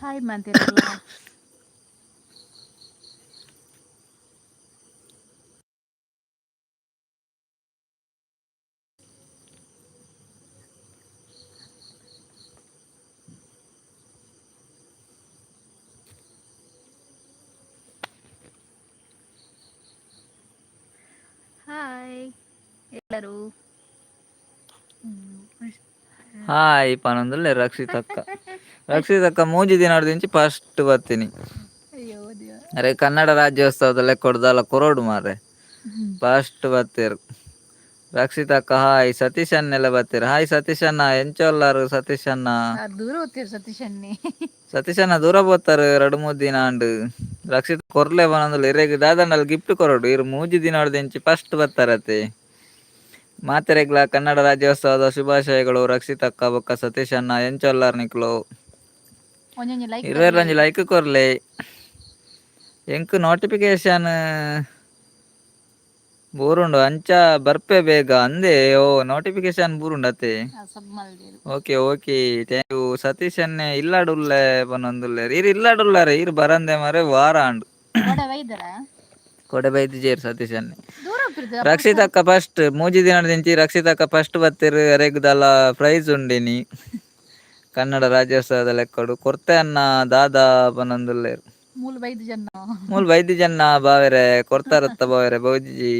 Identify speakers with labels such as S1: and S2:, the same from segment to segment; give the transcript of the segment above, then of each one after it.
S1: Hi ಮಾತೇರಲ್ಲ. Hi ಎಲ್ಲರೂ.
S2: Hi ಪನೊಂದುಲ್ಲೆರ್ ರಕ್ಷಿತಕ್ಕ. ರಕ್ಷಿತಕ್ಕ ಮೂಜಿ ದಿನೊಡ್ದಿಂಚಿ first ಬತ್ತಿನಿ.
S1: ಅಯ್ಯೋ ದೇವ.
S2: ಅರೆ ಕನ್ನಡ ರಾಜ್ಯೋತ್ಸವದ ಲೆಕ್ಕೊಡು ದಾಲ ಕೊರೊಡು ಮಾರ್ರೆ. ಫಸ್ಟ್ ಬತ್ತೆರ್ ರಕ್ಷಿತಕ್ಕ. ಹಾಯ್ ಸತೀಶ್ ಅಣ್ಣೆಲ ಬತ್ತೆರ್. ಹಾಯ್ ಸತೀಶ್ ಅಣ್ಣ, ಎಂಚ ಉಲ್ಲರ್ ಸತೀಶ್ ಅಣ್ಣ?
S1: ದೂರ ಹೋಗ್ತೀರ ಸತೀಶ್ ಅನ್ನಿ.
S2: ಸತೀಶ್ ಅಣ್ಣ ದೂರ ಪೋತಾರ್ 2-3 ದಿನ ಆಂಡ್. ರಕ್ಷಿತ್ ಕೊರ್ಲೆ ಪನೊಂದುಲ್ಲೆರ್. ಇರೆಗ್ ದಾದಂಡಲ ಗಿಫ್ಟ್ ಕೊರೊಡು. ಇರ್ ಮೂಜಿ ದಿನೊಡ್ದಿಂಚಿ ಫಸ್ಟ್ ಬತ್ತಾರತೆ. ಮಾತೆರೆಗ್ಲಾ ಕನ್ನಡ ರಾಜ್ಯೋತ್ಸವದ ಶುಭಾಶಯಗಳು. ರಕ್ಷಿತಕ್ಕ ಬೊಕ್ಕ ಸತೀಶ್ ಅಣ್ಣ ಎಂಚ ಉಲ್ಲರ್ ನಿಕ್ಲು?
S1: ಒಂಜೊಂಜಿ ಲೈಕ್.
S2: ಇರ್ವೆರ್ಲ ಒಂಜಿ ಲೈಕ್ ಕೊರ್ಲೆ. ಎಂಕ್ ನೋಟಿಫಿಕೇಶನ್ ಬೂರುಂಡು, ಅಂಚ ಬರ್ಪೆ ಬೇಗ ಅಂದೇ. ಓ ನೋಟಿಫಿಕೇಶನ್ ಬೂರುಂಡು ಅತೆ?
S1: ಸಬ್ ಮಲ್ದೇರು.
S2: Okay okay, thank you. Satish ಅನ್ನೆ ಇಲ್ಲಾಡುಲ್ಲೆ ಪನೊಂದುಲ್ಲೆರ್. ಇರ್ ಇಲ್ಲಾಡುಲ್ಲಾರೆ, ಇರ್ ಬರಂದೆ ಮಾರೆ ವಾರ ಆಂಡ್.
S1: ಕೊಡೆ ಬೈದರ?
S2: ಕೊಡೆ ಬೈದಿಜೆರ್ ಸತೀಶ್ ಅನ್ನೆ.
S1: ದೂರ ಹೋಗ್ತಿರ್ತೀರ.
S2: ರಕ್ಷಿತಕ್ಕ ಫಸ್ಟ್, ಮೂಜಿ ದಿನದಿಂಚಿ ರಕ್ಷಿತಕ್ಕ ಫಸ್ಟ್ ಬತ್ತೆರ್. ಅರೆಗ್ ದಾಲ ಪ್ರೈಸ್ ಉಂಡಿನಿ ಕನ್ನಡ ರಾಜ್ಯೋತ್ಸವದ ಲೆಕ್ಕೊಡು. ಕೊರ್ತೆ ಅನ್ನ ದಾದಾ ಪನೊಂದುಲ್ಲೆರ್.
S1: ಮೂಲು ಬೈದು ಜನ.
S2: ಮೂಲು ಬೈದಿಜನ್ನ ಬಾವೆರೆ, ಕೊರ್ತಾರತ್ತ ಬಾವೆರೆ ಬೌಜಿಜಿ.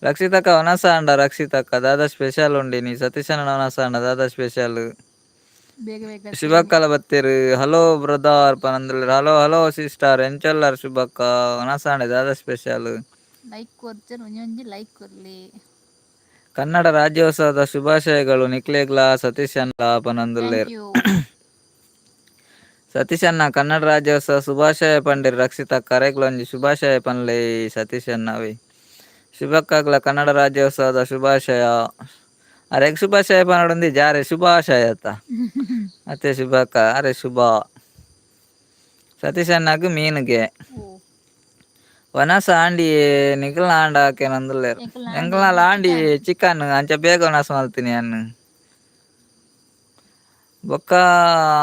S2: ರಕ್ಷಿತಕ್ಕ ವನಸ ಅಂಡ? ರಕ್ಷಿತಕ್ಕ ದಾದಾ ಸ್ಪೆಷಲ್ ಉಂಡಿನಿ? ಸತೀಶನ ವನಸ ಅಂಡ ದಾದಾ ಸ್ಪೆಷಲ್?
S1: ಬೇಗ ಬೇಗ.
S2: ಶುಭಕ್ಕಲ ಬತ್ತೆರ್. ಹಲೋ ಬ್ರದರ್ ಪನೊಂದುಲ್ಲೆರ್. ಹಲೋ ಹಲೋ ಸಿಸ್ಟರ್, ಎಂಚೊಲ್ಲರ್ ಶುಭಕ್ಕ? ವನಸ ಅಂಡ ದಾದಾ ಸ್ಪೆಷಲ್?
S1: ಲೈಕ್ ಕೊರ್ಜರ್, ಒಂಜೊಂಜಿ ಲೈಕ್ ಕೊರ್ಲಿ.
S2: ಕನ್ನಡ ರಾಜ್ಯೋತ್ಸವದ ಶುಭಾಶಯಗಳು ನಿಕ್ಲೆಗ್ಲಾ ಸತೀಶನ್ಲ
S1: thank
S2: ಪನೊಂದುಲ್ಲೆರ್.
S1: You.
S2: ಸತೀಶಣ್ಣ ಕನ್ನಡ ರಾಜ್ಯೋತ್ಸವ ಶುಭಾಶಯ ಪಂಡೆರ್ ರಕ್ಷಿತಕ್ಕ. ಅರೆಗ್ಲ ಒಂಜಿ ಶುಭಾಶಯ ಪನ್ಲೆ ಸತೀಶಣ್ಣವೇ. ಶುಭಕ್ಕಾಗ್ಲ ಕನ್ನಡ ರಾಜ್ಯೋತ್ಸವದ ಶುಭಾಶಯ. ಅರೆಗ್ ಶುಭಾಶಯ ಪನೊಡುಂದಿ ಜಾರೆ ಶುಭಾಶಯ ಅತ್ತ ಅತ್ತೆ ಶುಭಕ್ಕ? ಅರೆ ಶುಭ ಸತೀಶಣ್ಣಗ್ ಮೀನುಗೆ.
S1: ಓ.
S2: ವನಸ ಆಂಡಿ ನಿಕಲ್ನ ಆಂಡ ಆಕೆನೊಂದುಲ್ಲೆರ್.
S1: ಎಂಕಲ್ನ.
S2: ಎಂಕಲ್ನ ಆಂಡಿ ಚಿಕನ್, ಅಂಚ ಬೇಗ ವನಸ್ ಮಲ್ತೀನಿ ಅನ್ನು. ಬೊಕ್ಕ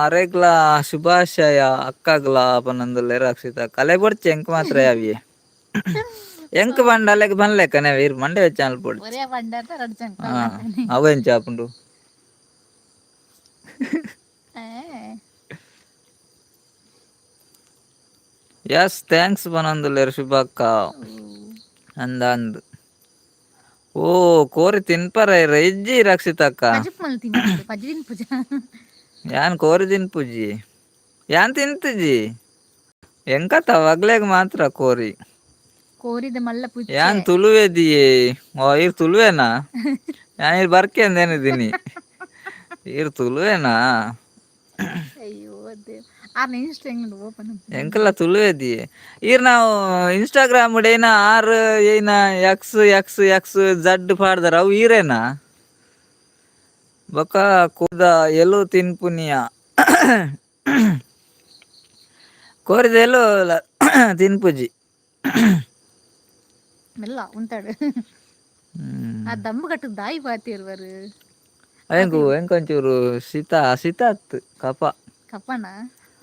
S2: ಅರೆಗ್ಲ ಶುಭಾಶಯ ಅಕ್ಕಗ್ಲ ಪನೊಂದುಲ್ಲೆರ್ ರಕ್ಷಿತ. ಕಲೆ ಬೊಡ್ಚಿ, ಎಂಕ್ ಮಾತ್ರ ಯಾವಿಯೆ. ಎಂಕ್ ಪಂಡ ಅಲೆಗ್ ಪನ್ಲೆಕ್ಕನೆ ಇರ್ ಮಂಡೆ ವೆಚ್ಚ ಮಲ್ಪೊಡ್ಚಿ.
S1: ಒರೇ ಪಂಡಾರ ರಡ್ಡ್ ಜನ.
S2: ಹಾ, ಅವು ಎಂಚ ಆಪುಂಡು?
S1: ಏ.
S2: ಎಸ್, thanks ಪನೊಂದುಲ್ಲೆರ್ ಶುಭಕ್ಕ. ಅಂದ ಅಂದ್. ಓ ಕೋರಿ ತಿನ್ಪರ ಇಜ್ಜಿ ರಕ್ಷಿತಕ್ಕ?
S1: ಕಜಿಪ್ ಮಲ್ತೀನಿ, ಪಜಿ ತಿನ್ಪುಜ?
S2: ಯಾನ್ ಕೋರಿ ತಿನ್ಪುಜಿ, ಯಾನ್ ತಿಂತುಜಿ. ಎಂಕತ ವಗ್ಲೆಗ್ ಮಾತ್ರ ಕೋರಿ.
S1: ಕೋರಿದ ಮಲ್ಲ ಪುಚ್ಚೆ.
S2: ಯಾನ್ ತುಳುವೆದಿಯೇ. ಓ ಇರ್ ತುಳುವೆನಾ? ಯಾನ್ ಇರ್ ಬರ್ಕೆ ಅಂದೇನಿದ್ದೀನಿ, ಇರ್ ತುಳುವೆನಾ?
S1: ಅಯ್ಯೋ ದೇವ್, ಆರ್ನ ಇನ್ಸ್ಟಾ ಓಪನ್.
S2: ಎಂಕಲ್ಲ ತುಳುವೆದಿಯೇ. ಈರ್ ನಾವು ಇನ್ಸ್ಟಾಗ್ರಾಮ್ ಏನ ಆರ್ ಏನ ಎಕ್ಸ್ ಎಕ್ಸ್ ಎಕ್ಸ್ ಜಡ್ ಪಾಡ್ದಾರ, ಅವು ಈರೇನಾ? ಬೊಕ್ಕ ಕೋದ ಎಲು ತಿನ್ಪುನಿಯ? ಕೋರಿದ ಎಲು ತಿನ್ಪುಜಿ.
S1: ಮೆಲ್ಲ ಉಂತಾಡು. ಆ ದಮ್ಮು ಕಟ್ಟು ದಾಯಿ ಪಾತಿರ್ವರು.
S2: ಎಂಕು ಎಂಕೊಂಚೂರು ಶೀತ ಶೀತ ಅತ್ತು, ಕಫ.
S1: ಕಪ್ಪಣ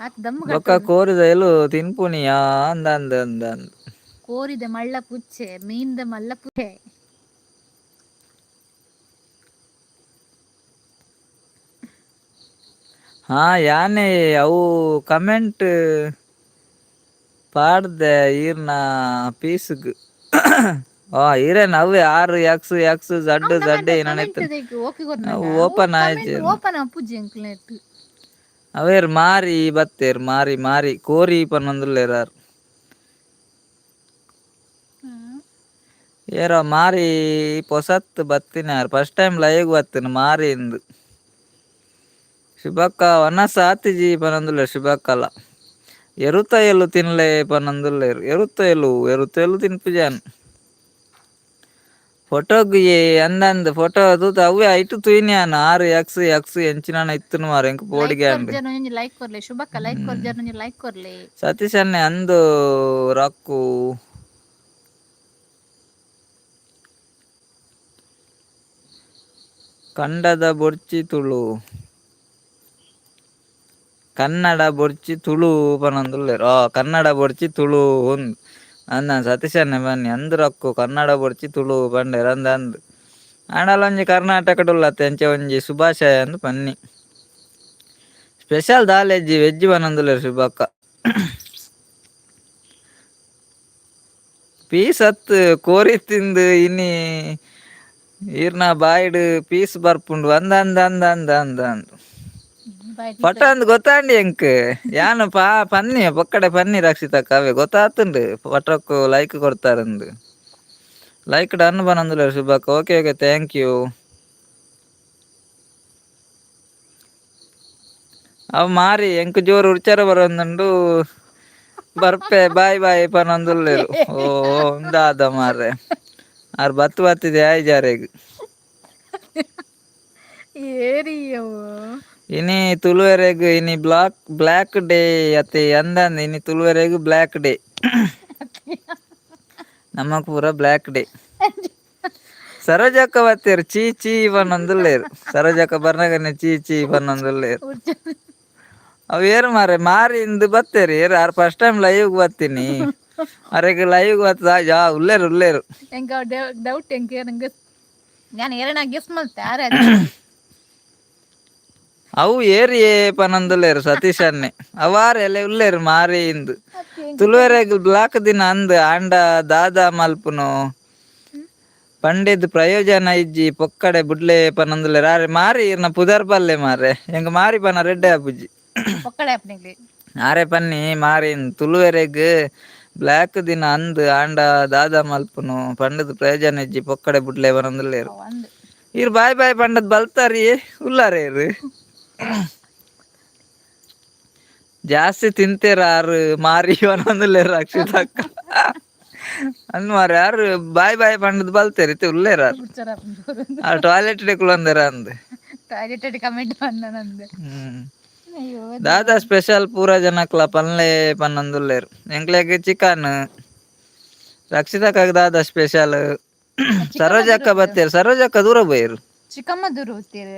S1: ಆತ್ ದಮ್ಮು.
S2: ಬೊಕ್ಕ
S1: ಕಟ್ಟು.
S2: ಕೋರಿದ ಎಲು ತಿನ್ಪುನಿಯಾ ಅಂದ ಅಂದ ಅಂದ ಅಂದ.
S1: ಕೋರಿದ ಮಳ್ಳ ಪುಚ್ಚೆ, ಮೀನ್ದ ಮಲ್ಲ ಪುಚ್ಚೆ.
S2: ಹಾ, ಯಾನೆ ಅವು ಕಮೆಂಟ್ ಪಾಡ್ದೆ ಈರ್ನ ಪೀಸ್ಗ್. ಆ ಈರೇನ ಅವೇ ಆರು ಎಕ್ಸ್ ಎಕ್ಸ್ ಜಡ್ ಜಡ್ ಏನ?
S1: ಓಕೆ.
S2: ಅವು ಓಪನ್ ಆಯ್ತು.
S1: ಓಪನ್ ಅಪ್ಪುಜಿ ಎಂಕ್ಲೆಟ್.
S2: ಅವೇರ್ ಮಾರಿ ಬತ್ತೇರ್, ಮಾರಿ ಮಾರಿ ಕೋರಿ ಪನ್ನೊಂದುಲ್ಲೆರ್ ಆರ್. ಏರೋ ಮಾರಿ ಪೊಸತ್ ಬತ್ತಿನಾರ್, ಫಸ್ಟ್ ಟೈಮ್ ಲೈವ್ ಬತ್ತಿನ ಮಾರಿ ಇಂದು. ಶುಭಕ್ಕ ವನಸ ಆತಿಜಿ ಪನೊಂದುಲ್ಲೆರ್ ಶುಭಕ್ಕಲ. ಎರುತ ಎಲು ತಿನ್ಲೆ ಪನೊಂದುಲ್ಲೆರ್. ಎರುತ ಎಲು? ಎರುತ ಎಲು ತಿನ್ಪುಜಾನ್. ಫೋಟೋಗ್ ಅಂದಂದ್ ಫೋಟೋ ತೂತ ಅವೇ ಐಟು ತೂಯಿನ್ಯಾನ್. ಆರು ಎಕ್ಸ್ ಎಕ್ಸ್ ಎಂಚಿನಾನ ಇತ್ತುನು ಮಾರೆ, ಎಂಕ್
S1: ಲೈಕ್
S2: ಪೋಡಿಗೆ ಆಂಡ್.
S1: ಕೊರ್ಜರ್, ಒಂಜಿ ಲೈಕ್ ಕೊರ್ಲೆ. ಶುಭಕ್ಕ ಲೈಕ್ ಕೊರ್ಜರ್, ಒಂಜಿ ಲೈಕ್ ಕೊರ್ಲೆ.
S2: ಸತೀಶ್ ಅಣ್ಣೆ ಅಂದು ರಕ್ಕು. ಕಂಡದ ಬೊರ್ಚಿ ತುಳು. Kannada ಬೊರ್ಚಿ ತುಳು ಪನೊಂದುಲ್ಲೆರ್. ಆ ಕನ್ನಡ ಬೊರ್ಚಿ ತುಳು ಉಂದು ಅಂದ ಸತೀಶನ್ನೆ ಬನ್ನಿ ಅಂದ್ ರಕ್ಕು ಕನ್ನಡ ಬೊರ್ಚಿ ತುಳು ಪಂಡೆರ್ ಅಂದ್ ಅಂದ್ ಆಂಡಲ ಒಂಜಿ ಕರ್ನಾಟಕಡ್ ಉಲ್ಲತ್ತೆ ಅಂಚೆ ಒಂಜಿ ಶುಭಾಶಯ ಅಂದ್ ಪನ್ನಿ. ಸ್ಪೆಷಲ್ ದಾಲೆಜ್ಜಿ ವೆಜ್ ಪನೊಂದುಲ್ಲೆರ್ ಶುಭಕ್ಕ. ಪೀಸ್ ಅತ್ ಕೋರಿ ತಿಂದು ಇನಿ ಈರ್ನ ಬಾಯಿಡ್ ಪೀಸ್ ಬರ್ಪುಂಡು ಅಂದ ಅಂದ ಅಂದ ಅಂದ ಅಂದ ಅಂದ್ ಪಟ ಅಂದ್ ಗೊತ್ತಾಂಡಿ ಎಂಕ್ ಯಾನ್ ಪಾ ಪನ್ನಿ ಪೊಕ್ಕಡೆ ಪನ್ನಿ ರಕ್ಷಿತಕ್ಕ ಅವೇ ಗೊತ್ತಾತುಂಡು ಪಟಕ್ಕು ಲೈಕ್ ಕೊಡ್ತಾರಂದು ಲೈಕ್ ಡನ್ ಪನೊಂದುಲ್ಲೆರ್ ಶುಭಕ್ಕ. Okay okay thank you. ಅವು ಮಾರಿ ಎಂಕ್ ಜೋರು ಉರ್ಚಾರ ಬರೊಂದುಂಡು ಬರ್ಪೆ ಬಾಯ್ ಬಾಯ್ ಪನೊಂದುಲ್ಲೆರ್. ಓ ಉಂದಾದ ಮಾರ್ರೆ ಆರ್ ಬತ್ತು ಬತ್ತಿದೆ ಆಯ್ಜಾರೆಗ್.
S1: ಏರಿಯವು
S2: ಇನಿ ತುಳುವೆರೆಗ್ ಇನಿ block black day ಅತ್ತೆ ಅಂದಂದ್ ಇನಿ ತುಳುವೆರೆಗ್ ಬ್ಲ್ಯಾಕ್ ಡೇ ನಮಕ್ ಪೂರ ಬ್ಲ್ಯಾಕ್ ಡೇ. ಸರೋಜಕ್ಕ ಬತ್ತೆರ್ ಚೀ ಚೀ ಪನ್ನೊಂದುಲ್ಲೆರ್. ಸರೋಜಕ್ಕ ಬರ್ನಗನೆ ಚೀ ಚೀ ಪನ್ನೊಂದುಲ್ಲೆರ್. ಅವು ಏರ್ ಮಾರ್ರೆ ಮಾರಿ ಇಂದ್ ಬತ್ತೆರ್ ಏರ್ ಆರ್ first time live ಬತ್ತೀನಿ ಅರೆಗ್ ಲೈವ್ ಬತ್ತ ಯಾ ಉಲ್ಲೆರ್ ಉಲ್ಲೆರ್.
S1: ಎಂಕ ಡೌಟ್ ಎಂಕ ನಂಗೆ ನಾನು ಎರಡ ಗೆಸ್ ಮಲ್ತೆ ಆರೆ.
S2: ಅವು ಏರಿಯೇ ಪನೊಂದುಲ್ಲೆರ್ ಸತೀಶ್ ಅಣ್ಣೆ ಅವಾರ್ ಎಲೆ ಉಲ್ಲೆರ್ ಮಾರಿ ಇಂದ್ ತುಳುವೆರೆಗ್ ಬ್ಲಾಕ್ ದಿನ ಅಂದ್ ಆಂಡ ದಾದ ಮಲ್ಪುನು ಪಂಡೆದ್ ಪ್ರಯೋಜನ ಇಜ್ಜಿ ಪೊಕ್ಕಡೆ ಬುಡ್ಲೆ ಪನೊಂದುಲ್ಲೆರ್. ಆರೆ ಮಾರಿ ಇರ್ನ ಪುದರ್ ಪಲ್ಲೆ ಮಾರ್ರೆ ಎಂಕ್ ಮಾರಿ ಪನ ರೆಡ್ಡೆ ಆಪುಜಿ.
S1: ಪೊಕ್ಕಡೆ ಆಪುನಿಗ್ಲಿ.
S2: ಆರೆ ಪನ್ನಿ ಮಾರಿ ತುಳುವೆರೆಗ್ ಬ್ಲಾಕ್ ದಿನ ಅಂದ್ ಆಂಡ ದಾದ ಮಲ್ಪುನು ಪಂಡುದ್ ಪ್ರಯೋಜನ ಇಜ್ಜಿ ಪೊಕ್ಕಡೆ ಬುಡ್ಲೆ ಪನೊಂದುಲ್ಲೆರ್.
S1: ಅಂದ್
S2: ಈರ್ ಬಾಯ್ ಬಾಯ್ ಪಂಡದ್ ಬಲ್ತಾರಿ ಉಲ್ಲಾರೆ ಇರ್ ಜಾಸ್ತಿ ತಿಂತೇರ ಆರು ಮಾರಿ ಪನೊಂದುಲ್ಲೆರ್ ರಕ್ಷಿತಕ್ಕ. ಅಂದ್ ಮಾರ್ರೆ ಆರ್ ಬಾಯ್ ಬಾಯ್ ಪಂಡುದ್ ಬಲ್ತೆರ್ ಇತ್ತೆ ಉಲ್ಲೆರ್ ಆರ್.
S1: ಉರ್ಚಾರ ಆಪುಂಡು.
S2: ಆರ್ ಟಾಯ್ಲೆಟ್ ಕುಲೊಂದೆರ್ ಅಂದ್.
S1: ಟಾಯ್ಲೆಟ್ ಕಮೆಂಟ್ ಬಂದ. ಅಯ್ಯೋ.
S2: ದಾದಾ ಸ್ಪೆಷಲ್ ಪೂರ ಜನಕ್ಲ ಪನ್ಲೆ ಪನ್ನೊಂದುಲ್ಲೆರ್. ಎಂಕ್ಲೆಗ್ ಚಿಕನ್. ರಕ್ಷಿತಕ್ಕಗ್ ದಾದಾ ಸ್ಪೆಷಲ್? ಸರೋಜಕ್ಕ ಬತ್ತೆರ್. ಸರೋಜಕ್ಕ ದೂರ ಪೋಯೆರ್.
S1: ಚಿಕ್ಕಮ್ಮ ದೂರ ಹೋಗ್ತೀರಿ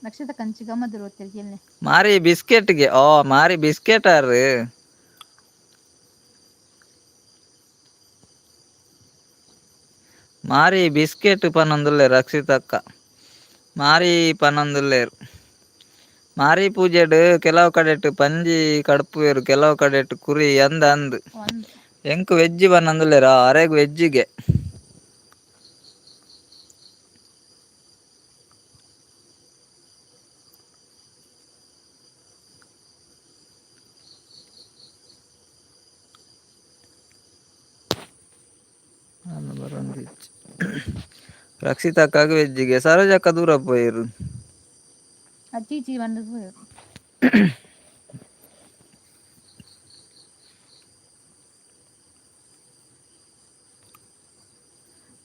S1: ರಕ್ಷಿತ ಚಿಕ್ಕಮ್ಮ ದೂರ ಹೋಗ್ತೀರಿ ಕೇಳಿ.
S2: ಮಾರಿ ಬಿಸ್ಕೆಟ್ಗೆ ಓ ಮಾರಿ ಬಿಸ್ಕೆಟ್ ಆರ್. ಮಾರಿ ಬಿಸ್ಕೆಟ್ ಪನ್ನೊಂದುಲ್ಲೆರ್ ರಕ್ಷಿತಕ್ಕ. ಮಾರಿ ಪನ್ನೊಂದುಲ್ಲೆರ್. ಮಾರಿ ಪೂಜೆಡ್ ಕೆಲವು ಕಡೆಟ್ ಪಂಜಿ ಕಡ್ಪುವೆರ್ ಕೆಲವು ಕಡೆಟ್ ಕುರಿ ಅಂದ್ ಅಂದ್.
S1: ಒಂದು
S2: ಎಂಕ್ ವೆಜ್ ಪನ್ನೊಂದುಲ್ಲೆರ್ ಅರೆಗ್ ವೆಜ್ಜಿಗೆ. ರಕ್ಷಿತಕ್ಕಗ್ ವೆಜ್ಜಿಗೆ ಸರೋಜಕ್ಕ ದೂರ ಪೋಯೆರ್.
S1: ಅಚ್ಚಿ ಬಂದದ್ದು.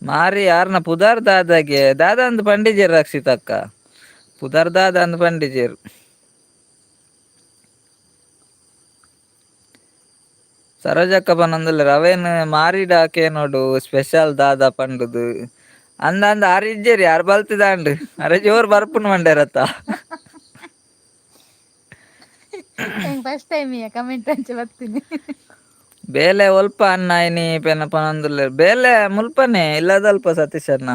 S2: ಮಾರಿ ಯಾರನ ಪುದರ್ ದಾದಾಗೆ ದಾದ ಅಂದ್ ಪಂಡಿಜೆರ್ ರಕ್ಷಿತಕ್ಕ. ಪುದರ್ ದಾದ ಅಂದ್ ಪಂಡಿಜೆರ್. ಸರೋಜಕ್ಕ ಪನೊಂದುಲ್ಲೆರ್ ಅವೇನ್ ಮಾರಿಡ ಕೇನೋಡು ಸ್ಪೆಷಲ್ ದಾದ ಪಂಡುದು ಅಂದ ಅಂದ್ ಆರ್ ಇಜ್ಜೆರ್ ಯಾರ್ ಬಲ್ತಿದಾಂಡ್ ಅರೆ ಜೋರ್ ಬರ್ಪುಂಡು ಮಂಡೇರತ್ತ.
S1: First time comment ಅಂಚೆ ಬರ್ತೀನಿ.
S2: ಬೇಲೆ ಒಲ್ಪ ಅಣ್ಣ ಇನಿ ಪೆನ ಪನೊಂದುಲ್ಲೆರ್. ಬೇಲೆ ಮುಲ್ಪನೆ ಇಲ್ಲದಲ್ಪ ಸತೀಶ್ ಅಣ್ಣ.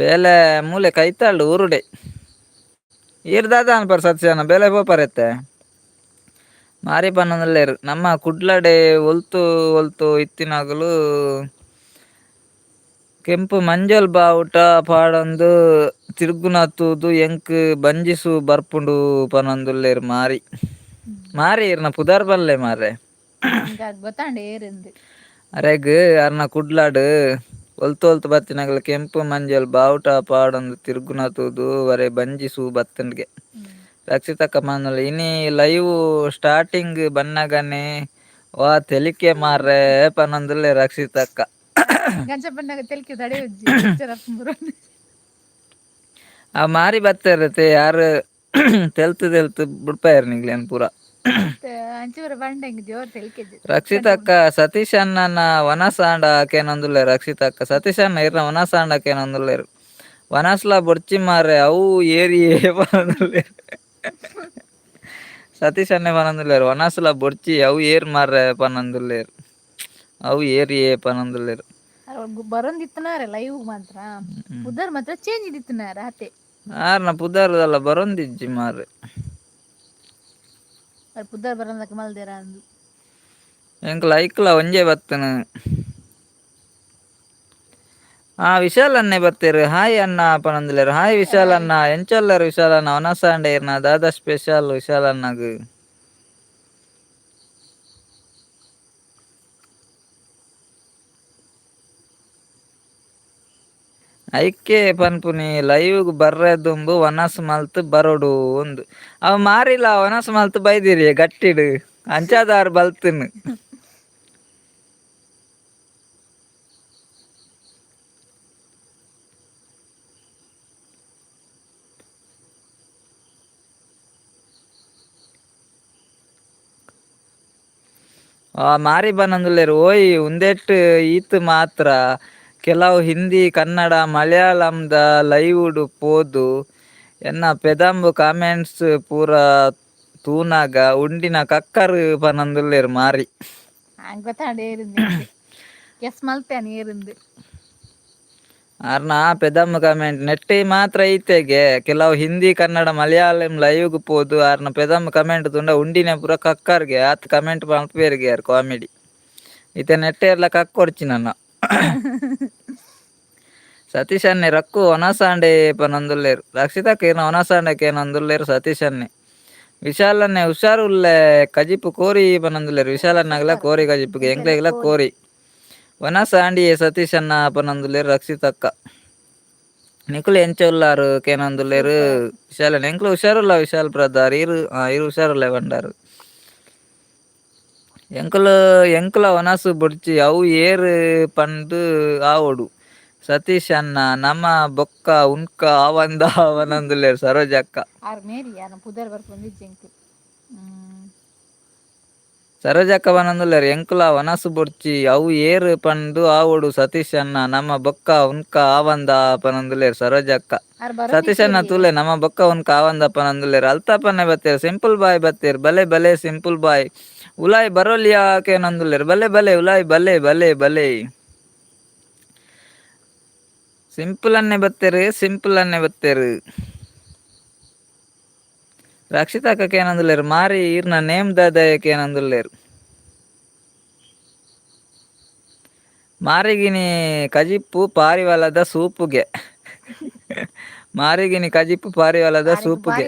S2: ಬೇಲೆ ಮೂಲೆ ಕೈತಾಳ್ ಊರುಡೆ. ಈರ್ ದಾದ ಅನ್ಪರ್ ಸತೀಶ್ ಅಣ್ಣ ಬೇಲೆ ಪೋಪರೆತ್ತೆ? ಮಾರಿ ಪನೊಂದುಲ್ಲೆರ್ ನಮ್ಮ ಕುಡ್ಲಡೆ ಒಲ್ತು ಒಲ್ತು ಇತ್ತಿನಕುಲು ಕೆಂಪು ಮಂಜಲ್ ಬಾವುಟ ಪಾಡೊಂದು ತಿರ್ಗುನ ತೂದು ಎಂಕ್ ಬಂಜಿ ಸೂ ಬರ್ಪುಂಡು ಪನೊಂದುಲ್ಲೆರ್ ಮಾರಿ. ಮಾರಿ ಇರ್ನ ಪುದರ್ ಪನ್ಲೆ ಮಾರ್ರೆ.
S1: ಗೊತ್ತಾಂಡ ಏರಿಂದು.
S2: ಅರೆಗ್ ಅರ್ನ ಕುಡ್ಲಡ್ ಒಲ್ತು ಒಲ್ತು ಬತ್ತಿನಗಲ ಕೆಂಪು ಮಂಜಲ್ ಬಾವುಟ ಪಾಡೊಂದು ತಿರ್ಗುನ ತೂದು ಅರೆ ಬಂಜಿ ಸೂ ಬತ್ತುಂಡ್ಗೆ. ರಕ್ಷಿತಕ್ಕ ಪನೊಂದುಲ್ಲೆರ್ ಇನಿ ಲೈವ್ ಸ್ಟಾರ್ಟಿಂಗ್ ಬನ್ನಗನೆ ವಾ ತೆಲಿಕೆ ಮಾರ್ರೆ ಪನೊಂದುಲ್ಲೆರ್ ರಕ್ಷಿತಕ್ಕ.
S1: ಗಂಚ ಬಂದಾಗ ತೆಲಿಕೆ ತಡೆಯುಜ್ಜಿ.
S2: ಆ ಮಾರಿ ಬತ್ತೆರತೆ ಯಾರು ತೆಲ್ತು ತೆಲ್ತು ಬುಡ್ಪಾಯೆರ್ ನಿಕ್ಲೆನ್ ಪೂರ.
S1: ಅಂಚೂರ ಬಂಡೆಂಗ್ ಜೋರ್ ತೆಲಿಕೆ.
S2: ರಕ್ಷಿತಕ್ಕ ಸತೀಶ್ ಅಣ್ಣನ ವನಸಾಂಡ ಕೇನೊಂದುಲ್ಲೆರ್ ರಕ್ಷಿತಕ್ಕ. ಸತೀಶ್ ಅಣ್ಣ ಇರ್ನ ವನಸಾಂಡ ಕೇನೊಂದುಲ್ಲೆರ್. ವನಸ್ಲ ಬೊರ್ಚಿ ಮಾರ್ರೆ ಅವು ಏರಿಯೇ ಪನೊಂದುಲ್ಲೆರ್. Satish ಅಣ್ಣೆ ಪನೊಂದುಲ್ಲೆರ್ ವನಸುಲ ಬೊರ್ಚಿ ಅವು ಏರ್ ಮಾರ್ರೆ ಪನೊಂದುಲ್ಲೆರ್ ಅವು ಏರ್ ಏ ಪನೊಂದುಲ್ಲೆರ್.
S1: ಬರೊಂದಿತ್ತನಾರೆ ಲೈವ್ ಮಾತ್ರ ಪುದರ್ ಮಾತ್ರ ಚೇಂಜ್ ಇತ್ತಿನಾರ ಅತೆ.
S2: ಆರ್ನ ಪುದರ್ದಲ್ಲ ಬರೊಂದಿಜ್ಜಿ ಮಾರ್ರೆ.
S1: ಅರ್ ಪುದರ್ ಬರಂದಕ್ಕೆ ಮಲ್ದೇರ ಅಂದು.
S2: ಎಂಕ್ಲ ಐಕ್ಲ ಒಂಜೇ ಬತ್ತನ. ಆ ವಿಶಾಲ್ ಅಣ್ಣೆ ಬತ್ತೆರ್, ಹಾಯ್ ಅಣ್ಣ ಪನೊಂದುಲ್ಲೆರ್. ಹಾಯ್ ವಿಶಾಲ್ ಅಣ್ಣ, ಎಂಚೊಲ್ಲೆರ್ ವಿಶಾಲ್ ಅಣ್ಣ? ವನಸ್ ಆಂಡ ಇರ್ನ ದಾದಾ ಸ್ಪೆಷಲ್ ವಿಶಾಲ್ ಅಣ್ಣಗ್? ಐಕೆ ಪನ್ಪುನಿ ಲೈವ್ ಬರ್ರೆ ದುಂಬು ವನಸ್ ಮಲ್ತ್ ಬರೊಡು ಉಂದು. ಅವ ಮಾರಿಲ್ಲ ವನಸ್ ಮಲ್ತ್ ಬೈದಿರಿ ಗಟ್ಟಿಡ್ ಅಂಚಾದಾರ್ ಬಲ್ತಿನ್. ಆ ಮಾರಿ ಬನ್ನೊಂದುಲ್ಲೆರ್ ಓಯ್ ಉಂದೆಟ್ ಈತ್ ಮಾತ್ರ ಕೆಲವು ಹಿಂದಿ ಕನ್ನಡ ಮಲಯಾಳಂದ ಲೈವ್ ಡು ಪೋದು ಎನ್ನ ಪೆದಂಬು ಕಾಮೆಂಟ್ಸ್ ಪೂರ ತೂನಗ ಉಂಡಿನ ಕಕ್ಕರ್ ಪನೊಂದುಲ್ಲೆರ್ ಮಾರಿ.
S1: ಗೊತ್ತಾಂಡ ಏರಿಂದು ಗೆಸ್ ಮಲ್ತೇನೆ ಏರಿಂದು.
S2: ಆರ್ನ ಪೆದಂಬು ಕಾಮೆಂಟ್ ನೆಟ್ಟಿ ಮಾತ್ರ ಐತೆಗೆ ಕೆಲವು ಹಿಂದಿ ಕನ್ನಡ ಮಲಯಾಳಂ ಲೈವ್ ಪೋದು ಆರ್ನ ಪೆದಂಬು ಕಮೆಂಟ್ ತೂಂಡ ಉಂಡಿನ ಪೂರ ಕಕ್ಕರ್ಗೆ ಆತ್ ಕಮೆಂಟ್ ಮಲ್ಪುವೆರ್ಗೆ ಆರ್ ಕಾಮಿಡಿ. ಇತ್ತೆ ನೆಟ್ಟೇರ್ಲ ಕಕ್ಕೊರ್ಚಿ ನನ್ನ. ಸತೀಶ್ ಅಣ್ಣೆ ರಕ್ಕು ವನಸಾಂಡೆ ಪನೊಂದುಲ್ಲೆರ್. ರಕ್ಷಿತಾ ಕೇನ ವನಸಾಂಡೆ ಕೇನೊಂದುಲ್ಲೆರ್ ಸತೀಶ್ ಅಣ್ಣೆ. ವಿಶಾಲ್ ಅಣ್ಣೆ ಹುಷಾರು ಉಲ್ಲೆ ಕಜಿಪು ಕೋರಿ ಪನೊಂದುಲ್ಲೆರ್. ವಿಶಾಲ್ ಅಣ್ಣಗ್ಲ ಕೋರಿ ಕಜಿಪುಗೆ ಎಂಕ್ಲೆಗ್ಲ ಕೋರಿ. ವನಸಾಂಡಿಯೇ ಸತೀಶ್ ಅಣ್ಣ ಪನೊಂದುಲ್ಲೆರ್ ರಕ್ಷಿತಕ್ಕ. ನಿಕುಲು ಎಂಚ ಉಲ್ಲಾರು ಕೇನೊಂದುಲ್ಲೆರ್ ವಿಶಾಲ್ ಅಣ್ಣ. ಎಂಕ್ಲು ಹುಷಾರುಲ್ಲ ವಿಶಾಲ್ ಬ್ರದರ್, ಇರು ಇರು ಹುಷಾರುಲ್ಲೆ ಪಂಡಾರು. ಎಂಕುಲು ಎಂಕುಲ ವನಸು ಬೊಡ್ಚಿ ಅವು ಏರ್ ಪಂದ್ ಆವೊಡು ಸತೀಶ್ ಅಣ್ಣ ನಮ ಬೊಕ್ಕ ಉನ್ಕ ಆವಂದ ಪನೊಂದುಲ್ಲೆರ್ ಸರೋಜಕ್ಕ.
S1: ಆರ್ ಮೇರಿ ಯಾನ ಪುದರ್ ಬರ್ಪುಂದು ಎಂಕ್.
S2: ಸರೋಜಕ್ಕ ಪನೊಂದುಲ್ಲೆರ್ ಎಂಕುಲ ವನಸು ಬೊಡ್ಚಿ ಅವು ಏರ್ ಪಂದ್ ಆವೊಡು ಸತೀಶ್ ಅಣ್ಣ ನಮ ಬೊಕ್ಕ ಉನ್ಕ ಆವಂದ ಪನೊಂದುಲ್ಲೆರ್ ಸರೋಜಕ್ಕ. ಸತೀಶ್ ಅಣ್ಣ ತೂಲೆ ನಮ ಬೊಕ್ಕ ಉನ್ಕ ಆವಂದ ಪನೊಂದುಲ್ಲೆರ್. ಅಲ್ತಾಪನ್ನೆ ಬತ್ತೆರ್ ಸಿಂಪಲ್ ಬಾಯ್ ಬತ್ತೆರ್ ಬಲೆ ಬಲೆ ಸಿಂಪಲ್ ಬಾಯ್ ಉಲಾಯ್ ಬರೋಲಿಯಾ ಕೇನೊಂದುಲ್ಲೆರ್. ಬಲೆ ಬಲೆ ಉಲಾಯ್ ಬಲೆ ಬಲೆ ಬಲೆ ಸಿಂಪಲ್ ಅನ್ನೆ ಬತ್ತೆರ್ ಸಿಂಪಲ್ ಅನ್ನೆ ಬತ್ತೆರ್. ರಕ್ಷಿತಕ್ಕ ಕೇನೊಂದುಲ್ಲೆರ್ ಮಾರಿ ಈರ್ನ ನೇಮ್ ದಾದಯ ಕೇನೊಂದುಲ್ಲೆರ್. ಮಾರಿಗಿನಿ ಕಜಿಪ್ಪು ಪಾರಿವಾಳದ ಸೂಪುಗೆ. ಮಾರಿಗಿನಿ ಕಜಿಪ್ಪು ಪಾರಿವಾಳದ ಸೂಪುಗೆ.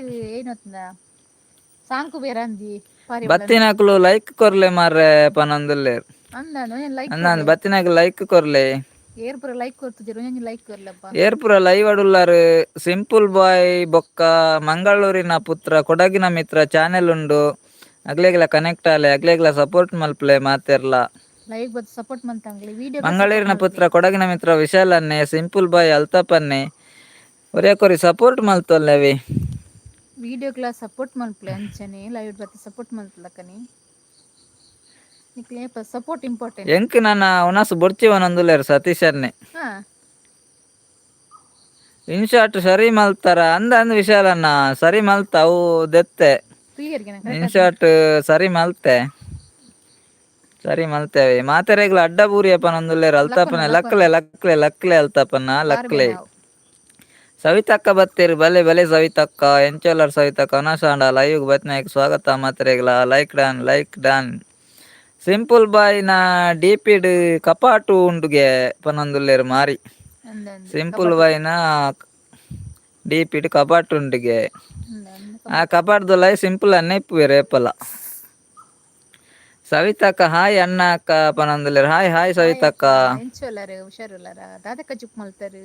S2: ಬತ್ತಿನಕುಲು ಲೈಕ್ ಕೊರ್ಲೆ ಮಾರ್ರೆ ಪನೊಂದುಲ್ಲೆರ್. ಅಂದಂದ್ ಬತ್ತಿನಕುಲು ಲೈಕ್ ಕೊರ್ಲೆ.
S1: ಏರ್ಪುರ ಲೈಕ್ ಕೊರ್ತುಜೆರ್ ಒಂಜೊಂಜಿ ಲೈಕ್ ಕೊರ್ಲಪ್ಪ.
S2: ಏರ್ಪುರ ಲೈವ್ ಅಡುಲ್ಲಾರು ಸಿಂಪಲ್ ಬಾಯ್ ಬೊಕ್ಕ ಮಂಗಳೂರಿನ ಪುತ್ರ ಕೊಡಗಿನ ಮಿತ್ರ ಚಾನೆಲ್ ಉಂಡು. ಅಗ್ಲೇಗ್ಲ ಕನೆಕ್ಟ್ ಆಲೆ ಅಗ್ಲೇಗ್ಲ ಸಪೋರ್ಟ್ ಮಲ್ಪಲೆ ಮಾತೆರ್ಲ.
S1: ಲೈವ್ ಬತ್ ಸಪೋರ್ಟ್ ಮಂತಂಗ್ಲಿ ವಿಡಿಯೋ
S2: ಮಂಗಳೂರಿನ ಪುತ್ರ ಕೊಡಗಿನ ಮಿತ್ರ ವಿಶಾಲ್ ಅನ್ನೆ ಸಿಂಪಲ್ ಬಾಯ್ ಅಲ್ತಾಪನ್ನೆ ಒರಿಯಕೊರಿ ಸಪೋರ್ಟ್ ಮಲ್ತೊಲ್ಲೆವಿ.
S1: Video class support ಮಲ್ಪಲೆ ಅಂಚನೆ ಲೈವ್ ಬತ್ ಸಪೋರ್ಟ್ ಮಲ್ತಲಕನಿ ನಿಕ್ಲೆ ಸಪೋರ್ಟ್ ಇಂಪಾರ್ಟೆಂಟ್.
S2: ಎಂಕ್ ನನ ಉನಸ್ ಬೊರ್ಚಿ ಪನೊಂದುಲ್ಲೆರ್ ಸತೀಶ್ ಅಣ್ಣೆ. ಇನ್ ಶಾರ್ಟ್ ಸರಿ ಮಲ್ತಾರ ಅಂದ ಅಂದ್ ವಿಶಾಲ್ ಅಣ್ಣ ಸರಿ ಮಲ್ತ ಅವು ದೆತ್ತೆ. ಇನ್ ಶಾರ್ಟ್ ಸರಿ ಮಲ್ತೆ ಸರಿ ಮಲ್ತೇವೆ. ಮಾತೆರೆಗ್ಲ ಅಡ್ಡ ಬೂರಿಯ ಪನೊಂದುಲ್ಲೆರ್ ಅಲ್ತಾಪನೆ. ಲಕ್ಲೆ ಲಕ್ಲೆ ಲಕ್ಲೆ ಅಲ್ತಾಪನ್ನ ಲಕ್ಲೆ. ಸವಿತಕ್ಕ ಬತ್ತೆರ್ ಬಲೆ ಬಲೆ ಸವಿತಕ್ಕ ಎಂಚೊಲ್ಲರ್ ಸವಿತಕ್ಕ? ವನಸಾಂಡ ಲೈವ್ ಬತ್ನಾಯ್ಕ್ ಸ್ವಾಗತ ಮಾತೆರೆಗ್ಲ. Like done like done. Simple ಬಾಯ್ ನ ಡಿಪಿಡ್ ಕಪಾಟು ಉಂಡುಗೆ ಪನೊಂದುಲ್ಲೆರ್ ಮಾರಿ. ಸಿಂಪಲ್ ಬಾಯ್ನ ಡಿಪಿಡ್ ಕಪಾಟು ಉಂಡುಗೆ. ಆ ಕಪಾಟ್ದುಲಾಯಿ ಸಿಂಪಲ್ ಅನ್ನೆ ಇಪ್ಪುವೆರ್ ಏಪಲ. ಸವಿತಕ್ಕ ಹಾಯ್ ಅಣ್ಣ ಅಕ್ಕ ಪನೊಂದುಲ್ಲೆರ್. Hi hi ಸವಿತಕ್ಕ.
S1: ಎಂಚೊಲ್ಲರ್ ಹುಷಾರುಲ್ಲಾರ ದಾದ ಕಜಿಪ್ ಮಲ್ತಾರ್?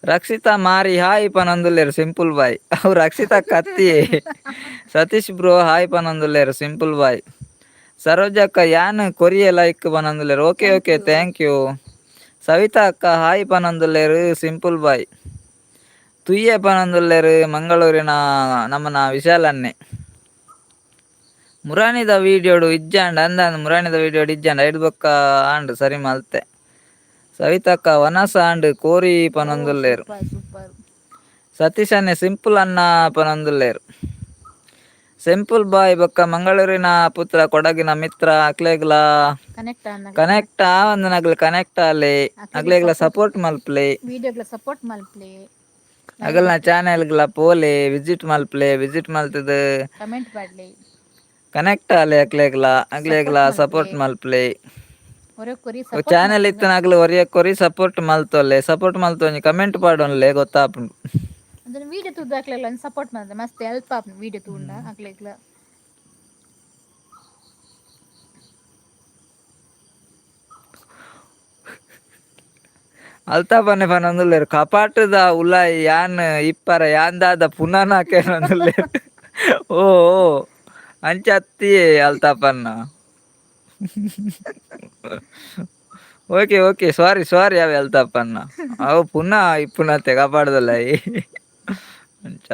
S2: ರಕ್ಷಿತಾ ಮಾರಿ ಹಾಯ್ ಪನೊಂದುಲ್ಲೆರ್ ಸಿಂಪಲ್ ಬಾಯ್. ಅವು ರಕ್ಷಿತಾ ಕತ್ತಿ. ಸತೀಶ್ ಬ್ರೋ ಹಾಯ್ ಪನೊಂದುಲ್ಲೆರ್ ಸಿಂಪಲ್ ಬಾಯ್. ಸರೋಜಕ್ಕ ಯಾನ್ ಕೊರಿಯ ಲೈಕ್ ಪನೊಂದುಲ್ಲೆರ್. Okay okay thank you. Savita ಅಕ್ಕ ಹಾಯ್ ಪನೊಂದುಲ್ಲೆರ್ ಸಿಂಪಲ್ ಬಾಯ್. ತುಯ್ಯ ಪನೊಂದುಲ್ಲೆರ್ ಮಂಗಳೂರಿನ ನಮ್ಮನ ವಿಶಾಲ್ ಅಣ್ಣೆ. ಮುರಾನಿದ ವೀಡಿಯೋಡು ಇಜ್ಜಾಂಡ ಅಂದಂದ್ ಮುರಾನಿದ ವೀಡಿಯೋಡು ಇಜ್ಜಾಂಡ ಐಡ್ ಬೊಕ್ಕ ಆಂಡ್ ಸರಿ ಮಲ್ತೆ. ಸವಿತಕ್ಕ ವನಸ ಆಂಡ್ ಕೋರಿ ಪನೊಂದುಲ್ಲೆರ್. ಸತೀಶ್ ಅನ್ನೆ ಸಿಂಪಲ್ ಅನ್ನ ಪನೊಂದುಲ್ಲೆರ್. ಸಿಂಪಲ್ ಬಾಯ್ ಬೊಕ್ಕ ಮಂಗಳೂರಿನ ಪುತ್ರ ಕೊಡಗಿನ ಮಿತ್ರ ಅಕ್ಲೆಗ್ಲಾ
S1: ಕನೆಕ್ಟ್.
S2: ಕನೆಕ್ಟ್ ಆವಂದನಗ್ಲ್ ಕನೆಕ್ಟ್ ಆಲೆ. ಅಕ್ಲೆಗ್ಲ ಸಪೋರ್ಟ್ ಮಲ್ಪಲೆ.
S1: ವಿಡಿಯೋಗ್ಲ ಸಪೋರ್ಟ್ ಮಲ್ಪಲೆ.
S2: ಅಗಲ್ನ ಚಾನೆಲ್ಗ್ಲ ಪೋಲೆ, ವಿಸಿಟ್ ಮಲ್ಪಲೆ. ವಿಸಿಟ್ ಮಲ್ತದ
S1: ಕಮೆಂಟ್ ಪಾಡ್ಲೆ.
S2: ಕನೆಕ್ಟ್ ಆಲೆ. ಅಕ್ಲೆಗ್ಲ ಅಕ್ಲೆಗ್ಲ ಸಪೋರ್ಟ್ ಮಲ್ಪಲೆ.
S1: ಒರೊಕೊರಿ.
S2: ಚಾನೆಲ್ ಇತ್ತನಗ್ಲು ಒರಿಯಕ್ಕೊರಿ ಸಪೋರ್ಟ್ ಮಲ್ತೊಲ್ಲೆ. ಸಪೋರ್ಟ್ ಮಲ್ತೊಂಜಿ ಕಮೆಂಟ್ ಪಾಡೊನ್ಲೆ, ಗೊತ್ತಾಪುಂಡು.
S1: ಅಂಚನೆ ವೀಡಿಯೋ ತೂದು ಅಕ್ಲೆಗ್ಲ ಸಪೋರ್ಟ್ ಮಲ್ತೆ ಮಸ್ತ್ ಹೆಲ್ಪ್ ಆಪುಂಡು ವೀಡಿಯೋ ತೂಂಡ ಅಕ್ಲೆಗ್ಲ.
S2: ಅಲ್ತಾಪನೆ ಪನೊಂದುಲ್ಲೆರ್ ಕಪಾಟದ ಉಲಾಯಿ ಯಾನ್ ಇಪ್ಪರ ಯಾನ್ ದಾದ ಪುನನ ಕೇನೊಂದುಲ್ಲೆರ್. ಓ ಓ ಅಂಚ ಅತ್ತಿಯೇ ಅಲ್ತಾಪನ್ನ. ಓಕೆ ಓಕೆ, ಸಾರಿ ಸಾರಿ. ಅವೆ ಅಲ್ತಾಪನ್ನ ಅವು ಪುನಃ ಇಪ್ಪುನತ್ತೆ ಕಪಾಟದುಲಾಯಿ ಅಂಚ.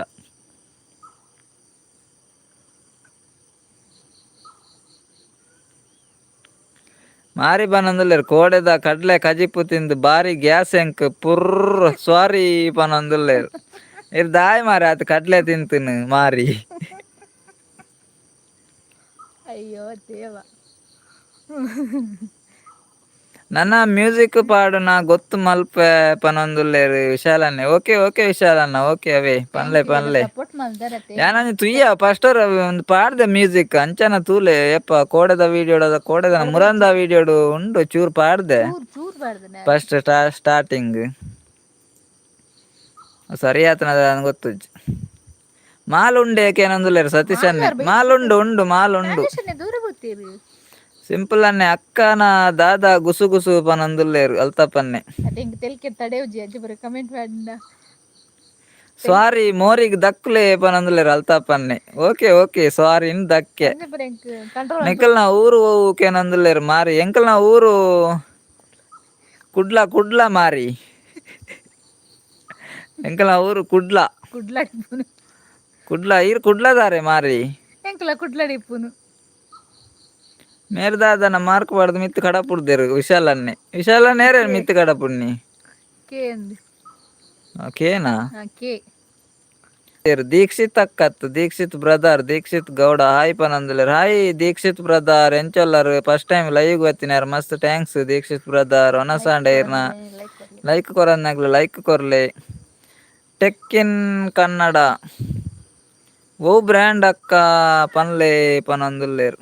S2: ಮಾರಿ ಪನೊಂದುಲ್ಲೆರ್ ಕೋಡೆದ ಕಡ್ಲೆ ಕಜಿಪು ತಿಂದು ಬಾರಿ ಗ್ಯಾಸ್ ಎಂಕ್ ಪುರ್ರ್ ಸಾರಿ ಪನೊಂದುಲ್ಲೆರ್. ಇರ್ ದಾಯೆ ಮಾರಿ ಆತ್ ಕಡ್ಲೆ ತಿಂತನು ಮಾರಿ?
S1: ಅಯ್ಯೋ ದೇವ.
S2: ನನ್ನ ಮ್ಯೂಸಿಕ್ ಪಾಡುನ ಗೊತ್ತು ಮಲ್ಪೆ ಪನೊಂದುಲ್ಲೆರ್ ವಿಶಾಲನ್ನೆ. ಓಕೆ ಓಕೆ ವಿಶಾಲಣ್ಣ, ಓಕೆ. ಅವೇ ಪನ್ಲೆ.
S1: Thank you.
S2: ಪನ್ಲೆ.
S1: ಸಪೋರ್ಟ್ ಮಲ್ದರತೆ.
S2: ಯಾನೊಂಜಿ ತುಯ್ಯ ಫಸ್ಟ್ ಒಂದು ಪಾಡ್ದೆ ಮ್ಯೂಸಿಕ್ ಅಂಚನ ತೂಲೆ. ಏಪ ಕೋಡೆದ ವೀಡಿಯೋದ ಕೋಡೆದ ಮುರಂದ ವೀಡಿಯೋಡು ಉಂಡು, ಚೂರು ಪಾಡ್ದೆ.
S1: ಚೂರ್ ಚೂರ್ ಪಾಡ್ದನ.
S2: ಫಸ್ಟ್ ಸ್ಟಾರ್ಟಿಂಗ್ ಸರಿ ಆತನದ ಗೊತ್ತುಜ್ಜಿ. ಮಾಲ್ ಉಂಡೆ ಏಕೇನೊಂದುಲ್ಲೆರ್ ಸತೀಶ್ ಅಣ್ಣೆ. ಮಾಲ್ ಉಂಡು ಉಂಡು, ಮಾಲ್ ಉಂಡು.
S1: ರಾಜೇಶ್ ದೂರ ಬರ್ತೀರಿ.
S2: ಸಿಂಪಲ್ ಅನ್ನೆ ಅಕ್ಕನ ದಾದಾ ಗುಸು ಗುಸು ಪನೊಂದುಲ್ಲೆರ್ ಅಲ್ತಪ್ಪನ್ನೆ.
S1: ಅದೇ ಎಂಕ್ ತೆಲ್ಕೆ ತಡೆಯುಜಿ ಅಂಚ ಪೂರ ಕಮೆಂಟ್ ಪಾಡ್ಂಡ.
S2: ಸಾರಿ ಮೋರಿಗ್ ದಕ್ಲೆ ಪನೊಂದುಲ್ಲೆರ್ ಅಲ್ತಾಪನ್ನೆ. ಓಕೆ ಓಕೆ, ಸಾರಿ ದಕ್ಕೆ.
S1: ಅಂಚ ಪೂರ ಎಂಕ್ ಕಂಟ್ರೋಲ್.
S2: ನಿಕಲ್ನ ಊರು ಕೇನೊಂದುಲ್ಲೆರ್ ಮಾರಿ. ಎಂಕಲ್ನ ಊರು ಕುಡ್ಲ, ಕುಡ್ಲ ಮಾರಿ. ಎಂಕಲ್ನ ಊರು ಕುಡ್ಲ.
S1: ಕುಡ್ಲಾಡಿ ಇಪ್ಪುನು.
S2: ಕುಡ್ಲ. ಈರ್ ಕುಡ್ಲದಾರೆ ಮಾರಿ.
S1: ಎಂಕಲ ಕುಡ್ಲಾಡಿ ಇಪ್ಪುನು.
S2: ಮೇರ್ದಾದನ ಮಾರ್ಕ್ ಪಾಡ್ದು ಮಿತ್ತು ಕಡಪುಡ್ದೆರ್ ವಿಶಾಲನ್ನೆ. ವಿಶಾಲನ್ನೇರೆ ಮಿತ್ತು ಕಡಪುಡ್ನಿ.
S1: ಕೆ ಅಂದ್.
S2: ಕೇನಾ?
S1: ಕೆ.
S2: ದೀಕ್ಷಿತ್ ಅಕ್ಕತ್ ದೀಕ್ಷಿತ್ ಬ್ರದರ್ ದೀಕ್ಷಿತ್ ಗೌಡ ಹಾಯ್ ಪನೊಂದುಲ್ಲೆರ್. ಹಾಯ್ ದೀಕ್ಷಿತ್ ಬ್ರದರ್, ಎಂಚೊಲ್ಲರ್? ಫಸ್ಟ್ ಟೈಮ್ ಲೈವ್ ಬತ್ತಿನಾರ್, ಮಸ್ತ್ thanks Dixit brother. ಒನಸಾಂಡ ಇರ್ನ.
S1: ಲೈಕ್ ಕೊರ್ಲೆ.
S2: ಲೈಕ್ ಕೊರಂದ್ನಗ್ಲು ಲೈಕ್ ಕೊರ್ಲೆ. ಟೆಕ್ ಇನ್ ಕನ್ನಡ ಓ ಬ್ರ್ಯಾಂಡ್ ಅಕ್ಕ ಪನ್ಲೆ ಪನೊಂದುಲ್ಲೆರ್.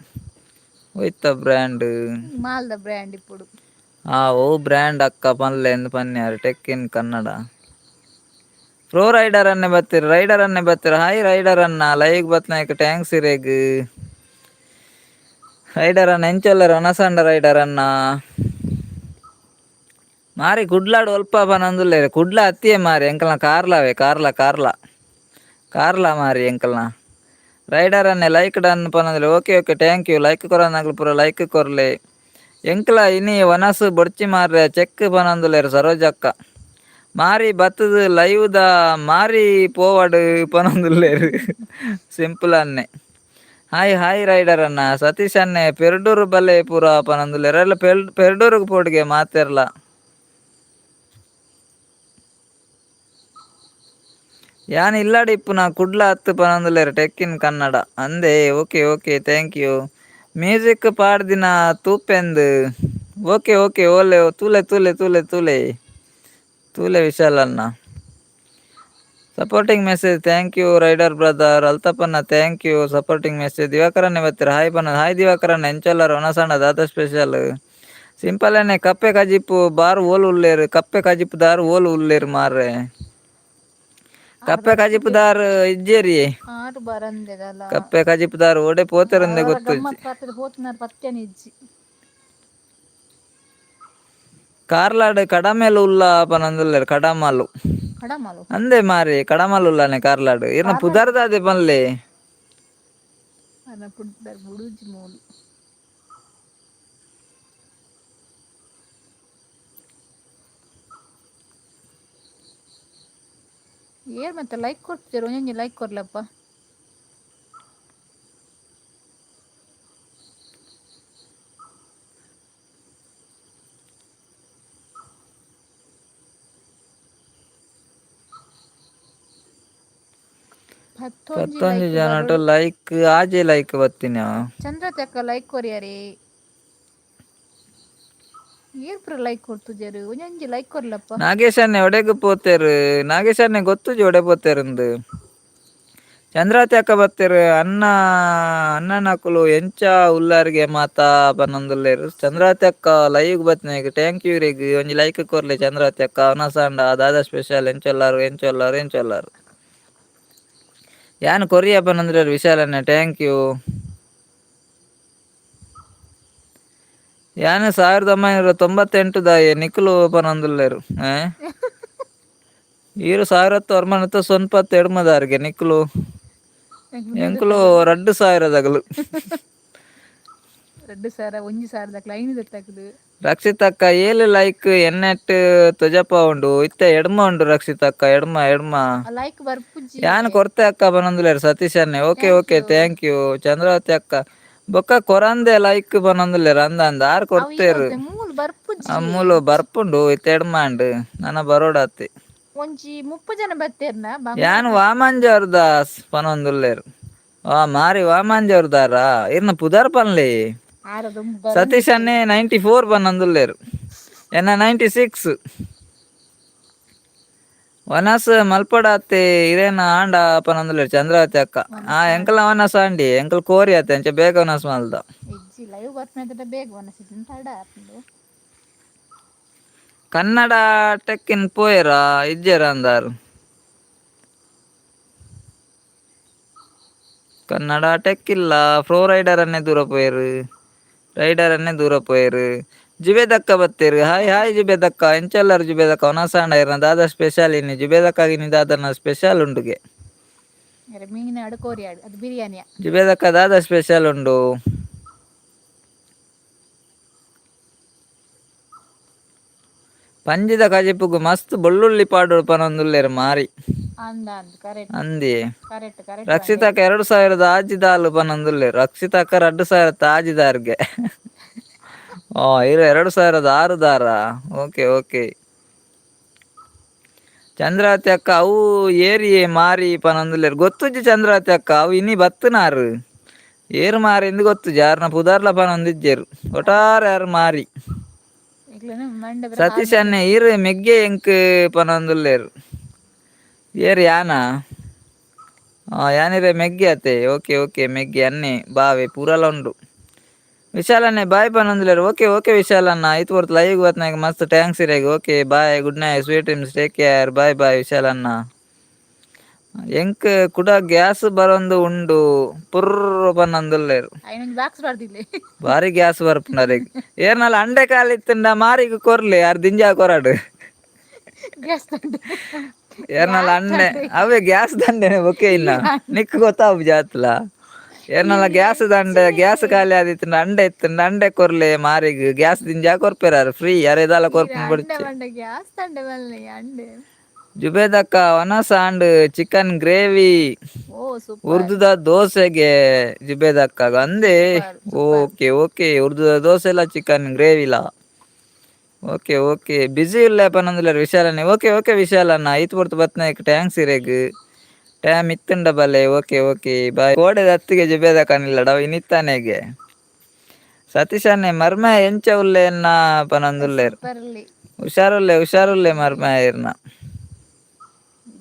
S2: ಒಯ್ತ ಬ್ರ್ಯಾಂಡ್?
S1: ಮಾಲ್ದ ಬ್ರ್ಯಾಂಡ್ ಇಪ್ಪುಡು.
S2: ಆ ಓ ಬ್ರ್ಯಾಂಡ್ ಅಕ್ಕ ಪನ್ಲೆ ಅಂದ್ ಪನ್ಯಾರ್. Tech in Kannada pro rider ಅನ್ನೆ ಬತ್ತೀರ್, ರೈಡರ್ ಅನ್ನೆ ಬತ್ತೀರ್. ಹಾಯ್ ರೈಡರ್ ಅನ್ನ, ಲೈವ್ ಬತ್ನಾಯ್ಕ thanks ಇರೆಗ್. ರೈಡರ್ ಅನ್ನ ಎಂಚೊಲ್ಲೆರ್? ಒನಸಂಡ ರೈಡರ್ ಅನ್ನ. ಮಾರಿ ಕುಡ್ಲಾಡ್ ಒಲ್ಪ ಪನೊಂದುಲ್ಲೆರ್. ಕುಡ್ಲ ಅತ್ತಿಯೇ ಮಾರಿ, ಎಂಕಲ್ನ ಕಾರ್ಲಾವೆ. ಕಾರ್ಲ ಕಾರ್ಲ ಕಾರ್ಲ ಮಾರಿ ಎಂಕಲ್ನ. ರೈಡರ್ ಅನ್ನೆ ಲೈಕ್ ಡನ್ ಪನೊಂದುಲ್ಲೆ. Okay okay, thank you. Like ಕೊರನಗ್ಲು ಪೂರ ಲೈಕ್ ಕೊರ್ಲೆ. ಎಂಕ್ಲ ಇನಿ ವನಸು ಬೊಡ್ಚಿ ಮಾರ್ರೆ ಚೆಕ್ ಪನೊಂದುಲ್ಲೆರ್ ಸರೋಜಕ್ಕ. ಮಾರಿ ಬತ್ತದ ಲೈವ್ ದ ಮಾರಿ ಪೋವಡ್ ಪನೊಂದುಲ್ಲೆರ್ ಸಿಂಪಲ್ ಅನ್ನೆ. ಹಾಯ್ ಹಾಯ್ ರೈಡರ್ ಅನ್ನ. ಸತೀಶ್ ಅನ್ನೆ ಪೆರ್ಡೂರು ಬಲ್ಲೆ ಪೂರ ಪನೊಂದುಲ್ಲೆರ್. ಎಲ್ಲ ಪೆರ್ಡೂರುಗ್ ಪೋಡ್ಗೆ ಮಾತೆರ್ಲ. ಯಾನ್ ಇಲ್ಲಾಡ್ ಇಪ್ಪುನ ಕುಡ್ಲ ಅತ್ತು ಪನೊಂದುಲ್ಲೆರ್ ಟೆಕ್ ಇನ್ ಕನ್ನಡ. ಅಂದೆ okay okay, thank you. Music ಪಾಡ್ದಿನ ತೂಪೆಂದ್. Okay okay, ಓಲೆ ತೂಲೆ ತೂಲೆ ತೂಲೆ ತೂಲೆ ತೂಲೆ ವಿಶಾಲ್ ಅಣ್ಣ. Supporting message thank you rider brother. ಅಲ್ತಪ್ಪಣ್ಣ thank you supporting message. ದಿವಾಕರನ್ನೇ ಬರ್ತೀರ ಹಾಯ್ ಪನ್ನ. ಹಾಯ್ ದಿವಾಕರಣ್ಣ, ಎಂಚೊಲ್ಲರ್? ಒನಸಣ್ಣ ದಾದ ಸ್ಪೆಷಲ್? ಸಿಂಪಲ್ ಅನ್ನೆ ಕಪ್ಪೆ ಕಜಿಪು ಬಾರ್ ಓಲು ಉಲ್ಲೇರು? ಕಪ್ಪೆ ಕಜಿಪು ದಾರು ಓಲು ಉಲ್ಲೇರು ಮಾರ್ರೆ? ಕಪ್ಪೆ ಕಜಿಪುದಾರ್ ಇಜ್ಜೇರಿ.
S1: ಆರು ಬರಂದೆದಲ್ಲ.
S2: ಕಪ್ಪೆ ಕಜಿಪುದಾರ್ ಓಡೆ ಪೋತೆರಂದೆ ಗೊತ್ತುಜ್ಜಿ.
S1: ಗಮ್ಮತ್ ಪಾತ್ರೆ ಪೋತುನಾರ್ ಪತ್ತೇನೆ ಇಜ್ಜಿ.
S2: ಕಾರ್ಲಾಡ್ ಕಡಮೆಲು ಉಲ್ಲ ಪನೊಂದುಲ್ಲೆರ್. ಕಡಮಲು.
S1: ಕಡಮಲು.
S2: ಅಂದೆ ಮಾರಿ, ಕಡಮಲು ಉಲ್ಲಾನೆ ಕಾರ್ಲಾಡ್. ಇರ್ನ ಪುದರ್ದಾದೆ ಪನ್ಲೆ.
S1: ಅರ್ನ ಪುದರ್ ಬುಡುಜಿ ಮೂಲು. ಏರ್ ಮತ್ತೆ ಲೈಕ್ ಕೊಡ್ತೀರ? ಒಂಜೊಂಜಿ ಲೈಕ್ ಕೊರ್ಲಪ್ಪ. ಪತ್ತೊಂಜಿ
S2: 11
S1: ಲೈಕ್
S2: ಜನಟ
S1: ಬರೊಡು.
S2: ಲೈಕ್ ಆಜೆ ಲೈಕ್ ಬತ್ತಿನ.
S1: ಚಂದ್ರತಕ್ಕ ಲೈಕ್ ಕೊರಿಯರಿ. ಏರ್ ಪೂರ ಲೈಕ್ ಕೊರ್ತುಜೆರ್? ಒಂಜೊಂಜಿ ಲೈಕ್ ಕೊರ್ಲಪ್ಪ.
S2: ನಾಗೇಶನ್ನೆ ಒಡೆಗ್ ಪೋತೇರು? ನಾಗೇಶನ್ನೆ ಗೊತ್ತುಜಿ ಒಡೆ ಪೋತೇರಂದು. ಚಂದ್ರಾವತಿ ಅಕ್ಕ ಬತ್ತೇರು. ಅಣ್ಣ ಅಣ್ಣನಕುಲು ಎಂಚ ಉಲ್ಲಾರಿಗೆ ಮಾತಾ ಪನ್ನೊಂದುಲ್ಲೇರು. ಚಂದ್ರಾವತಿ ಅಕ್ಕ ಲೈವ್ ಬತ್ತಿನಾಗ thank you ರೆಗ್. ಒಂಜಿ ಲೈಕ್ ಕೊರ್ಲೆ ಚಂದ್ರಾವತಿ ಅಕ್ಕ. ಅವನಸಾಂಡ ದಾದಾ ಸ್ಪೆಷಲ್? ಎಂಚೊಲ್ಲಾರು ಎಂಚೊಲ್ಲಾರು ಎಂಚೊಲ್ಲಾರು? ಯಾನ್ ಕೊರಿಯ ಪನ್ನೊಂದುಲ್ಲೇರು ವಿಶಾಲಣ್ಣ, thank you. ಯಾನ್ 1998 ದಾಯೆ ನಿಕುಲು ಪನ್ನೊಂದುಲ್ಲೇರು. ಈರು 1999 ದಾರ್ಗೆ ನಿಕುಲು. ಎಂಕುಲು 2000ದಗಲು.
S1: 2000 1000ದಕ್ಲು ಐನು ದೆತ್ತಕ್ಲು.
S2: ರಕ್ಷಿತಕ್ಕ 7 ಲೈಕ್ ಎನ್ನೆಟ್ ತೊಜಪ ಉಂಡು. ಇತ್ತೆ ಎಡ್ಮ ಉಂಡು ರಕ್ಷಿತಕ್ಕ, ಎಡ್ಮ ಎಡ್ಮ.
S1: ಲೈಕ್ ಬರ್ಪುಜಿ.
S2: ಯಾನ್ ಕೊರ್ತೆ ಅಕ್ಕ ಪನ್ನೊಂದುಲ್ಲೇರು Satish ಅಣ್ಣೆ. Okay.
S1: Thank
S2: okay.
S1: You.
S2: Thank you. Chandravati ಅಕ್ಕ ಬೊಕ್ಕ ಕೊರಂದೆ ಲೈಕ್ ಪನ್ನೊಂದುಲ್ಲೇರು. ಅಂದ ಅಂದ ಆರ್
S1: ಅವು
S2: ಕೊರ್ತೆರು.
S1: ಈರೊಂತೆ ಮೂಲು ಬರ್ಪುಜಿ.
S2: ಮೂಲು ಬರ್ಪುಂಡು, ಇತ್ತೆ ಎಡ್ಮ ಅಂಡ್, ನನ ಬರೋಡಾತೆ.
S1: ಒಂಜಿ 30 ಜನ ಬತ್ತೇರ್ನ.
S2: ಯಾನ್ ವಾಮಂಜರ್ದಾಸ್ ಪನೊಂದುಲ್ಲೇರು. ವಾ ಮಾರಿ ವಾಮಂಜರ್ದಾರ ಇರ್ನ ಪುದರ್ ಪನ್ಲೆ. ಸತೀಶ್ ಅಣ್ಣೆ 94 ಪನ್ನೊಂದುಲ್ಲೇರು. ಎನ್ನ 96. ವನಸ್ ಮಲ್ಪಡಾತೆ ಇರೇನ ಆಂಡ ಪನೊಂದುಲ್ಲೇರು ಚಂದ್ರಾವತಿ ಅಕ್ಕ. ಆ ಎಂಕಲ್ ವನಸ್ ಆಂಡಿ, ಎಂಕಲ್ ಕೋರಿ ಆತೆ, ಅಂಚ ಬೇಗ ವನಸ್ ಮಲ್ದ.
S1: ಇಜ್ಜಿ, ಲೈವ್ ಬರ್ಪುನ ಬೇಗ ವನಸ್ ತಡ ಆಪುಂಡು.
S2: ಕನ್ನಡ ಟೆಕ್ಕಿನ್ ಪೋಯೆರಾ ಇಜ್ಜೆರ ಅಂದಾರು. ಕನ್ನಡ ಟೆಕ್ ಇಲ್ಲ, ಪ್ರೋ ರೈಡರ್ ಅನ್ನೇ ದೂರ ಪೋಯೆರು, ರೈಡರ್ ಅನ್ನೇ ದೂರ ಪೋಯೆರು. ಜುಬೇದಕ್ಕ ಬತ್ತೇರು. Hi hi ಜುಬೇದಕ್ಕ, ಎಂಚಲ್ಲಾರು ಜುಬೇದಕ್ಕ? ವನಸಾಂಡ ಇರ್ನ ದಾದಾ ಸ್ಪೆಷಲ್ ಇನ್ನಿ ಜುಬೇದಕ್ಕಾಗಿ? ದಾದನ ಸ್ಪೆಷಲ್ ಉಂಡುಗೆ?
S1: ಮೀನ ಕೋರಿ ಅದು ಬಿರಿಯಾನಿಯ.
S2: ಜುಬೇದಕ್ಕ ದಾದಾ ಸ್ಪೆಷಲ್ ಉಂಡು? ಪಂಜಿದ ಕಜಿಪುಗು ಮಸ್ತ್ ಬೊಳ್ಳುಳ್ಳಿ ಪಾಡು ಪನೊಂದುಲ್ಲೇರು ಮಾರಿ.
S1: ಅಂದ ಅಂದ್ ಕರೆಕ್ಟ್.
S2: ಅಂದಿ.
S1: Correct correct.
S2: ರಕ್ಷಿತಕ್ಕ 2006ದಾಲು ಪನೊಂದುಲ್ಲೇರು. ರಕ್ಷಿತಕ್ಕ 2006ದಾರ್ಗೆ. ಓ ಇರು 2006 ದಾರ. Okay okay. Chandravati ಅಕ್ಕ ಅವು ಏರಿಯೇ ಮಾರಿ ಪನೊಂದುಲ್ಲೇರು. ಗೊತ್ತುಜ್ಜಿ ಚಂದ್ರಾವತಿ ಅಕ್ಕ, ಅವು ಇನಿ ಬತ್ತನಾರು ಏರು ಮಾರಿ ಇಂದು ಗೊತ್ತುಜ್ಜಿ. ಯಾರನ ಪುದಾರ್ಲ ಪನೊಂದಿಜ್ಜೆರು. ಒಟಾರೆ ಯಾರು ಮಾರಿ. ಸತೀಶ್ ಅಣ್ಣೆ ಈರು ಮೆಗ್ಗೆ ಎಂಕ್ ಪನೊಂದುಲ್ಲೇರು. ಏರು ಯಾನ ಯಾನಿರೆ ಮೆಗ್ಗೆ ಅತೆ? ಓಕೆ ಓಕೆ ಮೆಗ್ಗೆ ಅನ್ನೆ ಬಾವೆ ಪೂರಲ ಉಂಡು. ವಿಶಾಲ್ ಅಣ್ಣೆ ಬಾಯ್ ಪನೊಂದುಲ್ಲೇರು. ಓಕೆ ಓಕೆ ವಿಶಾಲ್ ಅಣ್ಣ, ಐತು ಹೊರ್ತು ಲೈವ್ ಬತ್ನಾಗ ಮಸ್ತ್ thanks ಇರೆಗ್. Okay bye, good night, sweet dreams, take care, bye bye Vishal ಅಣ್ಣ. ಎಂಕ್ ಕುಡ ಗ್ಯಾಸ್ ಬರೊಂದು ಉಂಡು ಪುರ್ರ್ ಪನ್ನೊಂದುಲ್ಲೇರು.
S1: ಬಾಕ್ಸ್ ಬರ್ದಿಲ್ಲ.
S2: ಬಾರಿ ಗ್ಯಾಸ್ ಬರ್ಪುಂಡು ಏರ್ನಲ. ಅಂಡೆ ಕಾಲಿ ಇತ್ತುಂಡ ಮಾರಿಗೆ ಕೊರ್ಲಿ, ಯಾರು ದಿಂಜಾ ಕೊರಡು.
S1: ಗ್ಯಾಸ್.
S2: ಏರ್ನಲ ಅಂಡೆ ಅವೇ ಗ್ಯಾಸ್ ದಂಡೆನೆ. ಓಕೆ, ಇಲ್ಲ ನಿಕ್ ಗೊತ್ತಾವು ಜಾತ್ಲ. ಏರ್ನಲ ಗ್ಯಾಸ್ ದಂಡೆ, ಗ್ಯಾಸ್ ಖಾಲಿ ಆದಿತ್ತುಂಡ ಅಂಡೆ ಇತ್ತುಂಡ ಅಂಡೆ ಕೊರ್ಲೆ ಮಾರಿಗ್. ಗ್ಯಾಸ್ ದಿಂಜಾ ಕೊರ್ಪೆರಾರು ಫ್ರೀ ಯಾರೇದಾಲ ಕೊರ್ಪುಂಡು ಬಡ್ಚಿ.
S1: ಗ್ಯಾಸ್ ತಂಡೆ ಬಲ್ಲೆ ಅಂಡೆ.
S2: ಜುಬೇದಕ್ಕ ವನಸ and chicken gravy.
S1: O super.
S2: ಉರ್ದುದ ದೋಸೆಗೆ ಜುಬೇದಕ್ಕ ಅಂದೆ. ಓಕೆ ಓಕೆ, ಉರ್ದುದ ದೋಸೆ ಇಲ್ಲ ಚಿಕನ್ ಗ್ರೇವಿಲಾ. Okay okay. ಬಿಸಿ ಇಲ್ಲ ಪನ್ನೊಂದುಲ್ಲೇರು ವಿಶಾಲಣ್ಣ. ಓಕೆ ಓಕೆ ವಿಶಾಲಣ್ಣ, ಐತು ಪೊರ್ತು ಬತ್ನಾಯ್ಕ್ thanks ಇರೆಗ್. ಟೈಮ್ ಇತ್ತುಂಡ ಬಲೆ. Okay okay bye. ಕೋಡೆದ ಅತ್ತಿಗೆ ಜುಬೇದಕ್ಕ ನಿಲ್ಲಡ ಇನಿತ್ತಾನೆಗೆ. ಸತೀಶ್ ಅಣ್ಣೆ ಮರ್ಮ ಎಂಚ ಉಲ್ಲೆ ಎನ್ನ ಪನೊಂದುಲ್ಲೇರು.
S1: ಬರ್ಲಿ.
S2: ಹುಷಾರುಲ್ಲೆ ಹುಷಾರುಲ್ಲೆ ಮರ್ಮ ಇರ್ನ.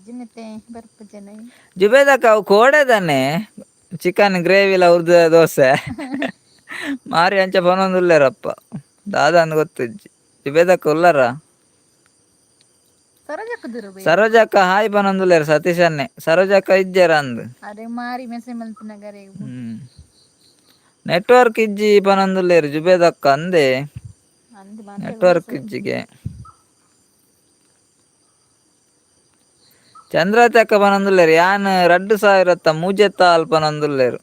S1: ಜಿನ್ನತೆ ಬರ್ಪು ಜನ.
S2: ಜುಬೇದಕ್ಕ ಅವು ಕೋಡೆದನ್ನೆ ಚಿಕನ್ ಗ್ರೇವಿಲ ಉರ್ದು ದೋಸೆ ಮಾರಿ ಅಂಚ ಪನೊಂದುಲ್ಲೇರಪ್ಪ. ದಾದ ಅಂದ್ ಗೊತ್ತುಜ್ಜಿ. ಜುಬೇದಕ್ಕ ಉಲ್ಲರ?
S1: ಸರೋಜಕ್ಕ ದೂರ.
S2: ಸರೋಜಕ್ಕ ಹಾಯ್ ಪನೊಂದುಲ್ಲೇರು ಸತೀಶ್ ಅಣ್ಣೆ. ಸರೋಜಕ್ಕ ಇಜ್ಜೆರ ಅಂದ್.
S1: ಅರೆ ಮಾರಿ ಮೆಸೇಜ್ ಮಲ್ಪುನಗರೆ.
S2: ನೆಟ್ವರ್ಕ್ ಇಜ್ಜಿ ಪನೊಂದುಲ್ಲೇರು ಜುಬೇದಕ್ಕ ಅಂದೆ.
S1: ಅಂದ್.
S2: ನೆಟ್ವರ್ಕ್ ಇಜ್ಜಿಗೆ. ಚಂದ್ರಾವತಿ ಅಕ್ಕ ಪನೊಂದುಲ್ಲೇರು ಯಾನ್ 2000ತ್ತ ಮೂಜೆತ್ತ ಅಲ್ಪ ಪನೊಂದುಲ್ಲೇರು.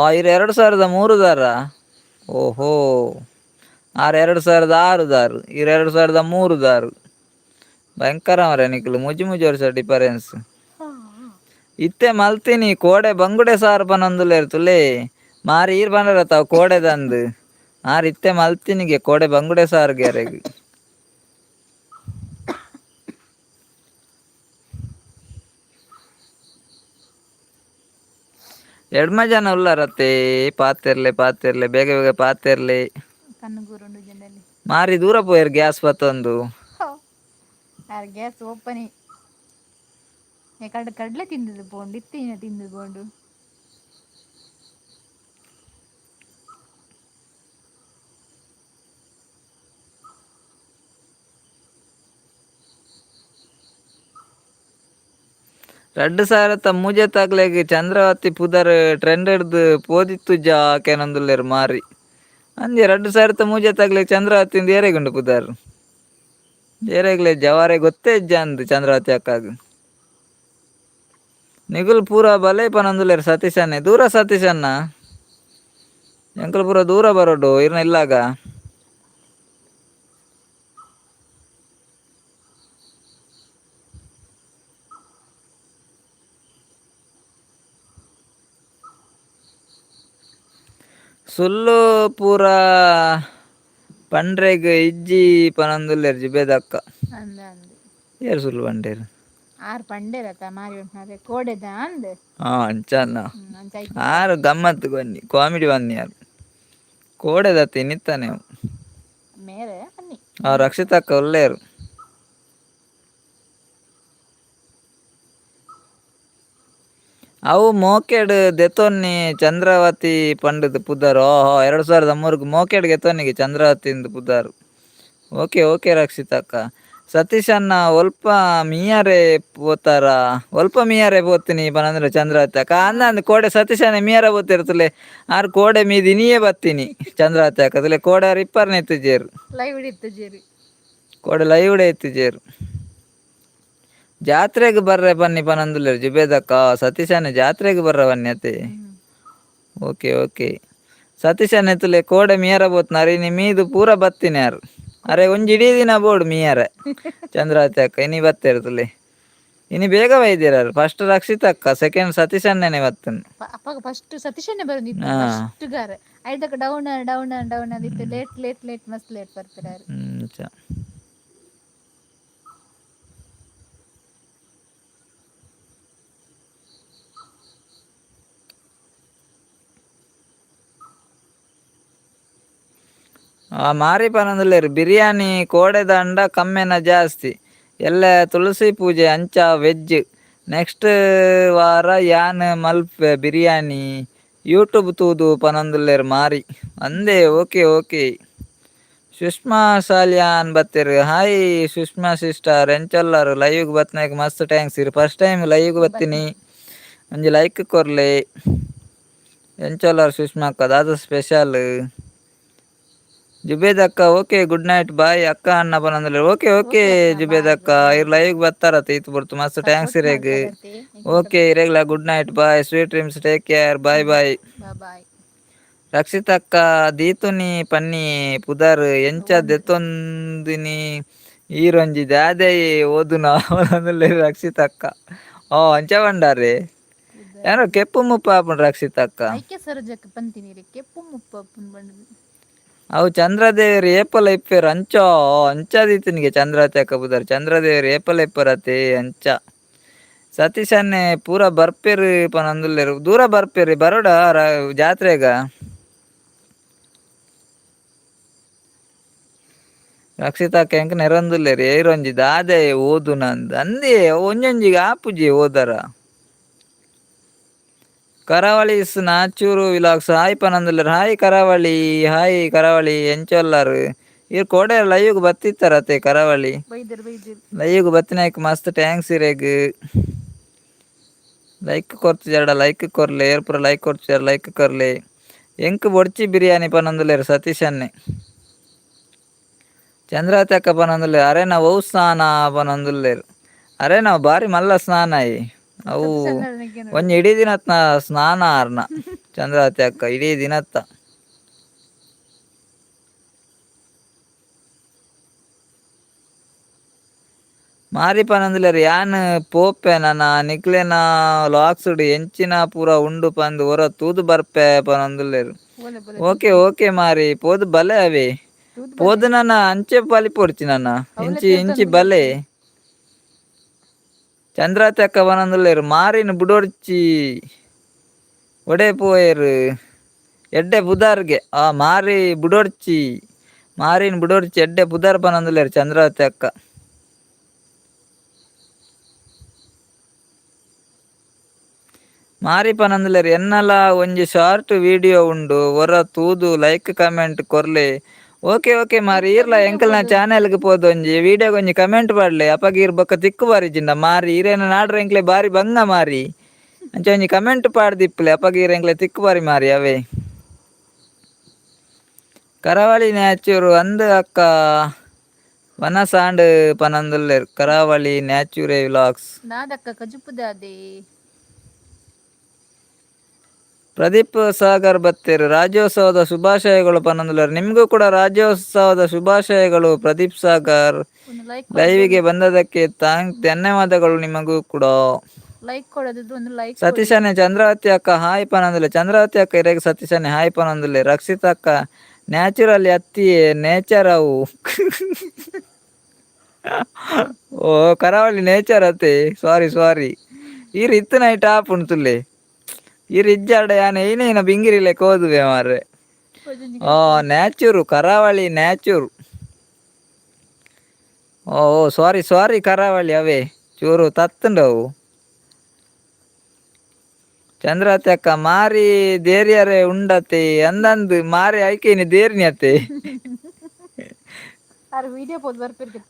S2: ಆ ಇರು 2003ದಾರ. ಓಹೋ, ಆರು 2006ದಾರು, ಇರು 2003ದಾರು. ಭಯಂಕರ ಮರ ನಿಕ್ಲು, ಮುಜಿ ಮುಜಿ ವರ್ಷ ಡಿಫರೆನ್ಸ್. ಇತ್ತೆ ಮಲ್ತೀನಿ ಕೋಡೆ ಬಂಗುಡೆ ಸಾರು ಪನೊಂದುಲ್ಲೇರು ತುಲೆ ಮಾರಿ. ಈರ್ ಪಂಡರ ತಾವು ಕೋಡೆದಂದು. ಆರ್ ಇತ್ತೆ ಮಲ್ತಿನಿಗೆ ಕೋಡೆ ಬಂಗುಡೆ ಸಾರು ಗ್ಯಾರೆಗ್. ಎಡ್ಮ ಜನ ಉಲ್ಲಾರತ್ತೆ. ಪಾತೆರ್ಲೆ ಪಾತೆರ್ಲೆ, ಬೇಗ ಬೇಗ ಪಾತೆರ್ಲೆ.
S1: ಕಣ್ಣು ಗೂರುಂಡು ಜನಲಿ.
S2: ಮಾರಿ ದೂರ ಪೋಯರ್ ಗ್ಯಾಸ್ ಬತ್ತೊಂದು.
S1: ಆರ್ ಗ್ಯಾಸ್ ಓಪನಿ ಕಡ್ ಕಡಲೆ ತಿಂದದು ಪೋಂಡು ಇತ್ತಿನ ತಿಂದು ಪೋಂಡು.
S2: ರಡ್ಡು ಸಾವಿರತ್ತ ಮೂಜೆ ತಾಕ್ಲೆಗ್ ಚಂದ್ರವತಿ ಪುದರ್ ಟ್ರೆಂಡ್ ಹಿಡ್ದು ಪೋದಿತ್ತು ಜಾ ಕೆನೊಂದುಲ್ಲೆರ್ ಮಾರಿ. ಅಂಜೆ 2003 ತಾಕ್ಲೆಗ್ ಚಂದ್ರವತಿ ಏರೆಗುಂಡು ಪುದರ್? ಏರೆಗ್ಲೆ ಜವಾರೆ ಗೊತ್ತೇ ಇಜ್ಜ ಅಂದ್ ಚಂದ್ರವತಿ ಅಕ್ಕಾಗ. ನಿಗುಲ್ ಪೂರ ಬಲೆ ಪನೊಂದುಲ್ಲೆರ್ ಸತೀಶನ್ನೆ. ದೂರ ಸತೀಶನ್ನ, ಎಂಕುಲು ಪೂರ ದೂರ ಬರೋಡು ಇರ್ನ ಇಲ್ಲಾಗ. ಸುಳ್ಳು ಪೂರ ಪಂಡ್ರೆಗ್ ಇಜ್ಜಿ ಪನೊಂದುಲ್ಲೆರ್ ಜುಬೇದಕ್ಕ.
S1: ಅಂದ ಅಂದ್.
S2: ಏರ್ ಸುಳ್ಳು ಪಂಡೇರ್?
S1: ಆರ್ ಪಂಡೇರತ್ತ ಮಾರಿ ಉಂಟು ಕೋಡೆದ ಅಂದ್.
S2: ಹಾ, ಅಂಚನ್ನ.
S1: ಅಂಚ ಆಯ್ತು.
S2: ಆರು ಗಮ್ಮತ್ತು ಬನ್ನಿ, ಕಾಮಿಡಿ ಬನ್ನಿ. ಯಾರು ಕೋಡೆದತ್ತಿ ಇನ್ನಿತ್ತಾನೆ.
S1: ಮೇರೆ ಬನ್ನಿ.
S2: ಆ ರಕ್ಷಿತಕ್ಕ ಒಲ್ಲೇರು. ಅವು ಮೋಕೆಡ್ ದೆತೊನ್ನಿ ಚಂದ್ರಾವತಿ ಪಂಡದ್ ಪುದರ್. ಓಹೋ, 2003ಕ್ ಮೋಕೆಡ್ ಗೆತೊನ್ನಿಗೆ ಚಂದ್ರಾವತಿ ಪುದರ್. Okay okay ರಕ್ಷಿತಕ್ಕ. ಸತೀಶ್ ಅಣ್ಣ ಒಲ್ಪ ಮೀಯರೆ ಪೋತಾರ? ಒಲ್ಪ ಮೀಯರೆ ಪೋತೀನಿ ಪನಂದ್ರೆ ಚಂದ್ರಾವತಿ ಅಕ್ಕ. ಅಂದ ಅಂದ್, ಕೋಡೆ ಸತೀಶ್ ಅಣ್ಣ ಮೀಯರ ಪೋತಿರ್ತಲೆ. ಆರ್ ಕೋಡೆ ಮೀದಿ ಇನಿಯೇ ಬತ್ತೀನಿ ಚಂದ್ರಾವತಿ ಅಕ್ಕ. ತುಲೆ, ಕೋಡೆ ಆರ್ ಇಪ್ಪರ್ನೆ ಇತ್ತಿಜೇರು.
S1: ಲೈವ್ ಇತ್ತು ಜೇರಿ.
S2: ಕೋಡೆ ಲೈವ್ ಇತ್ತಿಜೇರು. ಜಾತ್ರೆಗೆ ಬರ್ರೆ ಬನ್ನಿ ಪನಂದುಲ್ಲೆರ್ ಜುಬೇದಕ್ಕ. ಸತೀಶ್ ಅಣ್ಣ ಜಾತ್ರೆಗೆ ಬರ್ರ ಬನ್ನಿ ಅತ್ತೆ. ಓಕೆ ಓಕೆ ಸತೀಶ್ ಅಣ್ಣ, ತುಲೆ, ಕೋಡೆ ಮಿಯರ ಬೋತ್ನಾರ್, ಇನಿ ಮೀದು ಪೂರ ಬತ್ತಿನ ಯಾರು. ಅರೆ, ಒಂಜಿ ಇಡೀ ದಿನ ಬೋಡು ಮೀಯರೆ ಚಂದ್ರಾವತಿ ಅಕ್ಕ. ಇನಿ ಬತ್ತೇರು ತುಲೆ, ಇನಿ ಬೇಗ ಬೈದಿರಾರು. ಫಸ್ಟ್ ರಕ್ಷಿತ್ ಅಕ್ಕ, ಸೆಕೆಂಡ್ ಸತೀಶ್ ಅಣ್ಣನೇ ಬತ್ತನ್.
S1: ಅಪ್ಪಾಗ ಫಸ್ಟ್ ಸತೀಶನ್ನೇ ಬರೋದಿತ್ತು. ಫಸ್ಟ್ ಗಾರ ಐದಕ್ಕೆ down down down ಅದಿತ್ತು. Late late late, ಮಸ್ತ್ ಲೇಟ್ ಬರ್ತಿರಾರು.
S2: ಚ ಆ ಮಾರಿ ಪನೊಂದುಲ್ಲೆರ್ ಬಿರಿಯಾನಿ ಕೋಡೆದಂಡ ಕಮ್ಮೆನ ಜಾಸ್ತಿ. ಎಲ್ಲ ತುಳಸಿ ಪೂಜೆ ಅಂಚ ವೆಜ್. ನೆಕ್ಸ್ಟ್ ವಾರ ಯಾನ್ ಮಲ್ಪೆ ಬಿರಿಯಾನಿ ಯೂಟ್ಯೂಬ್ ತೂದು ಪನೊಂದುಲ್ಲೆರ್ ಮಾರಿ. ಅಂದೆ, ಓಕೆ ಓಕೆ. ಸುಷ್ಮಾ ಸಾಲ್ಯಾನ್ ಬತ್ತೆರ್. ಹಾಯ್ ಸುಷ್ಮಾ ಸಿಸ್ಟರ್, ಎಂಚೊಲ್ಲರು? ಲೈವ್ಗೆ ಬತ್ನಾಗ ಮಸ್ತ್ thanks. ಇರ್ ಫಸ್ಟ್ ಟೈಮ್ ಲೈವ್ಗೆ ಬತ್ತೀನಿ, ಒಂಜಿ ಲೈಕ್ ಕೊರ್ಲೆ. ಎಂಚೊಲ್ಲರು ಸುಷ್ಮಾ ಅಕ್ಕ? ದಾದ ಸ್ಪೆಷಲ್? ಜುಬೇದ್ ಅಕ್ಕ, okay, good night, ಬಾಯ್ ಅಕ್ಕ ಅಣ್ಣ ಪನೊಂದುಲ್ಲೆರ್. ಓಕೆ ಓಕೆ ಜುಬೇದ್ ಅಕ್ಕ, ಇರ್ ಲೈವ್ ಬರ್ತಾರತ್ತ ಈತ್ ಬೊರ್ತು. ಮಸ್ತ್ thanks ಇರೆಗ್. ಓಕೆ, ಇರೆಗ್ಲ good night, bye, sweet dreams, take care, bye bye.
S1: Bye.
S2: Rakshith ಅಕ್ಕ, ದೀತುನಿ ಪನ್ನಿ ಪುದರ್ ಎಂಚ ದೆತ್ತೊಂದಿನಿ ಈರೊಂಜಿ ದಾದೆ ಓದುನ ರಕ್ಷಿತ್ ಅಕ್ಕ. ಓ, ಅಂಚ ಪಂಡಾರೆ? ಯಾರೋ ಕೆಪ್ಪು ಮುಪ್ಪ ಆಪುಂಡು ರಕ್ಷಿತ್ ಅಕ್ಕ.
S1: ಐಕೆ ಸರೋಜಕ್ಕೆ ಪಂತಿನಿ ರೀ ಕೆಪ್ಪು ಮುಪ್ಪ ಬಂಡದು.
S2: ಅವು ಚಂದ್ರದೇವರು ಏಪಲ ಇಪ್ಪೇರು. ಅಂಚೋ ಅಂಚ ದೀತನಿಗೆ ಚಂದ್ರಾವತಿ ಅಕ್ಕ ಪುದರ್. ಚಂದ್ರದೇವರು ಏಪಲ ಇಪ್ಪರತೆ ಅಂಚ. ಸತೀಶ್ ಅಣ್ಣೆ ಪೂರ ಬರ್ಪೇರು ಪನೊಂದುಲ್ಲೆರ್. ದೂರ ಬರ್ಪೇರಿ ಬರೋಡ ಜಾತ್ರೆಗ. ರಕ್ಷಿತಾ ಎಂಕ್ ನೆರೊಂದುಲ್ಲೆರ್ ಏರೊಂಜಿ ದಾದೆ ಓದುನಂದ್. ಅಂದೇ, ಒಂಜೊಂಜಿಗೆ ಆಪುಜಿ ಓದರ. ಕರಾವಳಿ is Nachur vlogs hi ಪನೊಂದುಲ್ಲೆರ್. Hi ಕರಾವಳಿ, ಹಾಯ್ ಕರಾವಳಿ, ಎಂಚೊಲ್ಲರ್? ಇರ್ ಕೋಡೆ ಲೈವ್ಗ್ ಬತ್ತಿತ್ತಾರತೆ ಕರಾವಳಿ.
S1: ಬೈದರ್ ಬೈದರ್.
S2: ಲೈವ್ಗ್ ಬತ್ತಿನಾಯ್ಕ್ ಮಸ್ತ್ thanks ಇರೆಗ್. ಲೈಕ್ ಕೊರ್ತಿಜಾರ್ಡ ಲೈಕ್ ಕೊರ್ಲೆ. ಏರ್ ಪೂರ ಲೈಕ್ ಕೊರ್ತಿಜಾರ್, ಲೈಕ್ ಕೊರ್ಲೆ. ಎಂಕ್ ಬೊಡ್ಚಿ ಬಿರಿಯಾನಿ ಪನೊಂದುಲ್ಲೆರ್ ಸತೀಶ್ ಅಣ್ಣೆ. ಚಂದ್ರಾವತಿ ಅಕ್ಕ ಪನೊಂದುಲ್ಲೆರ್ ಅರೆನ ಒವು ಸ್ನಾನ ಪನೊಂದುಲ್ಲೆರ್. ಅರೆನ ಬಾರಿ ಮಲ್ಲ ಸ್ನಾನ ಅಯಿ ಅವು. ಒಂಜಿ ಇಡೀ ದಿನತ್ನ ಸ್ನಾನ ಆರ್ನ ಚಂದ್ರಾವತಿ ಅಕ್ಕ, ಇಡೀ ದಿನತ್ತ. ಮಾರಿ ಪನೊಂದುಲ್ಲೆರ್ ಯಾನ್ ಪೋಪೆ ನನ ನಿಕ್ಲೆನ ಲಾಕ್ಸ್ಡ್ ಎಂಚಿನ ಪೂರ ಉಂಡು ಪಂದ್ ಒರ ತೂದು ಬರ್ಪೆ ಪನೊಂದುಲ್ಲೆರ್. ಓಕೆ ಓಕೆ ಮಾರಿ, ಪೋದು ಬಲೆ ಅವೇ. ಪೋದು ನನ ಅಂಚೆ ಬಲಿಪೊಡ್ಚಿ ನನ ಇಂಚಿ ಇಂಚಿ ಬಲೆ. ಚಂದ್ರಾವತಿ ಅಕ್ಕ ಪನೊಂದುಲ್ಲೆರ್ ಮಾರಿನ ಬುಡೊಡ್ಚಿ. ಒಡೆ ಪೋಯೆರ್ ಎಡ್ಡೆ ಪುದರ್ಗೆ ಆ ಮಾರಿ ಬುಡೊರ್ಚಿ ಮಾರಿನ್ ಬುಡೊರ್ಚಿ ಎಡ್ಡೆ ಪುದರ್ ಪನೊಂದುಲ್ಲೆರ್ ಚಂದ್ರಾವತಿ ಅಕ್ಕ. ಮಾರಿ ಪನೊಂದುಲ್ಲೆರ್ ಎನ್ನಲ ಒಂಜಿ ಶಾರ್ಟ್ ವಿಡಿಯೋ ಉಂಡು ಒರ ತೂದು ಲೈಕ್ ಕಮೆಂಟ್ ಕೊರ್ಲೆ. ಓಕೆ ಓಕೆ ಮಾರಿ
S1: ಎಂತ
S2: ಈರ್ಲ
S1: ವಿಡಿಯೋ
S2: ಎಂಕಲ್ನ
S1: ಪೋದು
S2: ಚಾನೆಲ್ಗ್ ಪೋದು ಒಂಜಿ ವಿಡಿಯೋಗ್ ಒಂಜಿ ಕಮೆಂಟ್ ಪಾಡ್ಲೆ ಅಪಗ ಈರ್ ಬೊಕ್ಕ ತಿಕ್ಕು ಬಾರಿಜಿಂಡ ಮಾರಿ ಈರೇನ ನಾಡ್ರೆ ಎಂಕ್ಲೆ ಬಾರಿ ಬಂಗ ಮಾರಿ ಅಂಚ ಒಂಜಿ ಕಮೆಂಟ್ ಪಾಡ್ದಿಪ್ಪಲೆ ಅಪಗ ಈರ್ ಎಂಕ್ಲೆ ತಿಕ್ಕು ಬಾರಿ ಮಾರಿ ಅವೇ. ಕರಾವಳಿ ನ್ಯಾಚೂರು ಅಂದ್ ಅಕ್ಕ ವನಸಾಂಡ್ ಪನೊಂದುಲ್ಲೆರ್ ಕರಾವಳಿ ನ್ಯಾಚುರೇ ವ್ಲಾಗ್ಸ್.
S1: ದಾದಕ್ಕ ಕಜುಪುದಾದೆ.
S2: ಪ್ರದೀಪ್ ಸಾಗರ್ ಬತ್ತೆರ್ ರಾಜ್ಯೋತ್ಸವದ ಶುಭಾಶಯಗಳು ಪನೊಂದುಲ್ಲೆರ್ ನಿಮಗೂ ಕೂಡ ರಾಜ್ಯೋತ್ಸವದ ಶುಭಾಶಯಗಳು ಪ್ರದೀಪ್ ಸಾಗರ್.
S1: ಒಂದು ಲೈಕ್
S2: ಲೈವಿಗೆ ಬಂದದಕ್ಕೆ thank ಧನ್ಯವಾದಗಳು ನಿಮಗೂ ಕೂಡ.
S1: ಲೈಕ್ ಕೊಡೋದಿದ್ರೆ ಒಂದು ಲೈಕ್ ಕೊಡಿ.
S2: ಸತೀಶನೇ ಚಂದ್ರಾವತಿ ಅಕ್ಕ ಹಾಯ್ ಪನೊಂದುಲ್ಲೆ ಚಂದ್ರಾವತಿ ಅಕ್ಕ ಇರೆಗ್ ಸತೀಶನೇ ಹಾಯ್ ಪನೊಂದುಲ್ಲೆ. ರಕ್ಷಿತ್ ಅಕ್ಕ ನ್ಯಾಚುರಲ್ ಅತ್ತಿಯೇ ನೇಚರ್ ಅವು. ಓ ಕರಾವಳಿ ನೇಚರ್ ಅತ್ತೆ ಸಾರಿ ಸಾರಿ ಈರ್ ಇತ್ತು ನೈಟ್ ಆಪುಂಡು ಈರ್ ಇಜ್ಜಾಡ ಯಾನ್ ಏನೇನ ಬಿಂಗಿರಿಲೆ ಕೋದುವೆ ಮಾರ್ರೆ. ಓ ನ್ಯಾಚುರು ಕರಾವಳಿ ನ್ಯಾಚುರು. ಓ ಸಾರಿ ಸಾರಿ ಕರಾವಳಿ ಅವೇ ಚೂರು ತತ್ತುಂಡವು. ಚಂದ್ರಾವತಿ ಅಕ್ಕ ಮಾರಿ ದೇರಿಯರೆ ಉಂಡತೆ ಅಂದಂದು ಮಾರಿ ಐಕೇನಿ ದೇರಿನಿ ಅತ್ತೆ.
S1: ಆರ್ ವಿಡಿಯೋ ಪೋದು ಬರ್ಪಿರ್ಗೆ.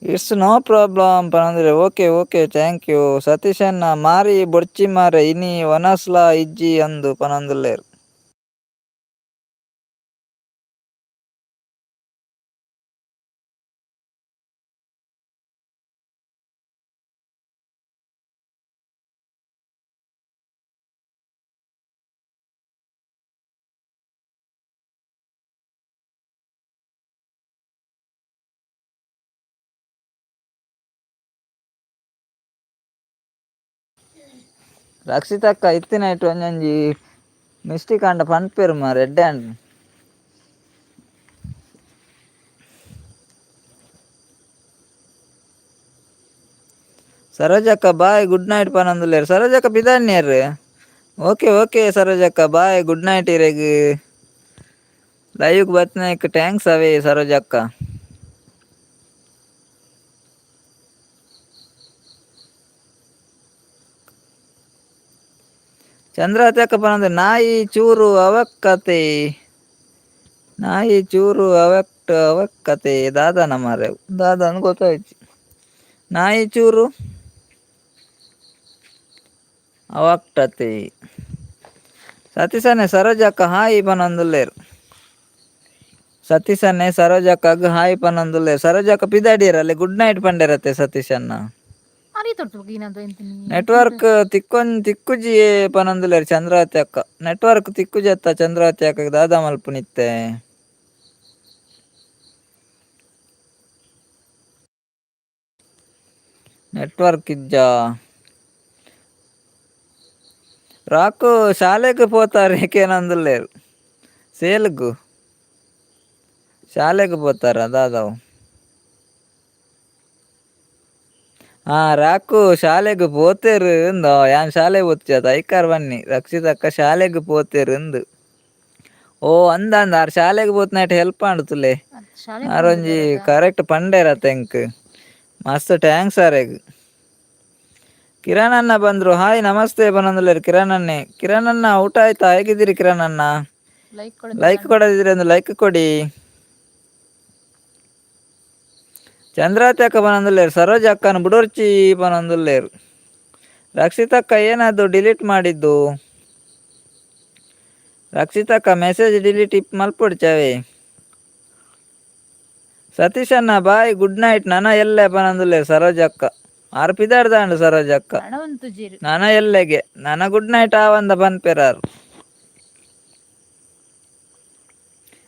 S2: It's no problem ಪನಂದ್ರೆ okay okay thank you. ಸತೀಶಣ್ಣ ಮಾರಿ ಬೊಡ್ಚಿ ಮಾರೆ ಇನಿ ವನಸ್ಲ ಇಜ್ಜಿ ಅಂದು ಪನೊಂದುಲ್ಲೆರ್. ರಕ್ಷಿತಕ್ಕ ಇತ್ತಿನೈಟ್ ಒಂಜೊಂಜಿ ಮಿಸ್ಟೇಕ್ ಆಂಡ ಪನ್ಪೆರ್ ಮಾರೆ ಎಡ್ಡೆ ಆಂಡ್. ಸರೋಜಕ್ಕ bye good night ಪನೊಂದುಲ್ಲೆರ್. ಸರೋಜಕ್ಕ ಪಿದಾನ್ಯರ್. ಓಕೆ ಓಕೆ ಸರೋಜಕ್ಕ bye good night ಇರೆಗ್. ಲೈವ್ಗ್ ಬತ್ತಿನೈಕ್ thanks ಅವೇ ಸರೋಜಕ್ಕ. ಚಂದ್ರಾವತಿ ಅಕ್ಕ ಪನೊಂದು ನಾಯಿ ಚೂರು ಅವಕ್ಕತೆ ನಾಯಿ ಚೂರು ಅವಕ್ಟ್ ಅವಕ್ಕತೆ ದಾದನ ಮಾರ್ರೆ ದಾದನ ಗೊತ್ತಾಯ್ತು ನಾಯಿ ಚೂರು ಅವಕ್ಟತೆ. ಸತೀಶನೇ ಸರೋಜಕ್ಕ ಹಾಯ್ ಪನೊಂದುಲ್ಲೆರ್. ಸತೀಶನ್ನೇ ಸರೋಜಕ್ಕಗ್ ಹಾಯ್ ಪನೊಂದುಲ್ಲೆರ್. ಸರೋಜಕ್ಕ ಪಿದಾಡಿಯರಲ್ಲೇ ಗುಡ್ ನೈಟ್ ಪಂಡೆರತ್ತೆ ಸತೀಶಣ್ಣ. ನೆಟ್ವರ್ಕ್ ತಿಕ್ಕೊನ್ ತಿಕ್ಕುಜಿ ಪನೊಂದುಲ್ಲೆರ್ ಚಂದ್ರಾವತಿ ಅಕ್ಕ. ನೆಟ್ವರ್ಕ್ ತಿಕ್ಕುಜಿ ಅತ್ತ ಚಂದ್ರಾವತಿ ಅಕ್ಕ ದಾದಾ ಮಲ್ಪುನಿತ್ತೆ. ನೆಟ್ವರ್ಕ್ ಇಜ್ಜಾ ರಾಕು ಶಾಲೆಗ್ ಪೋತಾರೆ ಏಕೇನಂದುಲ್ಲೆರ್ ಸೇಲ್ಗು ಶಾಲೆಗ್ ಪೋತಾರ ದಾದಾವು. ಹಾ ರಾಕು ಶಾಲೆಗ್ ಪೋತೆರ್ ಇಂದ ಯಾನ್ ಶಾಲೆಗ್ ಪೋತಿಜ ಐಕಾರ್ ಬನ್ನಿ ರಕ್ಷಿತಕ್ಕ ಶಾಲೆಗ್ ಪೋತೆರ್ ಇಂದ್. ಓ ಅಂದ ಅಂದ ಆರ್ ಶಾಲೆಗ್ ಪೋತಿನೈಟ್ ಹೆಲ್ಪ್ ಆಂಡ್
S1: ಶಾಲೆ
S2: ಆರೊಂಜಿ ಕರೆಕ್ಟ್ ಪಂಡೇರತ್ತ ಎಂಕ್ ಮಸ್ತ್ thanks ಆರೆಗ್. ಕಿರಣ್ ಅಣ್ಣ ಬಂದ್ರು ಹಾಯ್ ನಮಸ್ತೆ ಪನೊಂದುಲ್ಲೆರ್ ಕಿರಣ್ ಅಣ್ಣೆ. ಕಿರಣ್ ಅಣ್ಣ ಊಟ ಆಯ್ತಾ ಹೇಗಿದ್ದೀರಿ ಕಿರಣ್ ಅಣ್ಣ?
S1: ಲೈಕ್
S2: ಲೈಕ್ ಕೊಡದಿದ್ರೆ ಒಂದು ಲೈಕ್ ಕೊಡಿ. ಚಂದ್ರಾವತಿ ಅಕ್ಕ ಪನೊಂದುಲ್ಲೆರ್ ಸರೋಜ ಅಕ್ಕನ ಬುಡೊರ್ಚಿ ಪನೊಂದುಲ್ಲೆರ್. ರಕ್ಷಿತಕ್ಕ ಏನದು ಡಿಲೀಟ್ ಮಾಡಿದ್ದು? ರಕ್ಷಿತಕ್ಕ ಮೆಸೇಜ್ ಡಿಲೀಟ್ ಇಪ್ ಮಲ್ಪೊಡ್ಚವೇ. ಸತೀಶಣ್ಣ bye good night ನನ ಎಲ್ಲೆ ಪನೊಂದುಲ್ಲೆರ್ ಸರೋಜಕ್ಕ. ಆರ್ ಪಿದಾಡ್ದಾಂಡ್ ಸರೋಜಕ್ಕ. ನನ ಎಲ್ಲೆಗೆ ನನ ಗುಡ್ ನೈಟ್ ಆವಂದ ಪನ್ಪೆರಾರ್.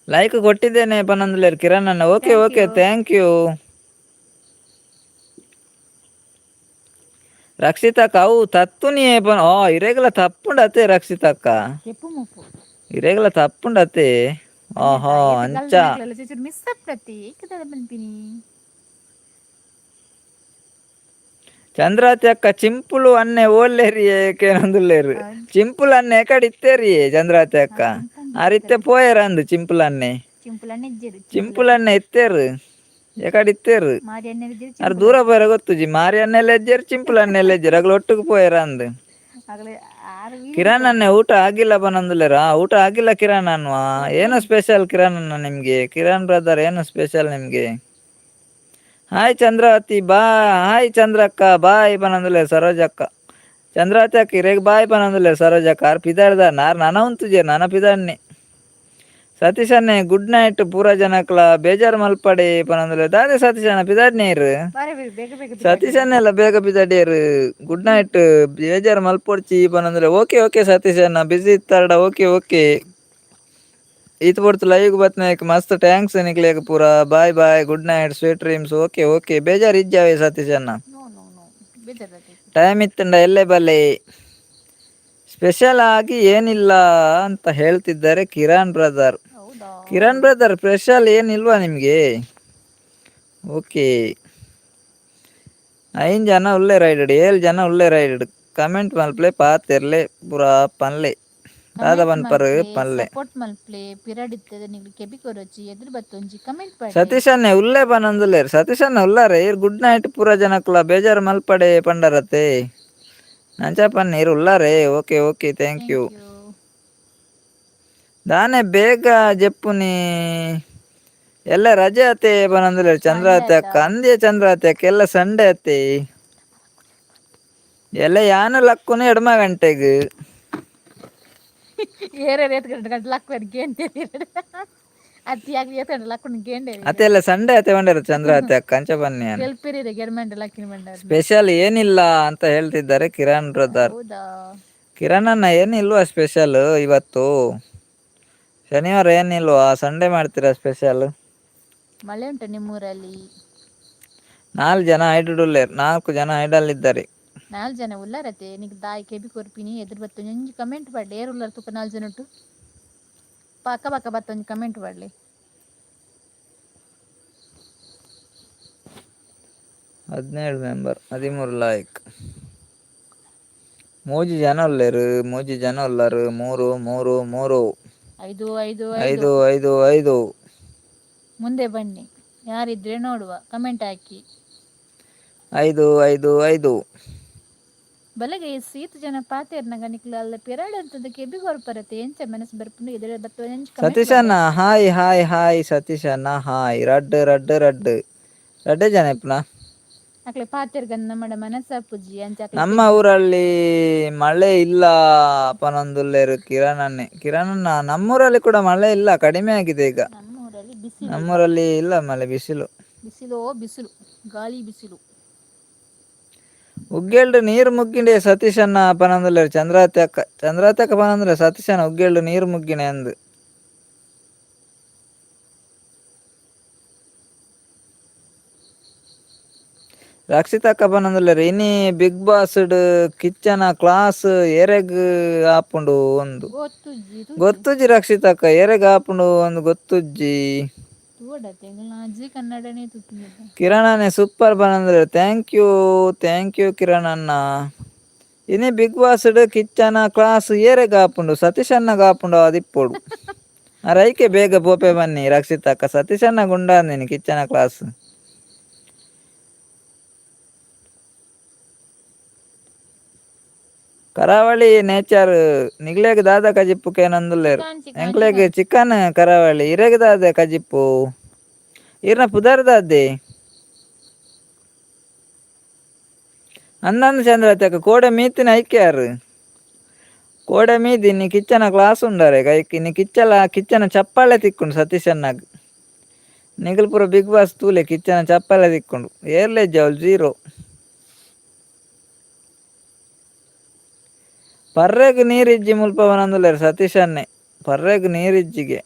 S2: ಲೈಕ್ ಕೊಟ್ಟಿದ್ದೇನೆ ಪನೊಂದುಲ್ಲೆರ್ ಕಿರಣ್ ಅಣ್ಣ. Okay
S1: thank
S2: okay
S1: you.
S2: Thank you. ರಕ್ಷಿತಕ್ಕ ಅವು ತತ್ತುನಿಯೇ ಪನ ಓ ಇರೆಗ್ಲ ತಪ್ಪುಂಡತೆ ರಕ್ಷಿತಕ್ಕ.
S1: ಕೆಪ್ಪು ಮುಪ್ಪು.
S2: ಇರೆಗ್ಲ ತಪ್ಪುಂಡತೆ.
S1: ಬನ್ನಿ
S2: ಓಹೋ
S1: ಏತ್
S2: ಅಂಚ.
S1: ಕಲ್ದಿನಕ್ಲೆಲ್ಲ ಚೂಚೂರು ಮಿಸ್ ಅಪ್ರತಿ ಏಕದಾದ ಪನ್ಪಿನಿ.
S2: ಚಂದ್ರಾತಿ ಅಕ್ಕ ಚಿಂಪುಲು ಅನ್ನೆ ಓಲ್ಲೇರಿಯೇ ಕೇನೊಂದುಲ್ಲೇರು. ಚಿಂಪುಲು ಅನ್ನೆ ಎಕಡೆ ಇತ್ತೇರಿಯೇ ಚಂದ್ರಾತಿ ಅಕ್ಕ? ಆರಿತ್ತೆ ಪೋಯರ ಅಂದು ಚಿಂಪುಲು ಅನ್ನೆ.
S1: ಚಿಂಪುಲನ್ನೆ ಇಜ್ಜೆರು.
S2: ಚಿಂಪುಲು ಅನ್ನೆ ಇತ್ತೇರು, ಎಕಡೆ ಇತ್ತೇರು?
S1: ಮಾರಿ ಅಣ್ಣೆ ಇಜ್ಜೆರು.
S2: ಅರ್ ದೂರ ಪೋಯರ ಗೊತ್ತುಜಿ. ಮಾರಿ ಅನ್ನೆಲ್ಲ ಇಜ್ಜೆರು, ಚಿಂಪುಲು ಅನ್ನೆಲ್ಲ ಇಜ್ಜೆರು, ಅಗಲ ಒಟ್ಟುಗು ಪೋಯರ ಅಂದು.
S1: ಆಗಲೇ ಆರು.
S2: ಕಿರಣ್ ಅನ್ನೆ ಊಟ ಆಗಿಲ್ಲ ಬನಂದುಲ್ಲೇರಾ? ಊಟ ಆಗಿಲ್ಲ ಕಿರಣ್ ಅನ್ವಾ. ಏನು ಸ್ಪೆಷಲ್ ಕಿರಣ್ ಅನ್ನ ನಿಮಗೆ? ಕಿರಣ್ ಬ್ರದರ್, ಏನು ಸ್ಪೆಷಲ್ ನಿಮಗೆ? ಹಾಯ್ ಚಂದ್ರಾವತಿ ಬಾ, ಹಾಯ್ ಚಂದ್ರಕ್ಕ ಬಾಯ್ ಪನಂದುಲ್ಲೆ ಸರೋಜಕ್ಕ. ಚಂದ್ರಾವತಿ ಅಕ್ಕ ಇರೇಗ್ ಬಾಯ್ ಪನಂದುಲ್ಲೆ ಸರೋಜಕ್ಕ. ಆರ್ ಪಿದಾಡ್ದ ನಾರ್ ನನ ಉಂತುಜೆ ನನ ಪಿದಾಡ್ನಿ. ಸತೀಶ್ ಅಣ್ಣೆ ಗುಡ್ ನೈಟ್ ಪೂರ ಜನಕ್ಲ, ಬೇಜಾರು ಮಲ್ಪಡೆ ಪನಂದುಲ್ಲೆ. ದಾದೆ ಸತೀಶ್ ಅಣ್ಣ ಪಿದಾಡ್ನೇರು?
S1: ಬಾರಿ ಬೇಗ ಬೇಗ.
S2: ಸತೀಶ್ ಅಣ್ಣೆಲ್ಲ ಬೇಗ ಪಿದಾಡಿಯರು. ಗುಡ್ ನೈಟ್, ಬೇಜಾರು ಮಲ್ಪೊಡ್ಚಿ ಪನಂದ್ರೆ. ಓಕೆ ಓಕೆ ಸತೀಶ್ ಅಣ್ಣ, ಬಿಸಿ ಇತ್ತಾರಡ. ಓಕೆ ಓಕೆ, ಈತ್ ಪೊರ್ತು ಲೈವ್ ಬತ್ನಾಯ್ಕ್ ಮಸ್ತ್ thanks ನಿಕ್ಲೆಗ್ ಪೂರ. Bye bye, good night, sweet dreams. Okay okay, ಬೇಜಾರು ಇಜ್ಜಾವೆ ಸತೀಶ್ ಅಣ್ಣ?
S1: No no no, ಬೇಜಾರಾಗ್ತೈತೆ.
S2: Time ಇತ್ತಂಡ ಎಲ್ಲೇ ಬಲ್ಲೆ. ಸ್ಪೆಷಲ್ ಆಗಿ ಏನಿಲ್ಲ ಅಂತ ಹೇಳ್ತಿದ್ದಾರೆ ಕಿರಣ್ ಬ್ರದರ್.
S1: ಹೌದಾ?
S2: ಕಿರಣ್ ಬ್ರದರ್, ಸ್ಪೆಷಲ್ ಏನಿಲ್ವಾ ನಿಮಗೆ? ಓಕೆ, ಐನ್ ಜನ ಉಲ್ಲೆ ರೈಡ್, ಏಳು ಜನ ಉಲ್ಲೆ ರೈಡ್. ಕಮೆಂಟ್ ಮಲ್ಪಲೆ, ಪಾತೆರ್ಲೆ, ಪೂರಾ ಪನ್ಲೆ, ದಾದ ಪನ್ಪರ್ ಪನ್ಲೆ.
S1: ಸಪೋರ್ಟ್ ಮಲ್ಪ್ಲೆ. ಪಿರಡಿತ್ತದ ನಿಗ್ಲು ಕೆಬಿ ಕೊರೊಚ್ಚಿ, ಎದುರು ಬತ್ತೊಂಜಿ ಕಮೆಂಟ್ ಪಾಡ್ಲೆ.
S2: ಸತೀಶ್ ಅಣ್ಣೆ ಉಲ್ಲೆ ಪನೊಂದುಲ್ಲೆರ್. ಸತೀಶ್ ಅಣ್ಣ ಉಲ್ಲಾರೆ? ಇರ್ ಗುಡ್ ನೈಟ್ ಪೂರ ಜನಕ್ಲ, ಬೇಜಾರು ಮಲ್ಪಡೆ ಪಂಡರತೆ. ನಂಚ ಪನ್ನೆ ಇರ್ ಉಲ್ಲಾರೆ. Okay okay, thank you. ದಾನೆ ಬೇಗ ಜೆಪ್ಪುನಿ, ಎಲ್ಲ ರಜೆ ಅತ್ತೆ ಪನೊಂದುಲ್ಲೆರ್ ಚಂದ್ರಾವತಿ ಅಕ್ಕ. ಅಂದ್ಯ ಚಂದ್ರಾವತಿ ಅಕ್ಕ, ಎಲ್ಲ ಸಂಡೆ ಅತ್ತೆ. ಎಲ್ಲ ಯಾನು ಲಕ್ಕುನು ಎಡ್ಮ ಗಂಟೆಗ್.
S1: ಏರೇ ರೇತ್ ಗಂಟೆ ಗಂಟೆ ಲಕ್ಕು ಗೇಂಟೆ ಅತ್ತಿ ಆಗ್ಲಿ, ಏತ್ ಗಂಟೆ ಲಕ್ಕುನು ಗೇಂಡೆ.
S2: ಅತ್ತೆ ಎಲ್ಲ ಸಂಡೆ ಅತ್ತೆ ಪಂಡರ ಚಂದ್ರಾವತಿ ಅಕ್ಕ, ಅಂಚ ಬನ್ನಿ.
S1: ಎಲ್ಪಿರಿ ಗೆರ್ಮೆಂಟ್ ಲಕ್ಕಿನ ಬಂಡಾರ.
S2: ಸ್ಪೆಷಲ್ ಏನಿಲ್ಲ ಅಂತ ಹೇಳ್ತಿದ್ದಾರೆ ಕಿರಣ್ ಬ್ರದರ್.
S1: ಹೌದಾ?
S2: ಕಿರಣ್ ಅಣ್ಣ, ಏನಿಲ್ವಾ ಸ್ಪೆಷಲ್ ಇವತ್ತು? ಶನಿವಾರ ಏನಿಲ್ವಾ? ಸಂಡೇ ಮಾಡ್ತೀರಾ ಸ್ಪೆಷಲ್?
S1: ಮಳೆ ಉಂಟು ನಿಮ್ಮೂರಲ್ಲಿ?
S2: ನಾಲ್ಕು ಜನ ಐಡುಲ್ಲೇರ್, ನಾಲ್ಕು ಜನ ಐಡಲ್ ಇದ್ದಾರೆ.
S1: ನಾಲ್ ಜನ ಉಲ್ಲಾರತೆ. ನಿಗ್ ದಾಯಿ ಕೆಬಿ ಕೊರ್ಪಿನಿ, ಎದುರು ಬತ್ತೊಂಜಿ ಒಂಜಿ ಕಮೆಂಟ್ ಪಾಡ್ಲೆ. ಏರ್ ಉಲ್ಲಾರ ತುಕ ನಾಲ್ ಜನ ಉಂಟು. ಪಕ್ಕ ಪಕ್ಕ ಬತ್ತೊಂಜಿ ಕಮೆಂಟ್ ಪಾಡ್ಲೆ.
S2: 17 member, 13 like. ಮೂಜಿ ಜನ ಉಲ್ಲೇರು, ಮೂಜಿ ಜನ ಉಲ್ಲಾರು. ಮೂರು ಮೂರು ಮೂರು.
S1: ಐದು ಐದು.
S2: ಐದು ಐದು ಐದು.
S1: ಮುಂದೆ ಬನ್ನಿ ಯಾರಿದ್ರೆ ನೋಡುವ, ಕಮೆಂಟ್ ಹಾಕಿ.
S2: ಐದು ಐದು ಐದು.
S1: ಬಲಗೆ ಸೀತು ಜನ ಪಾತೆರ್ನಗ ನಿಕ್ಲ ಅಲ್ಲ ಪಿರಾಳು ಅಂತದ ಕೆಬಿ ಕೊರ್ಪರತೆ. ಎಂಚ ಮನಸ್ಸು ಬರ್ಪುಂಡು? ಎದುರು ಬತ್ತೊಂಜಿ ಕಮೆಂಟ್.
S2: ಸತೀಶ್ ಅಣ್ಣ hi hi hi. Satish ಅಣ್ಣ ಹಾಯ್. ರಡ್ಡು ರಡ್ಡು ರಡ್ಡು ರಡ್ಡೆ ಜನ ಇಪ್ಪನ.
S1: ಅಕ್ಲೆ ಪಾತೆರ್ಗಂದ್ ನಮ್ಮಡ ಮನಸ್ಸಾಪುಜಿ ಅಂಚ ಅಕ್ಲೆ.
S2: ನಮ್ಮ ಊರಲ್ಲಿ ಮಳೆ ಇಲ್ಲ ಪನೊಂದುಲ್ಲೇರು ಕಿರಣ್ ಅಣ್ಣೆ. ಕಿರಣ್ ಅಣ್ಣ, ನಮ್ಮೂರಲ್ಲಿ ಕೂಡ ಮಳೆ ಇಲ್ಲ, ಕಡಿಮೆ ಆಗಿದೆ ಈಗ.
S1: ನಮ್ಮೂರಲ್ಲಿ ಬಿಸಿಲು.
S2: ನಮ್ಮೂರಲ್ಲಿ ಇಲ್ಲ ಮಳೆ, ಬಿಸಿಲು.
S1: ಬಿಸಿಲೋ ಬಿಸಿಲು, ಗಾಳಿ ಬಿಸಿಲು.
S2: ಉಗ್ಗೇಲ್ಡು ನೀರು ಮುಗ್ಗಿಂಡೆ ಸತೀಶ್ ಅಣ್ಣ ಪನೊಂದುಲ್ಲೇರು ಚಂದ್ರಾವತಿ ಅಕ್ಕ. ಚಂದ್ರಾವತಿ ಅಕ್ಕ ಪನೊಂದುಲ್ಲೆ ಸತೀಶ್ ಅಣ್ಣ ಉಗ್ಗೇಲ್ಡು ನೀರು ಮುಗ್ಗಿಣೆ ಅಂದು. ರಕ್ಷಿತಾ ಅಕ್ಕ ಪನೊಂದುಲ್ಲೇರು ಇನಿ ಬಿಗ್ ಬಾಸ್ ಡ್ ಕಿಚ್ಚನ ಕ್ಲಾಸ್ ಏರೆಗ್ ಆಪುಂಡು ಒಂದು.
S1: ಗೊತ್ತುಜ್ಜಿ.
S2: ಗೊತ್ತುಜ್ಜಿ ರಕ್ಷಿತಾ ಅಕ್ಕ, ಏರೆಗ್ ಆಪುಂಡು ಒಂದು ಗೊತ್ತುಜ್ಜಿ.
S1: ತೂವಡತ್ತೆ, ಎಂಕಲ್ನ ಅಜ್ಜಿ ಕನ್ನಡನೇ ತೂಪಿನ.
S2: ಕಿರಣ್ ಅಣ್ಣೆ ಸೂಪರ್ ಪನೊಂದುಲ್ಲೆರ್. Thank you thank you Kiran ಅಣ್ಣ. ಇನಿ ಬಿಗ್ ಬಾಸ್ ಡ್ ಕಿಚ್ಚನ ಕ್ಲಾಸ್ ಏರೆಗ್ ಆಪುಂಡು? ಸತೀಶ್ ಅಣ್ಣಗ್ ಆಪುಂಡು ಅದಿಪ್ಪೊಡು. ರೈಕೆ ಬೇಗ ಪೋಪೆ ಬನ್ನಿ ರಕ್ಷಿತಾ ಅಕ್ಕ. ಸತೀಶ್ ಅಣ್ಣ ಗುಂಡಾಂದಿನಿ ಕಿಚ್ಚನ ಕ್ಲಾಸ್. ಕರಾವಳಿ ನೇಚರ್ ನಿಗ್ಲೆಗ್ ದಾದ ಕಜಿಪ್ಪು ಕೇನೊಂದುಲ್ಲೆರ್.
S1: ಚಿಕನ್.
S2: ಎಂಕ್ಲೆಗ್ ಚಿಕನ್. ಕರಾವಳಿ ಇರೆಗ್ ದಾದ ಕಜಿಪ್ಪು? ಇರ್ನ ಪುದರ್ ದಾದೆ? ಅಂದಂದು ಚಂದ್ರತಕ್ಕ, ಕೋಡೆ ಮೀತಿನ ಐಕ್ಯಾರು? ಕೋಡೆ ಮೀದಿ ಇನ್ನಿ ಕಿಚ್ಚನ ಕ್ಲಾಸ್ ಉಂಡಾರೆ ಐಕ್ ಇನ್ನಿ ಕಿಚ್ಚಲ ಕಿಚ್ಚನ ಚಪ್ಪಾಳೆ ತಿಕ್ಕೊಂಡು ಸತೀಶ್ ಅಣ್ಣಗ್. ನಿಗಲ್ ಪೂರ ಬಿಗ್ ಬಾಸ್ ತೂಲೆ, ಕಿಚ್ಚನ ಚಪ್ಪಾಳೆ ತಿಕ್ಕೊಂಡು. ಏರ್ಲೆ ಜೌಲ್ ಜೀರೋ. ಪರ್ರೆಗ್ ನೀರಿಜ್ಜಿ ಮುಲ್ಪ ಬನೊಂದುಲ್ಲೆರ್ ಸತೀಶ್ ಅಣ್ಣೆ. ಪರ್ರೆಗ್ ನೀರಿಜ್ಜಿಗೆ.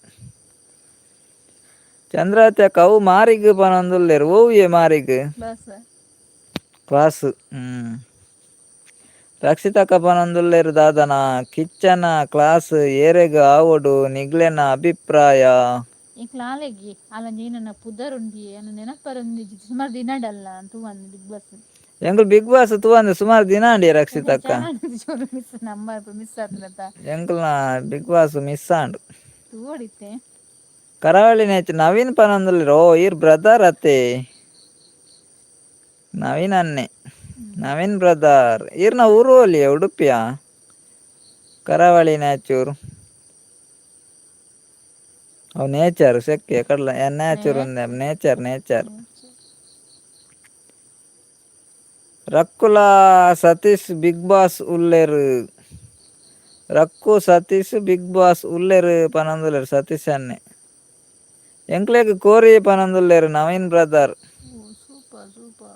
S2: ಚಂದ್ರಾವತಿ ಅಕ್ಕ ಅವು ಮಾರಿಗ್ ಪನೊಂದುಲ್ಲೆರ್. ಓವ್ಯೆ ಮಾರಿಗ್?
S1: ಕ್ಲಾಸ್.
S2: ಕ್ಲಾಸ್. ರಕ್ಷಿತಕ್ಕ ಪನೊಂದುಲ್ಲೆರ್ ದಾದನ ಕಿಚ್ಚನ ಕ್ಲಾಸ್ ಏರೆಗ್ ಆವೊಡು ನಿಗ್ಲೆನ ಅಭಿಪ್ರಾಯ?
S1: ಎಂಕ್ಲ ಆಲೆಗಿ ಆಲಂಜಿ ನನ್ನ ಪುದರ್ ಉಂಡಿ ಎನ್ನ ನೆನಪರೊಂದಿಜ್ಜಿ. ಸುಮಾರು ದಿನಡಲ್ಲ ತೂವಂದು ಬಿಗ್ ಬಾಸ್.
S2: ಎಂಕುಲು ಬಿಗ್ ಬಾಸ್ ತೂವಂದೆ ಸುಮಾರು ದಿನ ಅಂಡಿ ರಕ್ಷಿತಕ್ಕ.
S1: ಚೂರು miss number miss ಆತನತ್ತ.
S2: ಎಂಕಲ್ನ big boss miss and.
S1: ತೂವಡಿತ್ತೆ.
S2: ಕರಾವಳಿ ನೇಚರ್ ನವೀನ್ ಪನೊಂದುಲ್ಲೆರ್ ಓ ಈರ್ ಬ್ರದರ್ ಅತ್ತೆ ನವೀನ್ ಅನ್ನೆ. ನವೀನ್ ಬ್ರದರ್ ಈರ್ನ ಊರು ಒಲ್ಲಿಯ ಉಡುಪಿಯಾ? ಕರಾವಳಿ ನ್ಯಾಚೂರು ಅವು ನೇಚರ್ ಸೆಕ್ಕೆ ಕಡಲ ನ್ಯಾಚೂರ್ ಒಂದೆ ನೇಚರ್ ನೇಚರ್. ರಕ್ಕುಲ ಸತೀಶ್ ಬಿಗ್ ಬಾಸ್ ಉಲ್ಲೆರ್. ರಕ್ಕು ಸತೀಶ್ ಬಿಗ್ ಬಾಸ್ ಉಲ್ಲೆರ್ ಪನೊಂದುಲ್ಲೆರ್ ಸತೀಶ್ ಅನ್ನೆ. ಎಂಕ್ಲೆಗ್ ಕೋರಿ ಪನೊಂದುಲ್ಲೆರ್ ನವೀನ್ brother.
S1: Super super.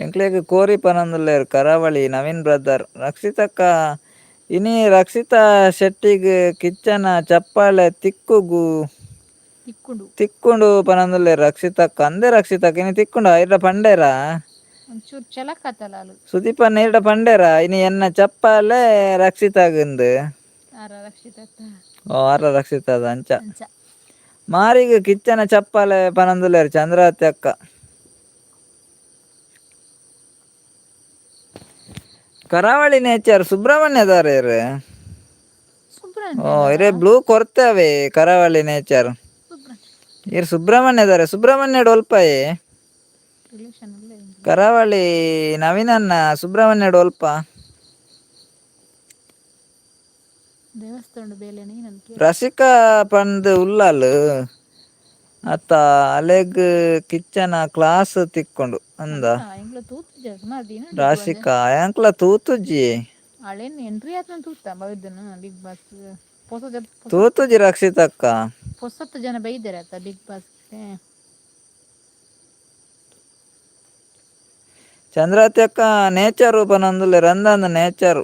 S2: ಎಂಕ್ಲೆಗ್ ಕೋರಿ ಪನೊಂದುಲ್ಲೆರ್ ಕರಾವಳಿ ನವೀನ್ ಬ್ರದರ್. ರಕ್ಷಿತಕ್ಕ ಇನಿ ರಕ್ಷಿತಾ ಶೆಟ್ಟಿಗ್ ಕಿಚ್ಚನ ಚಪ್ಪಾಳೆ ತಿಕ್ಕುಗು
S1: ತಿಕ್ಕುಂಡು.
S2: ತಿಕ್ಕುಂಡು ಪನೊಂದುಲ್ಲೆರ್ ರಕ್ಷಿತಕ್ಕ. ಅಂದೆ ರಕ್ಷಿತಕ್ಕ ಇನಿ ತಿಕ್ಕುಂಡ ಇರ್ಡ ಪಂಡೇರಾ?
S1: ಒಂಚೂರು ಚಲಕತ್ತಲಾಲು.
S2: ಸುದೀಪಣ್ಣ ಇರ್ಡ ಪಂಡೇರಾ ಇನಿ ಎನ್ನ ಚಪ್ಪಾಳೆ ರಕ್ಷಿತಾಗಂದು.
S1: ಆರ ರಕ್ಷಿತಕ್ಕ.
S2: ಓ ಆರ ರಕ್ಷಿತದ ಅಂಚ.
S1: ಅಂಚ.
S2: ಮಾರಿಗ್ ಕಿಚ್ಚನ ಚಪ್ಪಾಳೆ ಪನೊಂದುಲ್ಲೆರ್ ಚಂದ್ರಾವತಿ ಅಕ್ಕ. ಕರಾವಳಿ ನೇಚರ್ ಸುಬ್ರಹ್ಮಣ್ಯದಾರೇರ್. ಓ ಇರೇ ಬ್ಲೂ ಕೊರ್ತೇವೆ ಕರಾವಳಿ ನೇಚರ್. ಇರ್ ಸುಬ್ರಹ್ಮಣ್ಯದಾರೆ ಸುಬ್ರಹ್ಮಣ್ಯ ಡೊಲ್ಪಾಯೆ. ಕರಾವಳಿ ನವೀನನ್ನ ಸುಬ್ರಹ್ಮಣ್ಯ ಡೊಲ್ಪ. ರಸಿಕಾ ಪಂದ್ ಉಲ್ಲಾಲ್ ಅತ್ತ ಅಲೆಗ್ ಕಿಚ್ಚನ ಕ್ಲಾಸ್ ತಿಕ್ಕೊಂಡು ಅಂದ. ರಾಶಿಕಾ ಯಾಂಕ್ಲ ತೂತುಜಿ.
S1: ಅಳೇನ್ ಎಂಟ್ರಿ ಆತನ ತೂತ ಬೈದನ ಬಿಗ್ ಬಾಸ್ ಪೊಸ
S2: ತೂತುಜಿ ರಕ್ಷಿತಕ್ಕ.
S1: ಪೊಸತ್ ಜನ ಬೈದಾರ ಆತ ಬಿಗ್ ಬಾಸ್.
S2: ಚಂದ್ರಾವತಿ ಅಕ್ಕ ನೇಚರ್ ಪನೊಂದುಲ್ಲೆರ್ ಅಂದಂದ ನೇಚರ್.